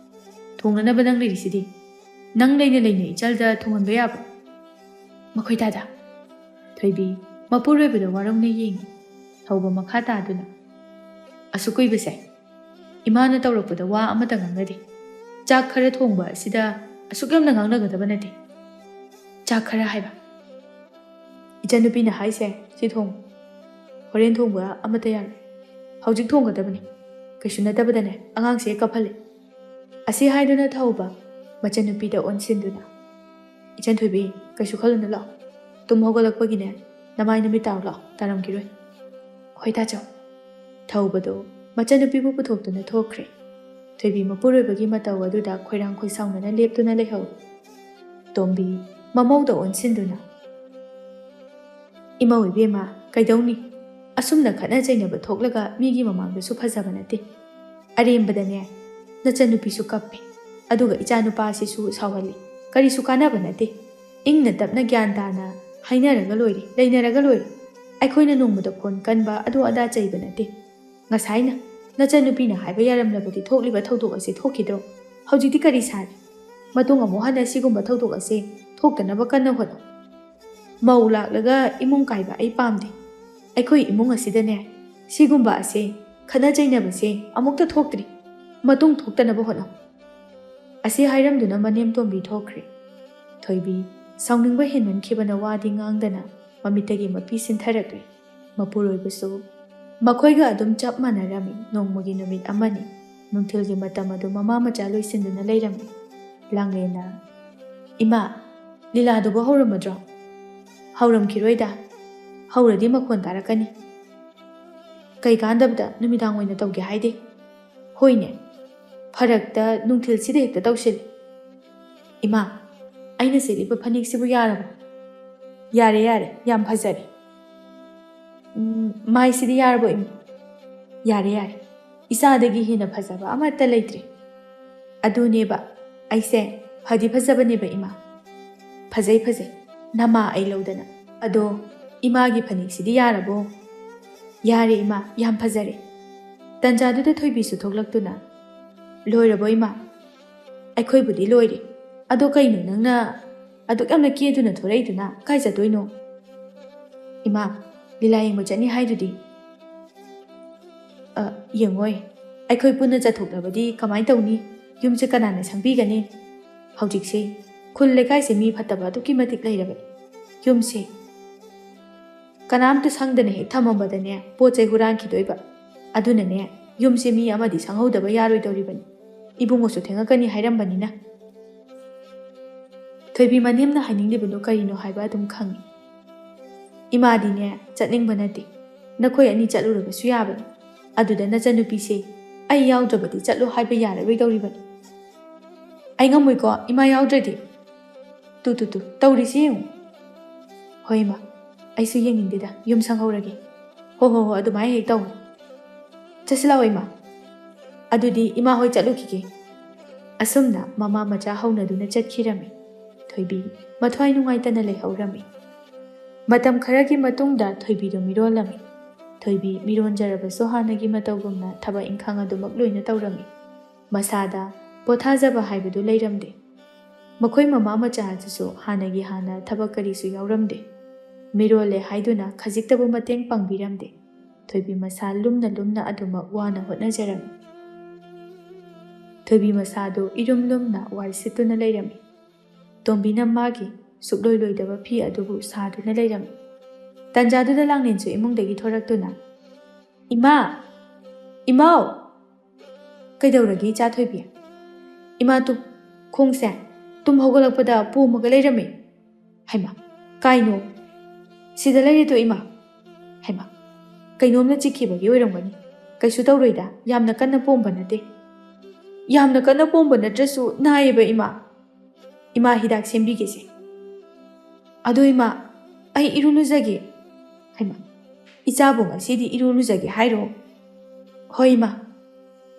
ꯊꯣꯡꯅꯅꯕ ꯅꯪ ꯂꯩꯔꯤꯁꯤꯗꯤ꯫ ꯅꯪ ꯂꯩꯅ ꯂꯩꯅ ꯏꯆꯜꯗ ꯊꯣꯡꯍꯟꯕ ꯌꯥꯕ꯭ꯔꯥ?" "ꯃꯈꯣꯏ ꯇꯥꯗ꯫" ꯊꯣꯏꯕꯤ ꯃꯄꯨꯔꯣꯏꯕꯗ ꯋꯥꯔꯧꯅ ꯌꯦꯡꯉꯤ꯫ ꯊꯧꯕ ꯃꯈꯥ ꯇꯥꯗꯨꯅ, "ꯑꯁꯨꯛ ꯀꯨꯏꯕꯁꯦ ꯏꯃꯥꯅ ꯇꯧꯔꯛꯄꯗ ꯋꯥ ꯑꯃꯠꯇ ꯉꯥꯡꯅꯗꯦ꯫ ꯆꯥꯛ ꯈꯔ ꯊꯣꯡꯕ ꯑꯁꯤꯗ ꯑꯁꯨꯛ ꯌꯥꯝꯅ ꯉꯥꯡꯅꯒꯗꯕ ꯅꯠꯇꯦ꯫ ꯆꯥꯛ ꯈꯔ ꯍꯥꯏꯕ꯫ ꯏꯆꯟꯅꯨꯄꯤꯅ ꯍꯥꯏꯁꯦ ꯁꯤ ꯊꯣꯡꯉꯨ, ꯍꯣꯔꯦꯟ ꯊꯣꯡꯕ ꯑꯃꯠꯇ ꯌꯥꯔꯣꯏ, ꯍꯧꯖꯤꯛ ꯊꯣꯡꯒꯗꯕꯅꯤ꯫ ꯀꯩꯁꯨ ꯅꯠꯇꯕꯗꯅꯦ ꯑꯉꯥꯡꯁꯦ ꯀꯞꯍꯜꯂꯦ꯫ ꯑꯁꯤ ꯍꯥꯏꯗꯨꯅ ꯊꯧꯕ ꯃꯆꯟꯅꯨꯄꯤꯗ ꯑꯣꯟꯁꯤꯟꯗꯨꯅ, "ꯏꯆꯟꯊꯣꯏꯕꯤ, ꯀꯩꯁꯨ ꯈꯜꯂꯨꯅꯨ, ꯂꯥꯛꯑꯣ꯫ ꯇꯨꯝ ꯍꯧꯒꯠꯂꯛꯄꯒꯤꯅꯦ ꯅꯃꯥꯏ ꯅꯃꯤꯠ ꯇꯥꯔꯨ ꯂꯥꯛꯑꯣ, ꯇꯥꯔꯝꯈꯤꯔꯣꯏ꯫" "ꯍꯣꯏ ꯇꯥꯆꯧ꯫" ꯊꯧꯕꯗꯣ ꯃꯆꯟꯅꯨꯄꯤꯕꯨ ꯄꯨꯊꯣꯛꯇꯨꯅ ꯊꯣꯛꯈ꯭ꯔꯦ꯫ ꯊꯣꯏꯕꯤ ꯃꯄꯨꯔꯣꯏꯕꯒꯤ ꯃꯇꯧ ꯑꯗꯨꯗ ꯈꯣꯏꯔꯥꯡ ꯈꯣꯏꯁꯥꯎꯅꯅ ꯂꯦꯞꯇꯨꯅ ꯂꯩꯍꯧꯏ꯫ ꯇꯣꯝꯕꯤ ꯃꯃꯧꯗ ꯑꯣꯟꯁꯤꯟꯗꯨꯅ, "ꯏꯃꯧ ꯏꯕꯦꯝꯃ, ꯀꯩꯗꯧꯅꯤ? ꯑꯁꯨꯝꯅ ꯈꯠꯅ ꯆꯩꯅꯕ ꯊꯣꯛꯂꯒ ꯃꯤꯒꯤ ꯃꯃꯥꯡꯗꯁꯨ ꯐꯖꯕ ꯅꯠꯇꯦ꯫ ꯑꯔꯦꯝꯕꯗꯅꯦ, ꯅꯆꯟꯅꯨꯄꯤꯁꯨ ꯀꯞꯄꯦ, ꯑꯗꯨꯒ ꯏꯆꯥꯅꯨꯄꯥꯁꯤꯁꯨ ꯁꯥꯎꯍꯜꯂꯤ꯫ ꯀꯔꯤꯁꯨ ꯀꯥꯟꯅꯕ ꯅꯠꯇꯦ꯫ ꯏꯪꯅ ꯇꯞꯅ ꯒ꯭ꯌꯥꯟ ꯇꯥꯅ ꯍꯥꯏꯅꯔꯒ ꯂꯣꯏꯔꯦ, ꯂꯩꯅꯔꯒ ꯂꯣꯏꯔꯦ꯫ ꯑꯩꯈꯣꯏꯅ ꯅꯣꯡꯃꯗ ꯐꯣꯟ ꯀꯟꯕ ꯑꯗꯨ ꯑꯗꯥ ꯆꯩꯕ ꯅꯠꯇꯦ꯫ ꯉꯁꯥꯏꯅ ꯅꯆꯟꯅꯨꯄꯤꯅ ꯍꯥꯏꯕ ꯌꯥꯔꯝꯂꯕꯗꯤ ꯊꯣꯛꯂꯤꯕ ꯊꯧꯗꯣꯛ ꯑꯁꯤ ꯊꯣꯛꯈꯤꯗ꯭ꯔꯣ? ꯍꯧꯖꯤꯛꯇꯤ ꯀꯔꯤ ꯁꯥꯔꯤ? ꯃꯇꯨꯡ ꯑꯃꯨꯛ ꯍꯟꯅ ꯁꯤꯒꯨꯝꯕ ꯊꯧꯗꯣꯛ ꯑꯁꯤ ꯊꯣꯛꯇꯅꯕ ꯀꯟꯅ ꯍꯣꯠꯅꯧ꯫ ꯃꯧ ꯂꯥꯛꯂꯒ ꯏꯃꯨꯡ ꯀꯥꯏꯕ ꯑꯩ ꯄꯥꯝꯗꯦ꯫ ꯑꯩꯈꯣꯏ ꯏꯃꯨꯡ ꯑꯁꯤꯗꯅꯦ ꯁꯤꯒꯨꯝꯕ ꯑꯁꯦ, ꯈꯠꯅ ꯆꯩꯅꯕꯁꯦ ꯑꯃꯨꯛꯇ ꯊꯣꯛꯇ꯭ꯔꯤ꯫ ꯃꯇꯨꯡ ꯊꯣꯛꯇꯅꯕ ꯍꯣꯠꯅꯧ꯫" ꯑꯁꯤ ꯍꯥꯏꯔꯝꯗꯨꯅ ꯃꯅꯦꯝꯇꯣꯝꯕꯤ ꯊꯣꯛꯈ꯭ꯔꯦ꯫ ꯊꯣꯏꯕꯤ ꯁꯥꯎꯅꯤꯡꯕ ꯍꯦꯟꯃꯟꯈꯤꯕꯅ ꯋꯥꯗꯤ ꯉꯥꯡꯗꯅ ꯃꯃꯤꯠꯇꯒꯤ ꯃꯄꯤ ꯁꯤꯟꯊꯔꯛꯂꯦ꯫ ꯃꯄꯨꯔꯣꯏꯕꯁꯨ ꯃꯈꯣꯏꯒ ꯑꯗꯨꯝ ꯆꯞ ꯃꯥꯟꯅꯔꯝꯃꯤ꯫ ꯅꯣꯡꯃꯒꯤ ꯅꯨꯃꯤꯠ ꯑꯃꯅꯤ꯫ ꯅꯨꯡꯊꯤꯜꯒꯤ ꯃꯇꯝ ꯑꯗꯨ ꯃꯃꯥ ꯃꯆꯥ ꯂꯣꯏꯁꯤꯟꯗꯨꯅ ꯂꯩꯔꯝꯃꯤ꯫ ꯂꯥꯡꯂꯦꯟꯅ, "ꯏꯃꯥ, ꯂꯤꯂꯥꯗꯨꯕꯨ ꯍꯧꯔꯝꯃꯗ꯭ꯔꯣ?" "ꯍꯧꯔꯝꯈꯤꯔꯣꯏꯗ꯫ ꯍꯧꯔꯗꯤ ꯃꯈꯣꯟ ꯇꯥꯔꯛꯀꯅꯤ꯫ ꯀꯩ ꯀꯥꯟꯗꯕꯗ ꯅꯨꯃꯤꯗꯥꯡ ꯑꯣꯏꯅ ꯇꯧꯒꯦ ꯍꯥꯏꯗꯦ?" "ꯍꯣꯏꯅꯦ, ꯐꯔꯛꯇ ꯅꯨꯡꯊꯤꯜꯁꯤꯗ ꯍꯦꯛꯇ ꯇꯧꯁꯤꯜꯂꯤ꯫" "ꯏꯃꯥ, ꯑꯩꯅ ꯁꯦꯠꯂꯤꯕ ꯐꯅꯦꯛꯁꯤꯕꯨ ꯌꯥꯔꯕꯣ?" "ꯌꯥꯔꯦ, ꯌꯥꯔꯦ, ꯌꯥꯝ ꯐꯖꯔꯦ꯫ ꯎꯝ, ꯃꯥꯏꯁꯤꯗꯤ ꯌꯥꯔꯕꯣ, ꯏꯃꯥ?" "ꯌꯥꯔꯦ, ꯌꯥꯔꯦ, ꯏꯆꯥꯗꯒꯤ ꯍꯦꯟꯅ ꯐꯖꯕ ꯑꯃꯠꯇ ꯂꯩꯇ꯭ꯔꯦ꯫" "ꯑꯗꯨꯅꯦꯕ, ꯑꯩꯁꯦ ꯐꯗꯤ ꯐꯖꯕꯅꯦꯕ, ꯏꯃꯥ꯫ ꯐꯖꯩ, ꯐꯖꯩ, ꯅꯃꯥ ꯑꯩ ꯂꯧꯗꯅ꯫ ꯑꯗꯣ ꯏꯃꯥꯒꯤ ꯐꯅꯦꯛꯁꯤꯗꯤ ꯌꯥꯔꯕꯣ?" "ꯌꯥꯔꯦ, ꯏꯃꯥ, ꯌꯥꯝ ꯐꯖꯔꯦ꯫" ꯇꯟꯖꯥꯗꯨꯗ ꯊꯣꯏꯕꯤꯁꯨ ꯊꯣꯛꯂꯛꯇꯨꯅ, "ꯂꯣꯏꯔꯕꯣ, ꯏꯃꯥ?" "ꯑꯩꯈꯣꯏꯕꯨꯗꯤ ꯂꯣꯏꯔꯦ꯫ ꯑꯗꯣ ꯀꯩꯅꯣ ꯅꯪꯅ ꯑꯗꯨꯛ ꯌꯥꯝꯅ ꯀꯦꯗꯨꯅ ꯊꯣꯔꯛꯏꯗꯨꯅ? ꯀꯥꯏ ꯆꯠꯇꯣꯏꯅꯣ?" "ꯏꯃꯥ, ꯂꯤꯂꯥ ꯌꯦꯡꯕ ꯆꯠꯅꯤ ꯍꯥꯏꯗꯨꯗꯤ꯫" "ꯑ, ꯌꯦꯡꯉꯣꯏ꯫ ꯑꯩꯈꯣꯏ ꯄꯨꯟꯅ ꯆꯠꯊꯣꯛꯂꯕꯗꯤ ꯀꯃꯥꯏ ꯇꯧꯅꯤ? ꯌꯨꯝꯁꯦ ꯀꯅꯥꯅ ꯁꯪꯕꯤꯒꯅꯤ? ꯍꯧꯖꯤꯛꯁꯦ ꯈꯨꯜ ꯂꯩꯀꯥꯏꯁꯦ ꯃꯤ ꯐꯠꯇꯕ ꯑꯗꯨꯛꯀꯤ ꯃꯇꯤꯛ ꯂꯩꯔꯕꯅꯤ꯫ ꯌꯨꯝꯁꯦ ꯀꯅꯥꯝꯇ ꯁꯪꯗꯅ ꯍꯦꯛ ꯊꯝꯃꯝꯕꯗꯅꯦ, ꯄꯣꯠ ꯆꯩ ꯍꯨꯔꯥꯟꯈꯤꯗꯣꯏꯕ꯫ ꯑꯗꯨꯅꯅꯦ, ꯌꯨꯝꯁꯦ ꯃꯤ ꯑꯃꯗꯤ ꯁꯪꯍꯧꯗꯕ ꯌꯥꯔꯣꯏꯗꯧꯔꯤꯕꯅꯤ꯫ ꯏꯕꯨꯡꯉꯣꯁꯨ ꯊꯦꯡꯉꯛꯀꯅꯤ ꯍꯥꯏꯔꯝꯕꯅꯤꯅ꯫ ꯊꯣꯏꯕꯤ ꯃꯅꯦꯝꯅ ꯍꯥꯏꯅꯤꯡꯂꯤꯕꯗꯨ ꯀꯔꯤꯅꯣ ꯍꯥꯏꯕ ꯑꯗꯨꯝ ꯈꯪꯏ꯫ "ꯏꯃꯥꯗꯤꯅꯦ, ꯆꯠꯅꯤꯡꯕ ꯅꯠꯇꯦ꯫ ꯅꯈꯣꯏ ꯑꯅꯤ ꯆꯠꯂꯨꯔꯕꯁꯨ ꯌꯥꯕꯅꯤ꯫ ꯑꯗꯨꯗ ꯅꯆꯟꯅꯨꯄꯤꯁꯦ ꯑꯩ ꯌꯥꯎꯗ꯭ꯔꯕꯗꯤ ꯆꯠꯂꯣ ꯍꯥꯏꯕ ꯌꯥꯔꯔꯣꯏꯗꯧꯔꯤꯕꯅꯤ꯫" "ꯑꯩ ꯉꯝꯃꯣꯏꯀꯣ, ꯏꯃꯥ ꯌꯥꯎꯗ꯭ꯔꯗꯤ꯫" "ꯇꯨ, ꯇꯨ, ꯇꯨ, ꯇꯧꯔꯤꯁꯤ ꯌꯦꯡꯉꯨ꯫" "ꯍꯣꯏ, ꯏꯃꯥ, ꯑꯩꯁꯨ ꯌꯦꯡꯅꯤꯡꯗꯦꯗ, ꯌꯨꯝ ꯁꯪꯍꯧꯔꯒꯦ꯫" "ꯍꯣ, ꯍꯣ, ꯍꯣ, ꯑꯗꯨꯃꯥꯏꯅ ꯍꯦꯛ ꯇꯧ꯫ ꯆꯠꯁꯤ ꯂꯥꯛꯑꯣ, ꯏꯃꯥ꯫" "ꯑꯗꯨꯗꯤ ꯏꯃꯥ ꯍꯣꯏ ꯆꯠꯂꯨꯈꯤꯒꯦ꯫" ꯑꯁꯨꯝꯅ ꯃꯃꯥ ꯃꯆꯥ ꯍꯧꯅꯗꯨꯅ ꯆꯠꯈꯤꯔꯝꯃꯤ꯫ ꯊꯣꯏꯕꯤ ꯃꯊ꯭ꯋꯥꯏ ꯅꯨꯡꯉꯥꯏꯇꯅ ꯂꯩꯍꯧꯔꯝꯃꯤ꯫ ꯃꯇꯝ ꯈꯔꯒꯤ ꯃꯇꯨꯡꯗ ꯊꯣꯏꯕꯤꯗꯨ ꯃꯤꯔꯣꯜꯂꯝꯃꯤ꯫ ꯊꯣꯏꯕꯤ ꯃꯤꯔꯣꯟꯖꯔꯕꯁꯨ ꯍꯥꯟꯅꯒꯤ ꯃꯇꯧꯒꯨꯝꯅ ꯊꯕꯛ ꯏꯪꯈꯥꯡ ꯑꯗꯨꯃꯛ ꯂꯣꯏꯅ ꯇꯧꯔꯝꯃꯤ꯫ ꯃꯁꯥꯗ ꯄꯣꯊꯥꯖꯕ ꯍꯥꯏꯕꯗꯨ ꯂꯩꯔꯝꯗꯦ꯫ ꯃꯈꯣꯏ ꯃꯃꯥ ꯃꯆꯥ ꯑꯗꯨꯁꯨ ꯍꯥꯟꯅꯒꯤ ꯍꯥꯟꯅ ꯊꯕꯛ ꯀꯔꯤꯁꯨ ꯌꯥꯎꯔꯝꯗꯦ꯫ ꯃꯤꯔꯣꯜꯂꯦ ꯍꯥꯏꯗꯨꯅ ꯈꯖꯤꯛꯇꯕꯨ ꯃꯇꯦꯡ ꯄꯥꯡꯕꯤꯔꯝꯗꯦ꯫ ꯊꯣꯏꯕꯤ ꯃꯁꯥ ꯂꯨꯝꯅ ꯂꯨꯝꯅ ꯑꯗꯨꯃꯛ ꯋꯥꯅ ꯍꯣꯠꯅꯖꯔꯝꯃꯤ꯫ ꯊꯣꯏꯕꯤ ꯃꯁꯥꯗꯨ ꯏꯔꯨꯝ ꯂꯨꯝꯅ ꯋꯥꯏ ꯁꯤꯠꯇꯨꯅ ꯂꯩꯔꯝꯃꯤ꯫ ꯇꯣꯝꯕꯤꯅ ꯃꯥꯒꯤ ꯁꯨꯛꯂꯣꯏ ꯂꯣꯏꯗꯕ ꯐꯤ ꯑꯗꯨꯕꯨ ꯁꯥꯗꯨꯅ ꯂꯩꯔꯝꯃꯤ꯫ ꯇꯟꯖꯥꯗꯨꯗ ꯂꯥꯡꯂꯦꯟꯁꯨ ꯏꯃꯨꯡꯗꯒꯤ ꯊꯣꯔꯛꯇꯨꯅ, "ꯏꯃꯥ! ꯏꯃꯥꯎ!" "ꯀꯩꯗꯧꯔꯒꯦ, ꯏꯆꯥ ꯊꯣꯏꯕꯤ?" "ꯏꯃꯥ, ꯇꯨ, ꯈꯣꯡꯁꯦ ꯇꯨꯝ ꯍꯧꯒꯠꯂꯛꯄꯗ ꯄꯣꯝꯃꯒ ꯂꯩꯔꯝꯃꯦ꯫" "ꯍꯩꯃꯥ, ꯀꯥꯏꯅꯣ? ꯁꯤꯗ ꯂꯩꯔꯦ ꯇꯨ, ꯏꯃꯥ꯫" "ꯍꯩꯃꯥ, ꯀꯩꯅꯣꯝꯅ ꯆꯤꯛꯈꯤꯕꯒꯤ ꯑꯣꯏꯔꯝꯒꯅꯤ꯫ ꯀꯩꯁꯨ ꯇꯧꯔꯣꯏꯗ, ꯌꯥꯝꯅ ꯀꯟꯅ ꯄꯣꯝꯕ ꯅꯠꯇꯦ꯫" "ꯌꯥꯝꯅ ꯀꯟꯅ ꯄꯣꯝꯕ ꯅꯠꯇ꯭ꯔꯁꯨ ꯅꯥꯏꯌꯦꯕ, ꯏꯃꯥ꯫" "ꯏꯃꯥ, ꯍꯤꯗꯥꯛ ꯁꯦꯝꯕꯤꯒꯦꯁꯦ꯫" "ꯑꯗꯣ ꯏꯃꯥ, ꯑꯩ ꯏꯔꯨ ꯂꯨꯖꯒꯦ꯫" "ꯍꯩꯃꯥ, ꯏꯆꯥꯕꯨ ꯉꯁꯤꯗꯤ ꯏꯔꯨ ꯂꯨꯖꯒꯦ ꯍꯥꯏꯔꯣ?" "ꯍꯣꯏ ꯏꯃꯥ꯫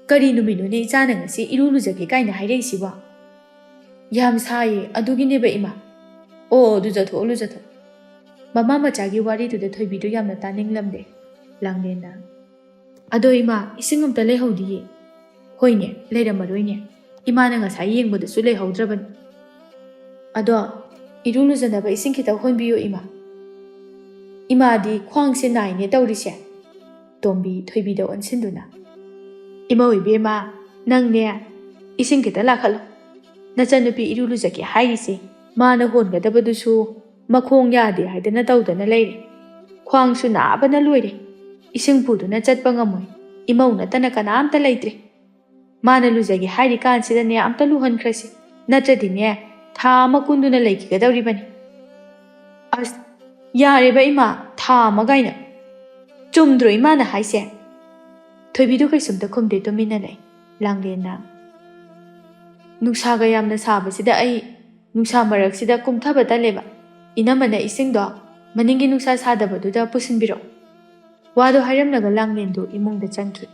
ꯀꯔꯤ ꯅꯨꯃꯤꯠꯅꯣꯅꯦ ꯏꯆꯥꯅ ꯉꯁꯤ ꯏꯔꯨ ꯂꯨꯖꯒꯦ ꯀꯥꯏꯅ ꯍꯥꯏꯔꯛꯏꯁꯤꯕꯣ?" "ꯌꯥꯝ ꯁꯥꯏꯌꯦ, ꯑꯗꯨꯒꯤꯅꯦꯕ ꯏꯃꯥ꯫" "ꯑꯣ, ꯑꯣ, ꯂꯨꯖꯊꯣꯛꯑꯣ, ꯂꯨꯖꯊꯣꯛꯑꯣ꯫" ꯃꯃꯥ ꯃꯆꯥꯒꯤ ꯋꯥꯔꯤꯗꯨꯗ ꯊꯣꯏꯕꯤꯗꯨ ꯌꯥꯝꯅ ꯇꯥꯅꯤꯡꯂꯝꯗꯦ꯫ ꯂꯥꯡꯂꯦꯟꯅ, "ꯑꯗꯣ ꯏꯃꯥ, ꯏꯁꯤꯡ ꯑꯝꯇ ꯂꯩꯍꯧꯗꯤꯌꯦ꯫" "ꯍꯣꯏꯅꯦ, ꯂꯩꯔꯝꯃꯔꯣꯏꯅꯦ꯫ ꯏꯃꯥꯅ ꯉꯁꯥꯏ ꯌꯦꯡꯕꯗꯁꯨ ꯂꯩꯍꯧꯗ꯭ꯔꯕꯅꯤ꯫ ꯑꯗꯣ ꯏꯔꯨ ꯂꯨꯖꯅꯕ ꯏꯁꯤꯡ ꯈꯤꯇ ꯍꯣꯟꯕꯤꯌꯨ, ꯏꯃꯥ꯫" "ꯏꯃꯥꯗꯤ ꯈ꯭ꯋꯥꯡꯁꯦ ꯅꯥꯏꯅꯦ ꯇꯧꯔꯤꯁꯦ꯫" ꯇꯣꯝꯕꯤ ꯊꯣꯏꯕꯤꯗ ꯑꯣꯟꯁꯤꯟꯗꯨꯅ, "ꯏꯃꯧ ꯏꯕꯦꯝꯃ, ꯅꯪꯅꯦ, ꯏꯁꯤꯡ ꯈꯤꯇ ꯂꯥꯛꯈꯠꯂꯣ꯫" ꯅꯆꯟꯅꯨꯄꯤ ꯏꯔꯨ ꯂꯨꯖꯒꯦ ꯍꯥꯏꯔꯤꯁꯦ ꯃꯥꯅ ꯍꯣꯟꯒꯗꯕꯗꯨꯁꯨ ꯃꯈꯣꯡ ꯌꯥꯗꯦ ꯍꯥꯏꯗꯅ ꯇꯧꯗꯅ ꯂꯩꯔꯦ꯫ ꯈ꯭ꯋꯥꯡꯁꯨ ꯅꯥꯕꯅ ꯂꯣꯏꯔꯦ꯫ ꯏꯁꯤꯡ ꯄꯨꯗꯨꯅ ꯆꯠꯄ ꯉꯝꯃꯣꯏ꯫ ꯏꯃꯧ ꯅꯠꯇꯅ ꯀꯅꯥꯝꯇ ꯂꯩꯇ꯭ꯔꯦ꯫ ꯃꯥꯅ ꯂꯨꯖꯒꯦ ꯍꯥꯏꯔꯤꯀꯥꯟꯁꯤꯗꯅꯦ ꯑꯝꯇ ꯂꯨꯍꯟꯈ꯭ꯔꯁꯤ, ꯅꯠꯇ꯭ꯔꯗꯤꯅꯦ ꯊꯥ ꯑꯃ ꯀꯨꯟꯗꯨꯅ ꯂꯩꯈꯤꯒꯗꯧꯔꯤꯕꯅꯤ꯫ ꯑꯁ, ꯌꯥꯔꯦꯕ ꯏꯃꯥ, ꯊꯥ ꯑꯃ ꯀꯥꯏꯅ꯫ ꯆꯨꯝꯗ꯭ꯔꯣ ꯏꯃꯥꯅ ꯍꯥꯏꯁꯦ? ꯊꯣꯏꯕꯤꯗꯨ ꯀꯩꯁꯨꯝꯇ ꯈꯨꯝꯗꯦ, ꯇꯨꯃꯤꯟꯅ ꯂꯩ꯫ ꯂꯥꯡꯂꯦꯟꯅ, ꯅꯨꯡꯁꯥꯒ ꯌꯥꯝꯅ ꯁꯥꯕꯁꯤꯗ ꯑꯩ ꯅꯨꯡꯁꯥ ꯃꯔꯛꯁꯤꯗ ꯀꯨꯝꯊꯕ ꯇꯜꯂꯦꯕ꯫ ꯏꯅꯝꯃꯅ ꯏꯁꯤꯡꯗꯣ ꯃꯅꯤꯡꯒꯤ ꯅꯨꯡꯁꯥ ꯁꯥꯗꯕꯗꯨꯗ ꯄꯨꯁꯤꯟꯕꯤꯔꯛꯑꯣ꯫ ꯋꯥꯗꯣ ꯍꯥꯏꯔꯝꯂꯒ ꯂꯥꯡꯂꯦꯟꯗꯨ ꯏꯃꯨꯡꯗ ꯆꯪꯈꯤ꯫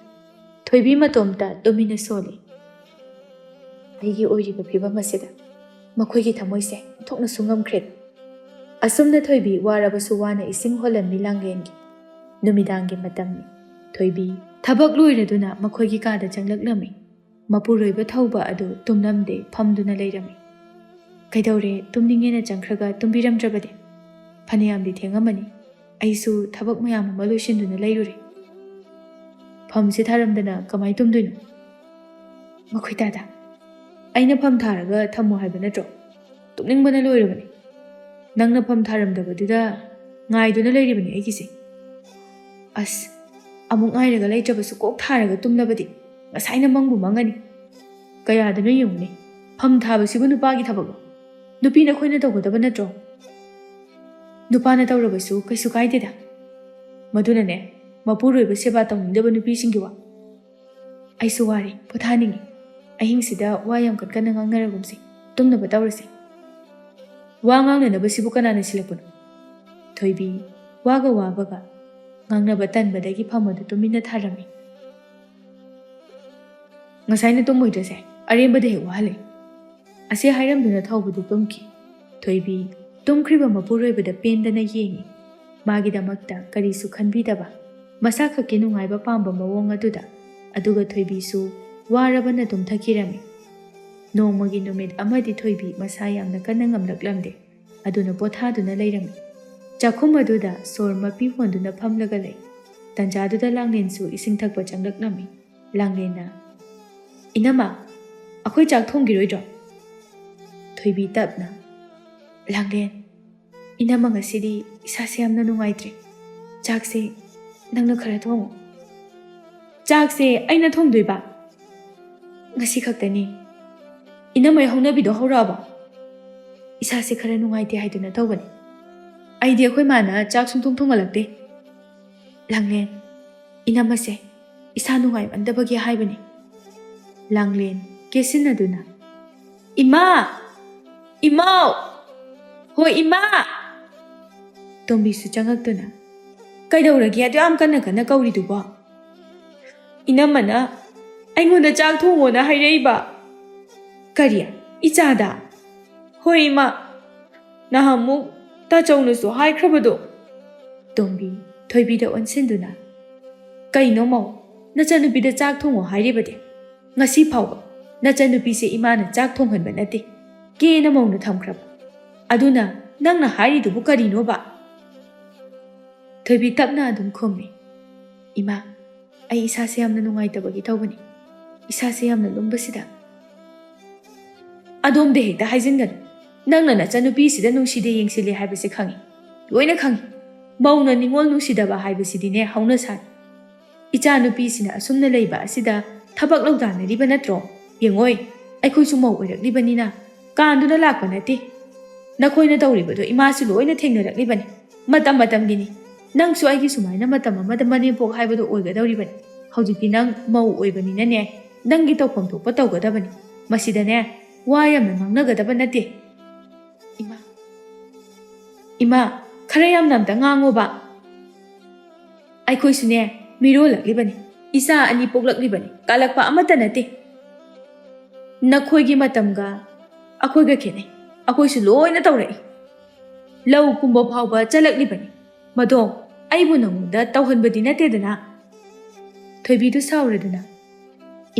ꯊꯣꯏꯕꯤ ꯃꯇꯣꯝꯇ ꯇꯨꯃꯤꯟꯅ ꯁꯣꯜꯂꯤ꯫ ꯑꯩꯒꯤ ꯑꯣꯏꯔꯤꯕ ꯐꯤꯕꯝ ꯑꯁꯤꯗ ꯃꯈꯣꯏꯒꯤ ꯊꯃꯣꯏꯁꯦ ꯑꯣꯟꯊꯣꯛꯅꯁꯨ ꯉꯝꯈ꯭ꯔꯦ꯫ ꯑꯁꯨꯝꯅ ꯊꯣꯏꯕꯤ ꯋꯥꯔꯕꯁꯨ ꯋꯥꯅ ꯏꯁꯤꯡ ꯍꯣꯜꯂꯝꯃꯤ ꯂꯥꯡꯂꯦꯟꯒꯤ꯫ ꯅꯨꯃꯤꯗꯥꯡꯒꯤ ꯃꯇꯝꯅꯤ꯫ ꯊꯣꯏꯕꯤ ꯊꯕꯛ ꯂꯣꯏꯔꯗꯨꯅ ꯃꯈꯣꯏꯒꯤ ꯀꯥꯗ ꯆꯪꯂꯛꯂꯝꯃꯤ꯫ ꯃꯄꯨꯔꯣꯏꯕ ꯊꯧꯕ ꯑꯗꯨ ꯇꯨꯝꯂꯝꯗꯦ, ꯐꯝꯗꯨꯅ ꯂꯩꯔꯝꯃꯤ꯫ "ꯀꯩꯗꯧꯔꯦ? ꯇꯨꯝꯅꯤꯡꯉꯦꯅ ꯆꯪꯈ꯭ꯔꯒ ꯇꯨꯝꯕꯤꯔꯝꯗ꯭ꯔꯕꯗꯤ? ꯐꯅꯌꯥꯝꯗꯤ ꯊꯦꯡꯉꯝꯃꯅꯤ꯫ ꯑꯩꯁꯨ ꯊꯕꯛ ꯃꯌꯥꯝ ꯑꯃ ꯂꯣꯏꯁꯤꯟꯗꯨꯅ ꯂꯩꯔꯨꯔꯦ꯫" "ꯐꯝꯁꯦ ꯊꯥꯔꯝꯗꯅ ꯀꯃꯥꯏ ꯇꯨꯝꯗꯣꯏꯅꯣ?" "ꯃꯈꯣꯏ ꯇꯥꯗ, ꯑꯩꯅ ꯐꯝ ꯊꯥꯔꯒ ꯊꯝꯃꯣ ꯍꯥꯏꯕ ꯅꯠꯇ꯭ꯔꯣ? ꯇꯨꯝꯅꯤꯡꯕꯅ ꯂꯣꯏꯔꯕꯅꯤ꯫ ꯅꯪꯅ ꯐꯝ ꯊꯥꯔꯝꯗꯕꯗꯨꯗ ꯉꯥꯏꯗꯨꯅ ꯂꯩꯔꯤꯕꯅꯤ ꯑꯩꯒꯤꯁꯦ꯫" "ꯑꯁ, ꯑꯃꯨꯛ ꯉꯥꯏꯔꯒ ꯂꯩꯇ꯭ꯔꯕꯁꯨ ꯀꯣꯛ ꯊꯥꯔꯒ ꯇꯨꯝꯂꯕꯗꯤ ꯉꯁꯥꯏꯅ ꯃꯪꯕꯨ ꯃꯪꯉꯅꯤ꯫ ꯀꯌꯥꯗꯅꯣ ꯌꯦꯡꯉꯨꯅꯦ, ꯐꯝ ꯊꯥꯕꯁꯤꯕꯨ ꯅꯨꯄꯥꯒꯤ ꯊꯕꯛꯂꯣ? ꯅꯨꯄꯤꯅ ꯑꯩꯈꯣꯏꯅ ꯇꯧꯒꯗꯕ ꯅꯠꯇ꯭ꯔꯣ?" "ꯅꯨꯄꯥꯅ ꯇꯧꯔꯕꯁꯨ ꯀꯩꯁꯨ ꯀꯥꯏꯗꯦꯗ꯫ ꯃꯗꯨꯅꯅꯦ, ꯃꯄꯨꯔꯣꯏꯕ ꯁꯦꯕꯥ ꯇꯧꯅꯤꯡꯗꯕ ꯅꯨꯄꯤꯁꯤꯡꯒꯤ ꯋꯥ꯫" "ꯑꯩꯁꯨ ꯋꯥꯔꯦ, ꯄꯣꯊꯥꯅꯤꯡꯉꯤ꯫ ꯑꯍꯤꯡꯁꯤꯗ ꯋꯥ ꯌꯥꯝ ꯀꯟ ꯀꯟꯅ ꯉꯥꯡꯅꯔꯒꯨꯝꯁꯤ, ꯇꯨꯝꯅꯕ ꯇꯧꯔꯁꯤ꯫ ꯋꯥ ꯉꯥꯡꯅꯅꯕꯁꯤꯕꯨ ꯀꯅꯥꯅ ꯁꯤꯜꯂꯛꯄꯅꯣ?" ꯊꯣꯏꯕꯤ ꯋꯥꯒ ꯋꯥꯕꯒ ꯉꯥꯡꯅꯕ ꯇꯟꯕꯗꯒꯤ ꯐꯝ ꯑꯗꯨ ꯇꯨꯃꯤꯟꯅ ꯊꯥꯔꯝꯃꯤ꯫ "ꯉꯁꯥꯏꯅ ꯇꯨꯝꯃꯣꯏꯗ꯭ꯔꯁꯦ, ꯑꯔꯦꯝꯕꯗ ꯍꯦꯛ ꯋꯥꯍꯜꯂꯦ꯫" ꯑꯁꯤ ꯍꯥꯏꯔꯝꯗꯨꯅ ꯊꯧꯕꯗꯨ ꯇꯨꯝꯈꯤ꯫ ꯊꯣꯏꯕꯤ ꯇꯨꯝꯈ꯭ꯔꯤꯕ ꯃꯄꯨꯔꯣꯏꯕꯗ ꯄꯦꯟꯗꯅ ꯌꯦꯡꯉꯤ꯫ ꯃꯥꯒꯤꯗꯃꯛꯇ ꯀꯔꯤꯁꯨ ꯈꯟꯕꯤꯗꯕ, ꯃꯁꯥ ꯈꯛꯀꯤ ꯅꯨꯡꯉꯥꯏꯕ ꯄꯥꯝꯕ ꯃꯑꯣꯡ ꯑꯗꯨꯗ꯫ ꯑꯗꯨꯒ ꯊꯣꯏꯕꯤꯁꯨ ꯋꯥꯔꯕꯅ ꯇꯨꯝꯊꯈꯤꯔꯝꯃꯤ꯫ ꯅꯣꯡꯃꯒꯤ ꯅꯨꯃꯤꯠ ꯑꯃꯗꯤ ꯊꯣꯏꯕꯤ ꯃꯁꯥ ꯌꯥꯝꯅ ꯀꯟꯅ ꯉꯝꯂꯛꯂꯝꯗꯦ꯫ ꯑꯗꯨꯅ ꯄꯣꯊꯥꯗꯨꯅ ꯂꯩꯔꯝꯃꯤ꯫ ꯆꯥꯛꯈꯨꯝ ꯑꯗꯨꯗ ꯁꯣꯔ ꯃꯄꯤ ꯍꯣꯟꯗꯨꯅ ꯐꯝꯂꯒ ꯂꯩ꯫ ꯇꯟꯖꯥꯗꯨꯗ ꯂꯥꯡꯂꯦꯟꯁꯨ ꯏꯁꯤꯡ ꯊꯛꯄ ꯆꯪꯂꯛꯂꯝꯃꯤ꯫ ꯂꯥꯡꯂꯦꯟꯅ, "ꯏꯅꯝꯃ, ꯑꯩꯈꯣꯏ ꯆꯥꯛ ꯊꯣꯡꯈꯤꯔꯣꯏꯗ꯭ꯔꯣ?" ꯊꯣꯏꯕꯤ ꯇꯞꯅ, "ꯂꯥꯡꯂꯦꯟ, ꯏꯅꯝꯃ, ꯉꯁꯤꯗꯤ ꯏꯁꯥꯁꯦ ꯌꯥꯝꯅ ꯅꯨꯡꯉꯥꯏꯇ꯭ꯔꯦ꯫ ꯆꯥꯛꯁꯦ ꯅꯪꯅ ꯈꯔ ꯊꯣꯡꯉꯨ꯫" "ꯆꯥꯛꯁꯦ ꯑꯩꯅ ꯊꯣꯡꯗꯣꯏꯕ? ꯉꯁꯤ ꯈꯛꯇꯅꯤ꯫ ꯏꯅꯝꯃꯩ ꯍꯧꯅꯕꯤꯗꯣ ꯍꯧꯔꯛꯑꯕꯣ?" "ꯏꯁꯥꯁꯦ ꯈꯔ ꯅꯨꯡꯉꯥꯏꯇꯦ ꯍꯥꯏꯗꯨꯅ ꯇꯧꯕꯅꯤ꯫ ꯑꯩꯗꯤ ꯑꯩꯈꯣꯏ ꯃꯥꯅ ꯆꯥꯛ ꯁꯨꯡꯊꯣꯡ ꯊꯣꯡꯍꯜꯂꯛꯇꯦ꯫" "ꯂꯥꯡꯂꯦꯟ, ꯏꯅꯝꯃꯁꯦ ꯏꯁꯥ ꯅꯨꯡꯉꯥꯏꯃꯟꯗꯕꯒꯤ ꯍꯥꯏꯕꯅꯤ꯫" ꯂꯥꯡꯂꯦꯟ ꯀꯦꯁꯤꯟꯅꯗꯨꯅ, "ꯏꯃꯥ! ꯏꯃꯥꯎ! ꯍꯣꯏ, ꯏꯃꯥ!" ꯇꯣꯝꯕꯤꯁꯨ ꯆꯪꯉꯛꯇꯨꯅ, "ꯀꯩꯗꯧꯔꯒꯦ ꯑꯗꯨ ꯌꯥꯝ ꯀꯟꯅ ꯀꯟꯅ ꯀꯧꯔꯤꯗꯨꯕꯣ?" "ꯏꯅꯝꯃꯅ ꯑꯩꯉꯣꯟꯗ ꯆꯥꯛ ꯊꯣꯡꯉꯣꯅ ꯍꯥꯏꯔꯛꯏꯕ꯫" "ꯀꯔꯤ? ꯏꯆꯥꯗ?" "ꯍꯣꯏ, ꯏꯃꯥ꯫ ꯅꯍꯥꯟꯃꯨꯛ ꯇꯥꯆꯧꯅꯁꯨ ꯍꯥꯏꯈ꯭ꯔꯕꯗꯣ꯫" ꯇꯣꯝꯕꯤ ꯊꯣꯏꯕꯤꯗ ꯑꯣꯟꯁꯤꯟꯗꯨꯅ, "ꯀꯩꯅꯣ ꯃꯧ, ꯅꯆꯟꯅꯨꯄꯤꯗ ꯆꯥꯛ ꯊꯣꯡꯉꯣ ꯍꯥꯏꯔꯤꯕꯗꯤ? ꯉꯁꯤ ꯐꯥꯎꯕ ꯅꯆꯟꯅꯨꯄꯤꯁꯦ ꯏꯃꯥꯅ ꯆꯥꯛ ꯊꯣꯡꯍꯟꯕ ꯅꯠꯇꯦ, ꯀꯦꯅ ꯃꯧꯅ ꯊꯝꯈ꯭ꯔꯕ꯫ ꯑꯗꯨꯅ ꯅꯪꯅ ꯍꯥꯏꯔꯤꯗꯨꯕꯨ ꯀꯔꯤꯅꯣꯕ?" ꯊꯣꯏꯕꯤ ꯇꯞꯅ ꯑꯗꯨꯝ ꯈꯨꯝꯃꯤ, "ꯏꯃꯥ, ꯑꯩ ꯏꯁꯥꯁꯦ ꯌꯥꯝꯅ ꯅꯨꯡꯉꯥꯏꯇꯕꯒꯤ ꯇꯧꯕꯅꯤ꯫ ꯏꯁꯥꯁꯦ ꯌꯥꯝꯅ ꯂꯨꯝꯕꯁꯤꯗ꯫" "ꯑꯗꯣꯝꯗ ꯍꯦꯛꯇ ꯍꯥꯏꯖꯤꯟꯒꯅꯨ꯫ ꯅꯪꯅ ꯅꯆꯟꯅꯨꯄꯤꯁꯤꯗ ꯅꯨꯡꯁꯤꯗꯦ ꯌꯦꯡꯁꯤꯜꯂꯦ ꯍꯥꯏꯕꯁꯦ ꯈꯪꯉꯤ, ꯂꯣꯏꯅ ꯈꯪꯉꯤ꯫ ꯃꯧꯅ ꯅꯤꯉꯣꯜ ꯅꯨꯡꯁꯤꯗꯕ ꯍꯥꯏꯕꯁꯤꯗꯤꯅꯦ ꯍꯧꯅ ꯁꯥꯅꯤ꯫ ꯏꯆꯥ ꯅꯨꯄꯤꯁꯤꯅ ꯑꯁꯨꯝꯅ ꯂꯩꯕ ꯑꯁꯤꯗ ꯊꯕꯛ ꯂꯧ ꯇꯥꯟꯅꯔꯤꯕ ꯅꯠꯇ꯭ꯔꯣ? ꯌꯦꯡꯉꯣꯏ, ꯑꯩꯈꯣꯏꯁꯨ ꯃꯧ ꯑꯣꯏꯔꯛꯂꯤꯕꯅꯤꯅ ꯀꯥꯟꯗꯨꯅ ꯂꯥꯛꯄ ꯅꯠꯇꯦ꯫ ꯅꯈꯣꯏꯅ ꯇꯧꯔꯤꯕꯗꯣ ꯏꯃꯥꯁꯨ ꯂꯣꯏꯅ ꯊꯦꯡꯅꯔꯛꯂꯤꯕꯅꯤ꯫ ꯃꯇꯝ ꯃꯇꯝꯒꯤꯅꯤ꯫ ꯅꯪꯁꯨ ꯑꯩꯒꯤ ꯁꯨꯃꯥꯏꯅ ꯃꯇꯝ ꯑꯃꯗ ꯃꯅꯦꯝꯄꯣꯛ ꯍꯥꯏꯕꯗꯣ ꯑꯣꯏꯒꯗꯧꯔꯤꯕꯅꯤ꯫ ꯍꯧꯖꯤꯛꯇꯤ ꯅꯪ ꯃꯧ ꯑꯣꯏꯕꯅꯤꯅꯅꯦ, ꯅꯪꯒꯤ ꯇꯧꯐꯝ ꯊꯣꯛꯄ ꯇꯧꯒꯗꯕꯅꯤ꯫ ꯃꯁꯤꯗꯅꯦ, ꯋꯥ ꯌꯥꯝꯅ ꯉꯥꯡꯅꯒꯗꯕ ꯅꯠꯇꯦ꯫" "ꯏꯃꯥ, ꯏꯃꯥ, ꯈꯔ ꯌꯥꯝꯅ ꯑꯝꯇ ꯉꯥꯡꯉꯣꯕ꯫ ꯑꯩꯈꯣꯏꯁꯨꯅꯦ, ꯃꯤꯔꯣꯜꯂꯛꯂꯤꯕꯅꯤ, ꯏꯆꯥ ꯑꯅꯤ ꯄꯣꯛꯂꯛꯂꯤꯕꯅꯤ, ꯀꯥꯜꯂꯛꯄ ꯑꯃꯠꯇ ꯅꯠꯇꯦ꯫ ꯅꯈꯣꯏꯒꯤ ꯃꯇꯝꯒ ꯑꯩꯈꯣꯏꯒ ꯈꯦꯠꯅꯩ꯫ ꯑꯩꯈꯣꯏꯁꯨ ꯂꯣꯏꯅ ꯇꯧꯔꯛꯏ꯫ ꯂꯧ ꯀꯨꯝꯕ ꯐꯥꯎꯕ ꯆꯠꯂꯛꯂꯤꯕꯅꯤ꯫ ꯃꯗꯣ ꯑꯩꯕꯨ ꯅꯉꯣꯟꯗ ꯇꯧꯍꯟꯕꯗꯤ ꯅꯠꯇꯦꯗꯅ꯫" ꯊꯣꯏꯕꯤꯗꯨ ꯁꯥꯎꯔꯗꯨꯅ,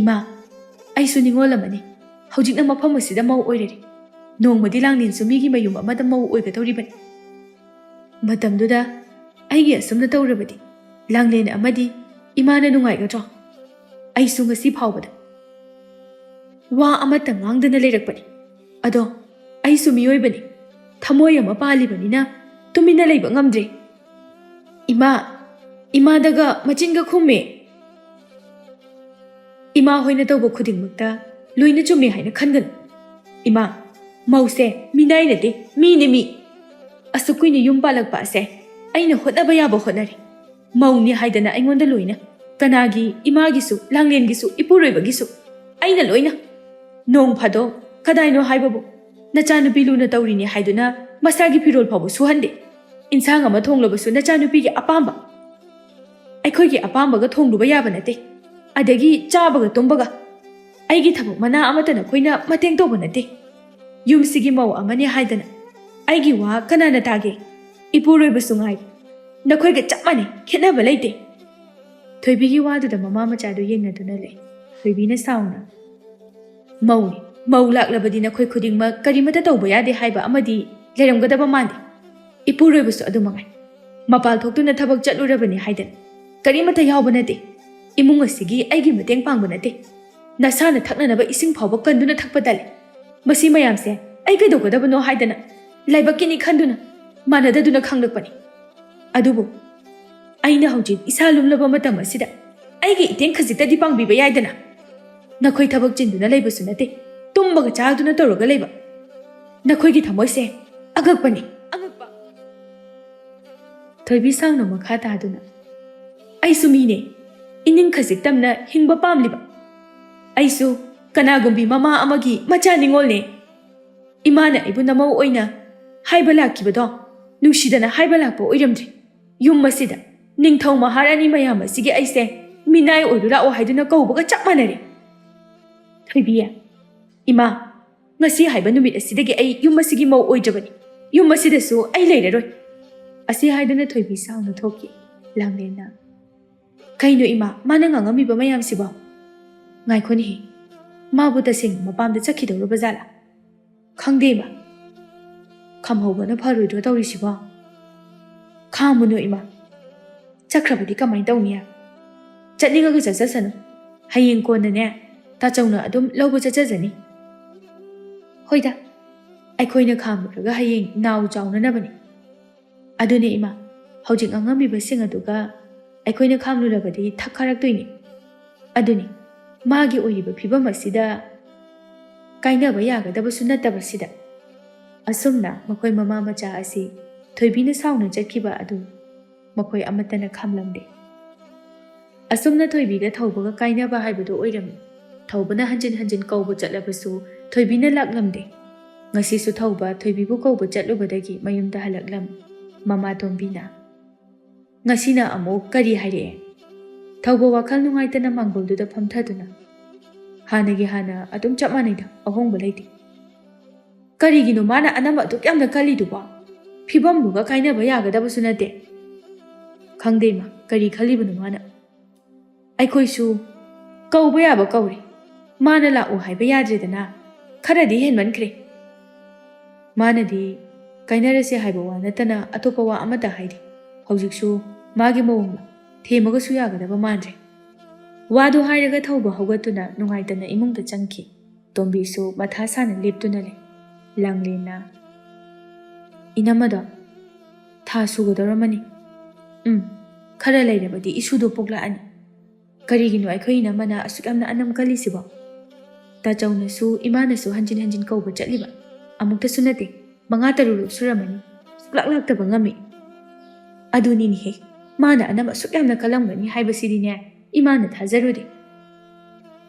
"ꯏꯃꯥ, ꯑꯩꯁꯨ ꯅꯤꯉꯣꯜ ꯑꯃꯅꯤ꯫ ꯍꯧꯖꯤꯛꯅ ꯃꯐꯝ ꯑꯁꯤꯗ ꯃꯧ ꯑꯣꯏꯔꯔꯤ꯫ ꯅꯣꯡꯃꯗꯤ ꯂꯥꯡꯂꯦꯟꯁꯨ ꯃꯤꯒꯤ ꯃꯌꯨꯝ ꯑꯃꯗ ꯃꯧ ꯑꯣꯏꯒꯗꯧꯔꯤꯕꯅꯤ꯫ ꯃꯇꯝꯗꯨꯗ ꯑꯩꯒꯤ ꯑꯁꯨꯝꯅ ꯇꯧꯔꯕꯗꯤ ꯂꯥꯡꯂꯦꯟ ꯑꯃꯗꯤ ꯏꯃꯥꯅ ꯅꯨꯡꯉꯥꯏꯒꯗ꯭ꯔꯣ? ꯑꯩꯁꯨ ꯉꯁꯤ ꯐꯥꯎꯕꯗ ꯋꯥ ꯑꯃꯠꯇ ꯉꯥꯡꯗꯅ ꯂꯩꯔꯛꯄꯅꯤ꯫ ꯑꯗꯣ ꯑꯩꯁꯨ ꯃꯤꯑꯣꯏꯕꯅꯤ꯫ ꯊꯃꯣꯏ ꯑꯃ ꯄꯥꯜꯂꯤꯕꯅꯤꯅ ꯇꯨꯃꯤꯟꯅ ꯂꯩꯕ ꯉꯝꯗ꯭ꯔꯦ꯫ "ꯏꯃꯥ, ꯏꯃꯥꯗꯒ ꯃꯆꯤꯟꯒ ꯈꯨꯝꯃꯦ꯫ ꯏꯃꯥ ꯍꯣꯏꯅ ꯇꯧꯕ ꯈꯨꯗꯤꯡꯃꯛꯇ ꯂꯣꯏꯅ ꯆꯨꯝꯃꯦ ꯍꯥꯏꯅ ꯈꯟꯒꯅꯨ꯫ ꯏꯃꯥ, ꯃꯧꯁꯦ ꯃꯤꯅꯥꯏ ꯅꯠꯇꯦ, ꯃꯤꯅꯦ ꯃꯤ꯫ ꯑꯁꯨꯛ ꯀꯨꯏꯅ ꯌꯨꯝ ꯄꯥꯜꯂꯛꯄ ꯑꯁꯦ ꯑꯩꯅ ꯍꯣꯠꯅꯕ ꯌꯥꯕ ꯍꯣꯠꯅꯔꯦ꯫ ꯃꯧꯅꯤ ꯍꯥꯏꯗꯅ ꯑꯩꯉꯣꯟꯗ ꯂꯣꯏꯅ, ꯀꯅꯥꯒꯤ, ꯏꯃꯥꯒꯤꯁꯨ, ꯂꯥꯡꯂꯦꯟꯒꯤꯁꯨ, ꯏꯄꯨꯔꯣꯏꯕꯒꯤꯁꯨ, ꯑꯩꯅ ꯂꯣꯏꯅ꯫ ꯅꯣꯡ ꯐꯥꯗꯣꯛ ꯀꯗꯥꯏꯅꯣ ꯍꯥꯏꯕꯕꯨ ꯅꯆꯥꯅꯨꯄꯤ ꯂꯨꯅ ꯇꯧꯔꯤꯅꯦ ꯍꯥꯏꯗꯨꯅ ꯃꯁꯥꯒꯤ ꯐꯤꯔꯣꯜ ꯐꯥꯎꯕ ꯁꯨꯍꯟꯗꯦ꯫ ꯏꯟꯁꯥꯡ ꯑꯃ ꯊꯣꯡꯂꯕꯁꯨ ꯅꯆꯥꯅꯨꯄꯤꯒꯤ ꯑꯄꯥꯝꯕ, ꯑꯩꯈꯣꯏꯒꯤ ꯑꯄꯥꯝꯕꯒ ꯊꯣꯡꯂꯨꯕ ꯌꯥꯕ ꯅꯠꯇꯦ꯫ ꯑꯗꯒꯤ ꯆꯥꯕꯒ ꯇꯨꯝꯕꯒ ꯑꯩꯒꯤ ꯊꯕꯛ ꯃꯅꯥ ꯑꯃꯠꯇ ꯅꯈꯣꯏꯅ ꯃꯇꯦꯡ ꯇꯧꯕ ꯅꯠꯇꯦ꯫ ꯌꯨꯝꯁꯤꯒꯤ ꯃꯧ ꯑꯃꯅꯤ ꯍꯥꯏꯗꯅ ꯑꯩꯒꯤ ꯋꯥ ꯀꯅꯥꯅ ꯇꯥꯒꯦ? ꯏꯄꯨꯔꯣꯏꯕꯁꯨ ꯉꯥꯏ, ꯅꯈꯣꯏꯒ ꯆꯞ ꯃꯥꯟꯅꯩ, ꯈꯦꯠꯅꯕ ꯂꯩꯇꯦ꯫" ꯊꯣꯏꯕꯤꯒꯤ ꯋꯥꯗꯨꯗ ꯃꯃꯥ ꯃꯆꯥꯗꯨ ꯌꯦꯡꯅꯗꯨꯅ ꯂꯩ꯫ ꯊꯣꯏꯕꯤꯅ ꯁꯥꯎꯅ, "ꯃꯧꯅꯤ, ꯃꯧ ꯂꯥꯛꯂꯕꯗꯤ ꯅꯈꯣꯏ ꯈꯨꯗꯤꯡꯃꯛ ꯀꯔꯤꯃꯠꯇ ꯇꯧꯕ ꯌꯥꯗꯦ ꯍꯥꯏꯕ ꯑꯃꯗꯤ ꯂꯩꯔꯝꯒꯗꯕ ꯃꯥꯟꯗꯦ꯫ ꯏꯄꯨꯔꯣꯏꯕꯁꯨ ꯑꯗꯨ ꯃꯉꯥꯏ꯫ ꯃꯄꯥꯜ ꯊꯣꯛꯇꯨꯅ ꯊꯕꯛ ꯆꯠꯂꯨꯔꯕꯅꯤ ꯍꯥꯏꯗꯅ ꯀꯔꯤꯃꯠꯇ ꯌꯥꯎꯕ ꯅꯠꯇꯦ꯫ ꯏꯃꯨꯡ ꯑꯁꯤꯒꯤ ꯑꯩꯒꯤ ꯃꯇꯦꯡ ꯄꯥꯡꯕ ꯅꯠꯇꯦ꯫ ꯅꯁꯥꯅ ꯊꯛꯅꯅꯕ ꯏꯁꯤꯡ ꯐꯥꯎꯕ ꯀꯟꯗꯨꯅ ꯊꯛꯄ ꯇꯜꯂꯤ꯫ ꯃꯁꯤ ꯃꯌꯥꯝꯁꯦ ꯑꯩ ꯀꯩꯗꯧꯒꯗꯕꯅꯣ ꯍꯥꯏꯗꯅ ꯂꯥꯏꯕꯛꯀꯤꯅꯤ ꯈꯟꯗꯨꯅ ꯃꯥꯟꯅꯗꯗꯨꯅ ꯈꯪꯂꯛꯄꯅꯤ꯫ ꯑꯗꯨꯕꯨ ꯑꯩꯅ ꯍꯧꯖꯤꯛ ꯏꯁꯥ ꯂꯨꯝꯂꯕ ꯃꯇꯝ ꯑꯁꯤꯗ ꯑꯩꯒꯤ ꯏꯇꯦꯡ ꯈꯖꯤꯛꯇꯗꯤ ꯄꯥꯡꯕꯤꯕ ꯌꯥꯏꯗꯅ꯫ ꯅꯈꯣꯏ ꯊꯕꯛ ꯆꯤꯟꯗꯨꯅ ꯂꯩꯕꯁꯨ ꯅꯠꯇꯦ, ꯇꯨꯝꯕꯒ ꯆꯥꯗꯨꯅ ꯇꯧꯔꯒ ꯂꯩꯕ꯫ ꯅꯈꯣꯏꯒꯤ ꯊꯃꯣꯏꯁꯦ ꯑꯉꯛꯄꯅꯤ, ꯑꯉꯛꯄ꯫" ꯊꯣꯏꯕꯤ ꯁꯥꯎꯅ ꯃꯈꯥ ꯇꯥꯗꯨꯅ, "ꯑꯩꯁꯨ ꯃꯤꯅꯦ, ꯏꯅꯤꯡ ꯈꯖꯤꯛ ꯇꯝꯅ ꯍꯤꯡꯕ ꯄꯥꯝꯂꯤꯕ꯫ ꯑꯩꯁꯨ ꯀꯅꯥꯒꯨꯝꯕꯤ ꯃꯃꯥ ꯑꯃꯒꯤ ꯃꯆꯥ ꯅꯤꯉꯣꯜꯅꯦ꯫ ꯏꯃꯥꯅ ꯑꯩꯕꯨ ꯅꯃꯧ ꯑꯣꯏꯅ ꯍꯥꯏꯕ ꯂꯥꯛꯈꯤꯕꯗꯣ ꯅꯨꯡꯁꯤꯗꯅ ꯍꯥꯏꯕ ꯂꯥꯛꯄ ꯑꯣꯏꯔꯝꯗ꯭ꯔꯦ꯫ ꯌꯨꯝ ꯑꯁꯤꯗ ꯅꯤꯡꯊꯧ ꯃꯍꯥꯔꯥꯅꯤ ꯃꯌꯥꯝ ꯑꯁꯤꯒꯤ ꯑꯩꯁꯦ ꯃꯤꯅꯥꯏ ꯑꯣꯏꯔꯨ ꯂꯥꯛꯑꯣ ꯍꯥꯏꯗꯨꯅ ꯀꯧꯕꯒ ꯆꯞ ꯃꯥꯟꯅꯔꯦ꯫" ꯊꯣꯏꯕꯤ, "ꯏꯃꯥ, ꯉꯁꯤ ꯍꯥꯏꯕ ꯅꯨꯃꯤꯠ ꯑꯁꯤꯗꯒꯤ ꯑꯩ ꯌꯨꯝ ꯑꯁꯤꯒꯤ ꯃꯧ ꯑꯣꯏꯗ꯭ꯔꯕꯅꯤ꯫ ꯌꯨꯝ ꯑꯁꯤꯗꯁꯨ ꯑꯩ ꯂꯩꯔꯔꯣꯏ꯫" ꯑꯁꯤ ꯍꯥꯏꯗꯨꯅ ꯊꯣꯏꯕꯤ ꯁꯥꯎꯅ ꯊꯣꯛꯈꯤ꯫ ꯂꯥꯡꯂꯦꯟꯅ, "ꯀꯩꯅꯣ ꯏꯃꯥ, ꯃꯥꯅ ꯉꯥꯡꯉꯝꯃꯤꯕ ꯃꯌꯥꯝꯁꯤꯕꯣ? ꯉꯥꯏꯈꯣꯅꯦꯍꯦ, ꯃꯥꯕꯨ ꯇꯁꯦꯡꯅ ꯃꯄꯥꯝꯗ ꯆꯠꯈꯤꯗꯧꯔꯕ ꯖꯥꯠꯂꯥ? ꯈꯪꯗꯦ ꯏꯃꯥ, ꯈꯝꯍꯧꯕꯅ ꯐꯔꯣꯏꯗ꯭ꯔꯣ ꯇꯧꯔꯤꯁꯤꯕꯣ? ꯈꯥꯝꯃꯨꯅꯨ ꯏꯃꯥ, ꯆꯠꯈ꯭ꯔꯕꯗꯤ ꯀꯃꯥꯏꯅ ꯇꯧꯅꯤ? ꯆꯠꯅꯤꯡꯉꯒ ꯆꯠꯆꯁꯅꯨ, ꯍꯌꯦꯡ ꯀꯣꯟꯅꯅꯦ ꯇꯥꯆꯧꯅ ꯑꯗꯨꯝ ꯂꯧꯕ ꯆꯠꯆꯖꯅꯤ꯫" "ꯍꯣꯏꯗ, ꯑꯩꯈꯣꯏꯅ ꯈꯥꯝꯂꯨꯔꯒ ꯍꯌꯦꯡ ꯅꯥꯎ ꯆꯥꯎꯅꯅꯕꯅꯤ꯫ ꯑꯗꯨꯅꯦ ꯏꯃꯥ, ꯍꯧꯖꯤꯛ ꯑꯉꯝꯃꯤꯕꯁꯤꯡ ꯑꯗꯨꯒ ꯑꯩꯈꯣꯏꯅ ꯈꯥꯝꯂꯨꯔꯕꯗꯤ ꯊꯛ ꯈꯥꯔꯛꯇꯣꯏꯅꯤ꯫ ꯑꯗꯨꯅꯤ, ꯃꯥꯒꯤ ꯑꯣꯏꯔꯤꯕ ꯐꯤꯕꯝ ꯑꯁꯤꯗ ꯀꯥꯏꯅꯕ ꯌꯥꯒꯗꯕꯁꯨ ꯅꯠꯇꯕꯁꯤꯗ꯫ ꯑꯁꯨꯝꯅ ꯃꯈꯣꯏ ꯃꯃꯥ ꯃꯆꯥ ꯑꯁꯤ ꯊꯣꯏꯕꯤꯅ ꯁꯥꯎꯅ ꯆꯠꯈꯤꯕ ꯑꯗꯨ ꯃꯈꯣꯏ ꯑꯃꯠꯇꯅ ꯈꯥꯝꯂꯝꯗꯦ꯫ ꯑꯁꯨꯝꯅ ꯊꯣꯏꯕꯤꯒ ꯊꯧꯕꯒ ꯀꯥꯏꯅꯕ ꯍꯥꯏꯕꯗꯨ ꯑꯣꯏꯔꯝꯃꯤ꯫ ꯊꯧꯕꯅ ꯍꯟꯖꯤꯟ ꯍꯟꯖꯤꯟ ꯀꯧꯕ ꯆꯠꯂꯕꯁꯨ ꯊꯣꯏꯕꯤꯅ ꯂꯥꯛꯂꯝꯗꯦ꯫ ꯉꯁꯤꯁꯨ ꯊꯧꯕ ꯊꯣꯏꯕꯤꯕꯨ ꯀꯧꯕ ꯆꯠꯂꯨꯕꯗꯒꯤ ꯃꯌꯨꯝꯗ ꯍꯜꯂꯛꯂꯝꯃꯤ꯫ ꯃꯃꯥ ꯇꯣꯝꯕꯤꯅ, "ꯉꯁꯤꯅ ꯑꯃꯨꯛ ꯀꯔꯤ ꯍꯥꯏꯔꯛꯑꯦ?" ꯊꯧꯕ ꯋꯥꯈꯜ ꯅꯨꯡꯉꯥꯏꯇꯅ ꯃꯥꯡꯒꯣꯜꯗꯨꯗ ꯐꯝꯊꯗꯨꯅ, "ꯍꯥꯟꯅꯒꯤ ꯍꯥꯟꯅ ꯑꯗꯨꯝ ꯆꯞ ꯃꯥꯟꯅꯩꯗ, ꯑꯍꯣꯡꯕ ꯂꯩꯇꯦ꯫ ꯀꯔꯤꯒꯤꯅꯣ ꯃꯥꯅ ꯑꯅꯝꯕ ꯑꯗꯨꯛ ꯌꯥꯝꯅ ꯀꯜꯂꯤꯗꯨꯕꯣ? ꯐꯤꯕꯝꯗꯨꯒ ꯀꯥꯏꯅꯕ ꯌꯥꯒꯗꯕꯁꯨ ꯅꯠꯇꯦ꯫ ꯈꯪꯗꯦ ꯏꯃꯥ, ꯀꯔꯤ ꯈꯜꯂꯤꯕꯅꯣ ꯃꯥꯅ? ꯑꯩꯈꯣꯏꯁꯨ ꯀꯧꯕ ꯌꯥꯕ ꯀꯧꯔꯦ꯫ ꯃꯥꯅ ꯂꯥꯛꯑꯣ ꯍꯥꯏꯕ ꯌꯥꯗ꯭ꯔꯦꯗꯅ꯫ ꯈꯔꯗꯤ ꯍꯦꯟꯃꯟꯈ꯭ꯔꯦ꯫ ꯃꯥꯅꯗꯤ ꯀꯥꯏꯅꯔꯁꯦ ꯍꯥꯏꯕ ꯋꯥ ꯅꯠꯇꯅ ꯑꯇꯣꯞꯄ ꯋꯥ ꯑꯃꯠꯇ ꯍꯥꯏꯗꯦ꯫ ꯍꯧꯖꯤꯛꯁꯨ ꯃꯥꯒꯤ ꯃꯑꯣꯡꯗ ꯊꯦꯝꯃꯒꯁꯨ ꯌꯥꯒꯗꯕ ꯃꯥꯟꯗ꯭ꯔꯦ꯫" ꯋꯥꯗꯨ ꯍꯥꯏꯔꯒ ꯊꯧꯕ ꯍꯧꯒꯠꯇꯨꯅ ꯅꯨꯡꯉꯥꯏꯇꯅ ꯏꯃꯨꯡꯗ ꯆꯪꯈꯤ꯫ ꯇꯣꯝꯕꯤꯁꯨ ꯃꯊꯥ ꯁꯥꯅ ꯂꯦꯞꯇꯨꯅ ꯂꯩ꯫ ꯂꯥꯡꯂꯦꯟꯅ, "ꯏꯅꯝꯃꯗꯣ ꯊꯥ ꯁꯨꯒꯗꯧꯔꯝꯃꯅꯤ꯫ ꯎꯝ, ꯈꯔ ꯂꯩꯔꯕꯗꯤ ꯏꯁꯨꯗꯣ ꯄꯣꯛꯂꯛꯑꯅꯤ꯫ ꯀꯔꯤꯒꯤꯅꯣ ꯑꯩꯈꯣꯏ ꯏꯅꯝꯃꯅ ꯑꯁꯨꯛ ꯌꯥꯝꯅ ꯑꯅꯝ ꯀꯜꯂꯤꯁꯤꯕꯣ? ꯇꯥꯆꯧꯅꯁꯨ ꯏꯃꯥꯅꯁꯨ ꯍꯟꯖꯤꯟ ꯍꯟꯖꯤꯟ ꯀꯧꯕ ꯆꯠꯂꯤꯕ, ꯑꯃꯨꯛꯇꯁꯨ ꯅꯠꯇꯦ, ꯃꯉꯥ ꯇꯔꯨꯛꯂꯛ ꯁꯨꯔꯝꯃꯅꯤ, ꯁꯨꯛꯂꯥꯛ ꯂꯥꯛꯇꯕ ꯉꯝꯃꯤ꯫ ꯑꯗꯨꯅꯤꯅꯦꯍꯦ, ꯃꯥꯅ ꯑꯅꯝ ꯑꯁꯨꯛ ꯌꯥꯝꯅ ꯀꯜꯂꯝꯒꯅꯤ ꯍꯥꯏꯕꯁꯤꯗꯤꯅꯦ, ꯏꯃꯥꯅ ꯊꯥꯖꯔꯨꯗꯦ꯫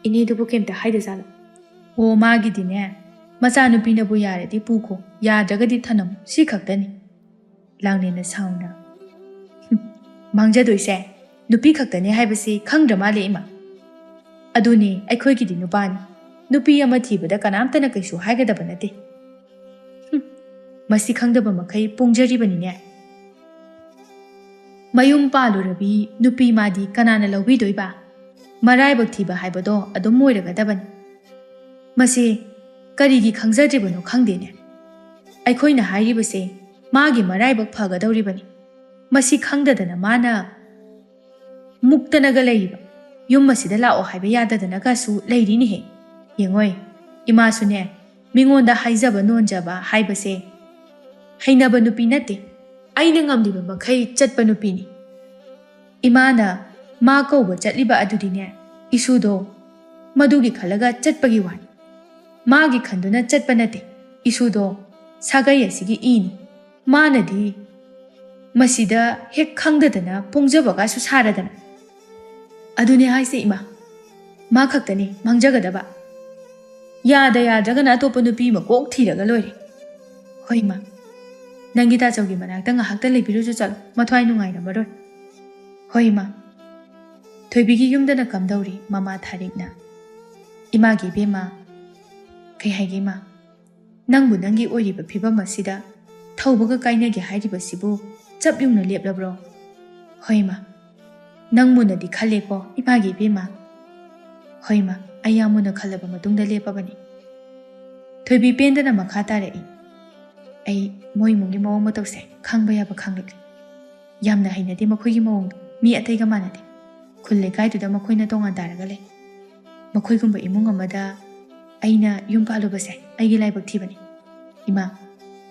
ꯏꯅꯦꯗꯨꯕꯨ ꯀꯩꯝꯇ ꯍꯥꯏꯗꯖꯥꯠꯂꯣ?" "ꯑꯣ, ꯃꯥꯒꯤꯗꯤꯅꯦ, ꯃꯆꯥꯅꯨꯄꯤꯅꯕꯨ ꯌꯥꯔꯗꯤ ꯄꯨꯈꯣ, ꯌꯥꯗ꯭ꯔꯒꯗꯤ ꯊꯅꯝꯃꯨ, ꯁꯤ ꯈꯛꯇꯅꯤ꯫" ꯂꯥꯡꯂꯦꯟꯅ ꯁꯥꯎꯅ, "ꯍꯨꯝ, ꯃꯥꯡꯖꯗꯣꯏꯁꯦ ꯅꯨꯄꯤ ꯈꯛꯇꯅꯦ ꯍꯥꯏꯕꯁꯤ ꯈꯪꯗ꯭ꯔ ꯃꯥꯜꯂꯦ ꯏꯃꯥ꯫ ꯑꯗꯨꯅꯦ, ꯑꯩꯈꯣꯏꯒꯤꯗꯤ ꯅꯨꯄꯥꯅꯤ꯫ ꯅꯨꯄꯤ ꯑꯃ ꯊꯤꯕꯗ ꯀꯅꯥꯝꯇꯅ ꯀꯩꯁꯨ ꯍꯥꯏꯒꯗꯕ ꯅꯠꯇꯦ꯫ ꯍꯨꯝ, ꯃꯁꯤ ꯈꯪꯗꯕ ꯃꯈꯩ ꯄꯣꯡꯖꯔꯤꯕꯅꯤꯅꯦ꯫ ꯃꯌꯨꯝ ꯄꯥꯜꯂꯨꯔꯕꯤ ꯅꯨꯄꯤ ꯃꯥꯗꯤ ꯀꯅꯥꯅ ꯂꯧꯕꯤꯗꯣꯏꯕ? ꯃꯔꯥꯏꯕꯛ ꯊꯤꯕ ꯍꯥꯏꯕꯗꯣ ꯑꯗꯨꯝ ꯑꯣꯏꯔꯒꯗꯕꯅꯤ꯫ ꯃꯁꯤ ꯀꯔꯤꯒꯤ ꯈꯪꯖꯗ꯭ꯔꯤꯕꯅꯣ ꯈꯪꯗꯦꯅꯦ꯫ ꯑꯩꯈꯣꯏꯅ ꯍꯥꯏꯔꯤꯕꯁꯦ ꯃꯥꯒꯤ ꯃꯔꯥꯏꯕꯛ ꯐꯒꯗꯧꯔꯤꯕꯅꯤ꯫ ꯃꯁꯤ ꯈꯪꯗꯗꯅ ꯃꯥꯅ ꯃꯨꯛꯇꯅꯒ ꯂꯩꯔꯤꯕ, ꯌꯨꯝ ꯑꯁꯤꯗ ꯂꯥꯛꯑꯣ ꯍꯥꯏꯕ ꯌꯥꯗꯗꯅꯒꯁꯨ ꯂꯩꯔꯤꯅꯦꯍꯦ꯫ ꯌꯦꯡꯉꯣꯏ, ꯏꯃꯥꯁꯨꯅꯦ, ꯃꯤꯉꯣꯟꯗ ꯍꯥꯏꯖꯕ ꯅꯣꯟꯖꯕ ꯍꯥꯏꯕꯁꯦ ꯍꯩꯅꯕ ꯅꯨꯄꯤ ꯅꯠꯇꯦ꯫ ꯑꯩꯅ ꯉꯝꯂꯤꯕ ꯃꯈꯩ ꯆꯠꯄ ꯅꯨꯄꯤꯅꯤ꯫ ꯏꯃꯥꯅ ꯃꯥ ꯀꯧꯕ ꯆꯠꯂꯤꯕ ꯑꯗꯨꯗꯤꯅꯦ, ꯏꯁꯨꯗꯣ ꯃꯗꯨꯒꯤ ꯈꯜꯂꯒ ꯆꯠꯄꯒꯤ ꯋꯥꯅꯤ꯫ ꯃꯥꯒꯤ ꯈꯟꯗꯨꯅ ꯆꯠꯄ ꯅꯠꯇꯦ꯫ ꯏꯁꯨꯗꯣ ꯁꯥꯒꯩ ꯑꯁꯤꯒꯤ ꯏꯅꯤ꯫ ꯃꯥꯅꯗꯤ ꯃꯁꯤꯗ ꯍꯦꯛ ꯈꯪꯗꯗꯅ ꯄꯣꯡꯖꯕꯒꯁꯨ ꯁꯥꯔꯗꯅ꯫ ꯑꯗꯨꯅꯦ ꯍꯥꯏꯁꯦ ꯏꯃꯥ, ꯃꯥ ꯈꯛꯇꯅꯤ ꯃꯥꯡꯖꯒꯗꯕ꯫ ꯌꯥꯗ ꯌꯥꯗ꯭ꯔꯒꯅ ꯑꯇꯣꯞꯄ ꯅꯨꯄꯤ ꯑꯃ ꯀꯣꯛ ꯊꯤꯔꯒ ꯂꯣꯏꯔꯦ꯫ ꯍꯣꯏ ꯏꯃꯥ, ꯅꯪꯒꯤ ꯇꯥꯆꯧꯒꯤ ꯃꯅꯥꯛꯇ ꯉꯥꯏꯍꯥꯛꯇ ꯂꯩꯕꯤꯔꯨꯁꯨ ꯆꯠꯂꯣ, ꯃꯊ꯭ꯋꯥꯏ ꯅꯨꯡꯉꯥꯏꯔꯝꯃꯔꯣꯏ꯫ ꯍꯣꯏ ꯏꯃꯥ꯫ ꯊꯣꯏꯕꯤꯒꯤ ꯌꯨꯝꯗꯅ ꯀꯝꯗꯧꯔꯤ ꯃꯃꯥ ꯊꯥꯔꯤꯛꯅ? ꯏꯃꯥꯒꯤ ꯏꯕꯦꯝꯃ, ꯀꯩ ꯍꯥꯏꯒꯦ ꯏꯃꯥ? ꯅꯪꯕꯨ ꯅꯪꯒꯤ ꯑꯣꯏꯔꯤꯕ ꯐꯤꯕꯝ ꯑꯁꯤꯗ ꯊꯧꯕꯒ ꯀꯥꯏꯅꯒꯦ ꯍꯥꯏꯔꯤꯕꯁꯤꯕꯨ ꯆꯞ ꯌꯨꯡꯅ ꯂꯦꯞꯂꯕ꯭ꯔꯣ? ꯍꯣꯏ ꯏꯃꯥ꯫ ꯅꯪ ꯃꯨꯟꯅꯗꯤ ꯈꯜꯂꯦꯀꯣ ꯏꯃꯥꯒꯤ ꯏꯕꯦꯝꯃ? ꯍꯣꯏ ꯏꯃꯥ, ꯑꯩ ꯌꯥꯝ ꯃꯨꯟꯅ ꯈꯜꯂꯕ ꯃꯇꯨꯡꯗ ꯂꯦꯞꯄꯕꯅꯤ꯫ ꯊꯣꯏꯕꯤ ꯄꯦꯟꯗꯅ ꯃꯈꯥ ꯇꯥꯔꯛꯏ꯫ ꯑꯩ ꯃꯣꯏ ꯏꯃꯨꯡꯒꯤ ꯃꯑꯣꯡ ꯃꯇꯧꯁꯦ ꯈꯪꯕ ꯌꯥꯕ ꯈꯪꯂꯛꯂꯦ꯫ ꯌꯥꯝꯅ ꯍꯩꯅꯗꯦ ꯃꯈꯣꯏꯒꯤ ꯃꯑꯣꯡꯗꯣ, ꯃꯤ ꯑꯇꯩꯒ ꯃꯥꯟꯅꯗꯦ꯫ ꯈꯨꯜ ꯂꯩꯀꯥꯏꯗꯨꯗ ꯃꯈꯣꯏꯅ ꯇꯣꯉꯥꯟ ꯇꯥꯔꯒ ꯂꯩ꯫ ꯃꯈꯣꯏꯒꯨꯝꯕ ꯏꯃꯨꯡ ꯑꯃꯗ ꯑꯩꯅ ꯌꯨꯝ ꯄꯥꯜꯂꯨꯕꯁꯦ ꯑꯩꯒꯤ ꯂꯥꯏꯕꯛ ꯊꯤꯕꯅꯤ꯫ ꯏꯃꯥ,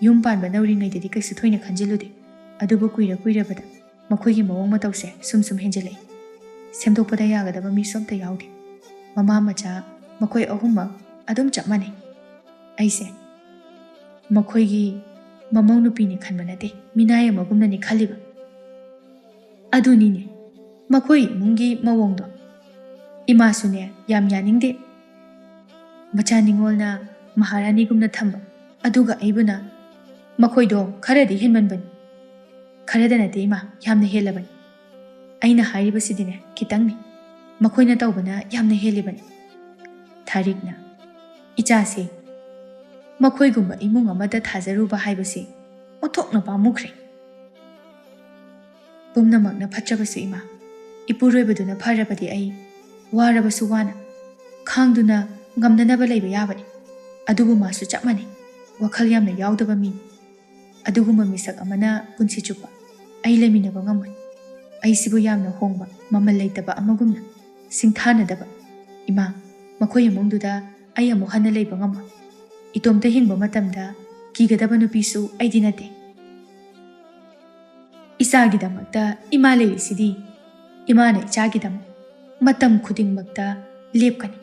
ꯌꯨꯝ ꯄꯥꯟꯕ ꯅꯧꯔꯤꯉꯩꯗꯗꯤ ꯀꯩꯁꯨ ꯊꯣꯏꯅ ꯈꯟꯖꯤꯜꯂꯨꯗꯦ, ꯑꯗꯨꯕꯨ ꯀꯨꯏꯔ ꯀꯨꯏꯔꯕꯗ ꯃꯈꯣꯏꯒꯤ ꯃꯑꯣꯡ ꯃꯇꯧꯁꯦ ꯁꯨꯝ ꯁꯨꯝ ꯍꯦꯟꯖꯤꯜꯂꯛꯏ꯫ ꯁꯦꯝꯗꯣꯛꯄꯗ ꯌꯥꯒꯗꯕ ꯃꯤꯁꯨ ꯑꯝꯇ ꯌꯥꯎꯗꯦ꯫ ꯃꯃꯥ ꯃꯆꯥ ꯃꯈꯣꯏ ꯑꯍꯨꯝꯃꯛ ꯑꯗꯨꯝ ꯆꯞ ꯃꯥꯟꯅꯩ꯫ ꯑꯩꯁꯦ ꯃꯈꯣꯏꯒꯤ ꯃꯃꯧ ꯅꯨꯄꯤꯅꯤ ꯈꯟꯕ ꯅꯠꯇꯦ, ꯃꯤꯅꯥꯏ ꯑꯃꯒꯨꯝꯅꯅꯤ ꯈꯜꯂꯤꯕ꯫ ꯑꯗꯨꯅꯤꯅꯦ ꯃꯈꯣꯏ ꯏꯃꯨꯡꯒꯤ ꯃꯑꯣꯡꯗꯣ꯫ ꯏꯃꯥꯁꯨꯅꯦ ꯌꯥꯝ ꯌꯥꯅꯤꯡꯗꯦ꯫ ꯃꯆꯥ ꯅꯤꯉꯣꯜꯅ ꯃꯍꯥꯔꯥꯅꯤꯒꯨꯝꯅ ꯊꯝꯕ, ꯑꯗꯨꯒ ꯑꯩꯕꯨꯅ ꯃꯈꯣꯏꯗꯣ ꯈꯔꯗꯤ ꯍꯦꯟꯃꯟꯕꯅꯤ꯫ ꯈꯔꯗ ꯅꯠꯇꯦ ꯏꯃꯥ, ꯌꯥꯝꯅ ꯍꯦꯜꯂꯕꯅꯤ꯫ ꯑꯩꯅ ꯍꯥꯏꯔꯤꯕꯁꯤꯗꯤꯅꯦ ꯈꯤꯇꯪꯅꯤ, ꯃꯈꯣꯏꯅ ꯇꯧꯕꯅ ꯌꯥꯝꯅ ꯍꯦꯜꯂꯤꯕꯅꯤ꯫ ꯊꯥꯔꯤꯛꯅ, ꯏꯆꯥꯁꯦ ꯃꯈꯣꯏꯒꯨꯝꯕ ꯏꯃꯨꯡ ꯑꯃꯗ ꯊꯥꯖꯔꯨꯕ ꯍꯥꯏꯕꯁꯤ ꯑꯣꯟꯊꯣꯛꯅ ꯄꯥꯝꯃꯨꯈ꯭ꯔꯦ꯫ ꯄꯨꯝꯅꯃꯛꯅ ꯐꯠꯇ꯭ꯔꯕꯁꯨ ꯏꯃꯥ, ꯏꯄꯨꯔꯣꯏꯕꯗꯨꯅ ꯐꯔꯕꯗꯤ ꯑꯩ ꯋꯥꯔꯕꯁꯨ ꯋꯥꯅ ꯈꯥꯡꯗꯨꯅ ꯉꯝꯅꯅꯕ ꯂꯩꯕ ꯌꯥꯕꯅꯤ꯫ ꯑꯗꯨꯕꯨ ꯃꯥꯁꯨ ꯆꯞ ꯃꯥꯟꯅꯩ, ꯋꯥꯈꯜ ꯌꯥꯝꯅ ꯌꯥꯎꯗꯕ ꯃꯤ꯫ ꯑꯗꯨꯒꯨꯝꯕ ꯃꯤꯁꯛ ꯑꯃꯅ ꯄꯨꯟꯁꯤ ꯆꯨꯞꯄ ꯑꯩ ꯂꯩꯃꯤꯟꯅꯕ ꯉꯝꯃꯣꯏ꯫ ꯑꯩꯁꯤꯕꯨ ꯌꯥꯝꯅ ꯍꯣꯡꯕ, ꯃꯃꯜ ꯂꯩꯇꯕ ꯑꯃꯒꯨꯝꯅ ꯁꯤꯡꯊꯥꯅꯗꯕ꯫ ꯏꯃꯥ, ꯃꯈꯣꯏ ꯏꯃꯨꯡꯗꯨꯗ ꯑꯩ ꯑꯃꯨꯛ ꯍꯟꯅ ꯂꯩꯕ ꯉꯝꯃꯣꯏ꯫ ꯏꯇꯣꯝꯇ ꯍꯤꯡꯕ ꯃꯇꯝꯗ ꯀꯤꯒꯗꯕ ꯅꯨꯄꯤꯁꯨ ꯑꯩꯗꯤ ꯅꯠꯇꯦ꯫ ꯏꯆꯥꯒꯤꯗꯃꯛꯇ ꯏꯃꯥ ꯂꯩꯔꯤꯁꯤꯗꯤ꯫ ꯏꯃꯥꯅ ꯏꯆꯥꯒꯤꯗꯃꯛ ꯃꯇꯝ ꯈꯨꯗꯤꯡꯃꯛꯇ ꯂꯦꯞꯀꯅꯤ꯫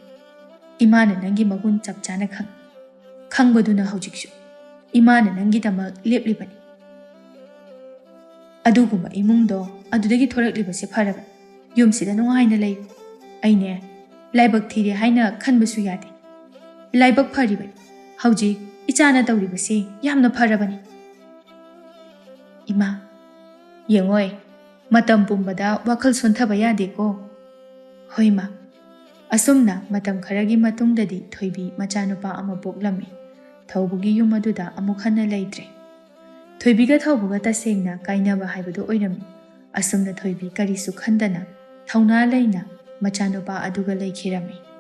ꯏꯃꯥꯅ ꯅꯪꯒꯤ ꯃꯒꯨꯟ ꯆꯞ ꯆꯥꯅ ꯈꯪ-, ꯈꯪꯕꯗꯨꯅ ꯍꯧꯖꯤꯛꯁꯨ ꯏꯃꯥꯅ ꯅꯪꯒꯤꯗꯃꯛ ꯂꯦꯞꯂꯤꯕꯅꯤ꯫ ꯑꯗꯨꯒꯨꯝꯕ ꯏꯃꯨꯡꯗꯣ ꯑꯗꯨꯗꯒꯤ ꯊꯣꯔꯛꯂꯤꯕꯁꯦ ꯐꯔꯕꯅꯤ꯫ ꯌꯨꯝꯁꯤꯗ ꯅꯨꯡꯉꯥꯏꯅ ꯂꯩ꯫ ꯑꯩꯅꯦ, ꯂꯥꯏꯕꯛ ꯊꯤꯔꯦ ꯍꯥꯏꯅ ꯈꯟꯕꯁꯨ ꯌꯥꯗꯦ꯫ ꯂꯥꯏꯕꯛ ꯐꯔꯤꯕꯅꯤ꯫ ꯍꯧꯖꯤꯛ ꯏꯆꯥꯅ ꯇꯧꯔꯤꯕꯁꯦ ꯌꯥꯝꯅ ꯐꯔꯕꯅꯤ꯫ ꯏꯃꯥ, ꯌꯦꯡꯉꯣꯏ, ꯃꯇꯝ ꯄꯨꯝꯕꯗ ꯋꯥꯈꯜ ꯁꯣꯟꯊꯕ ꯌꯥꯗꯦꯀꯣ꯫ ꯍꯣꯏ ꯃꯥ꯫ ꯑꯁꯨꯝꯅ ꯃꯇꯝ ꯈꯔꯒꯤ ꯃꯇꯨꯡꯗꯗꯤ ꯊꯣꯏꯕꯤ ꯃꯆꯥꯅꯨꯄꯥ ꯑꯃ ꯄꯣꯛꯂꯝꯃꯤ꯫ ꯊꯧꯕꯒꯤ ꯌꯨꯝ ꯑꯗꯨꯗ ꯑꯃꯨꯛ ꯍꯟꯅ ꯂꯩꯇ꯭ꯔꯦ꯫ ꯊꯣꯏꯕꯤꯒ ꯊꯧꯕꯒ ꯇꯁꯦꯡꯅ ꯀꯥꯏꯅꯕ ꯍꯥꯏꯕꯗꯨ ꯑꯣꯏꯔꯝꯃꯤ꯫ ꯑꯁꯨꯝꯅ ꯊꯣꯏꯕꯤ ꯀꯔꯤꯁꯨ ꯈꯟꯗꯅ ꯊꯧꯅꯥ ꯂꯩꯅ ꯃꯆꯥꯅꯨꯄꯥ ꯑꯗꯨꯒ ꯂꯩꯈꯤꯔꯝꯃꯤ꯫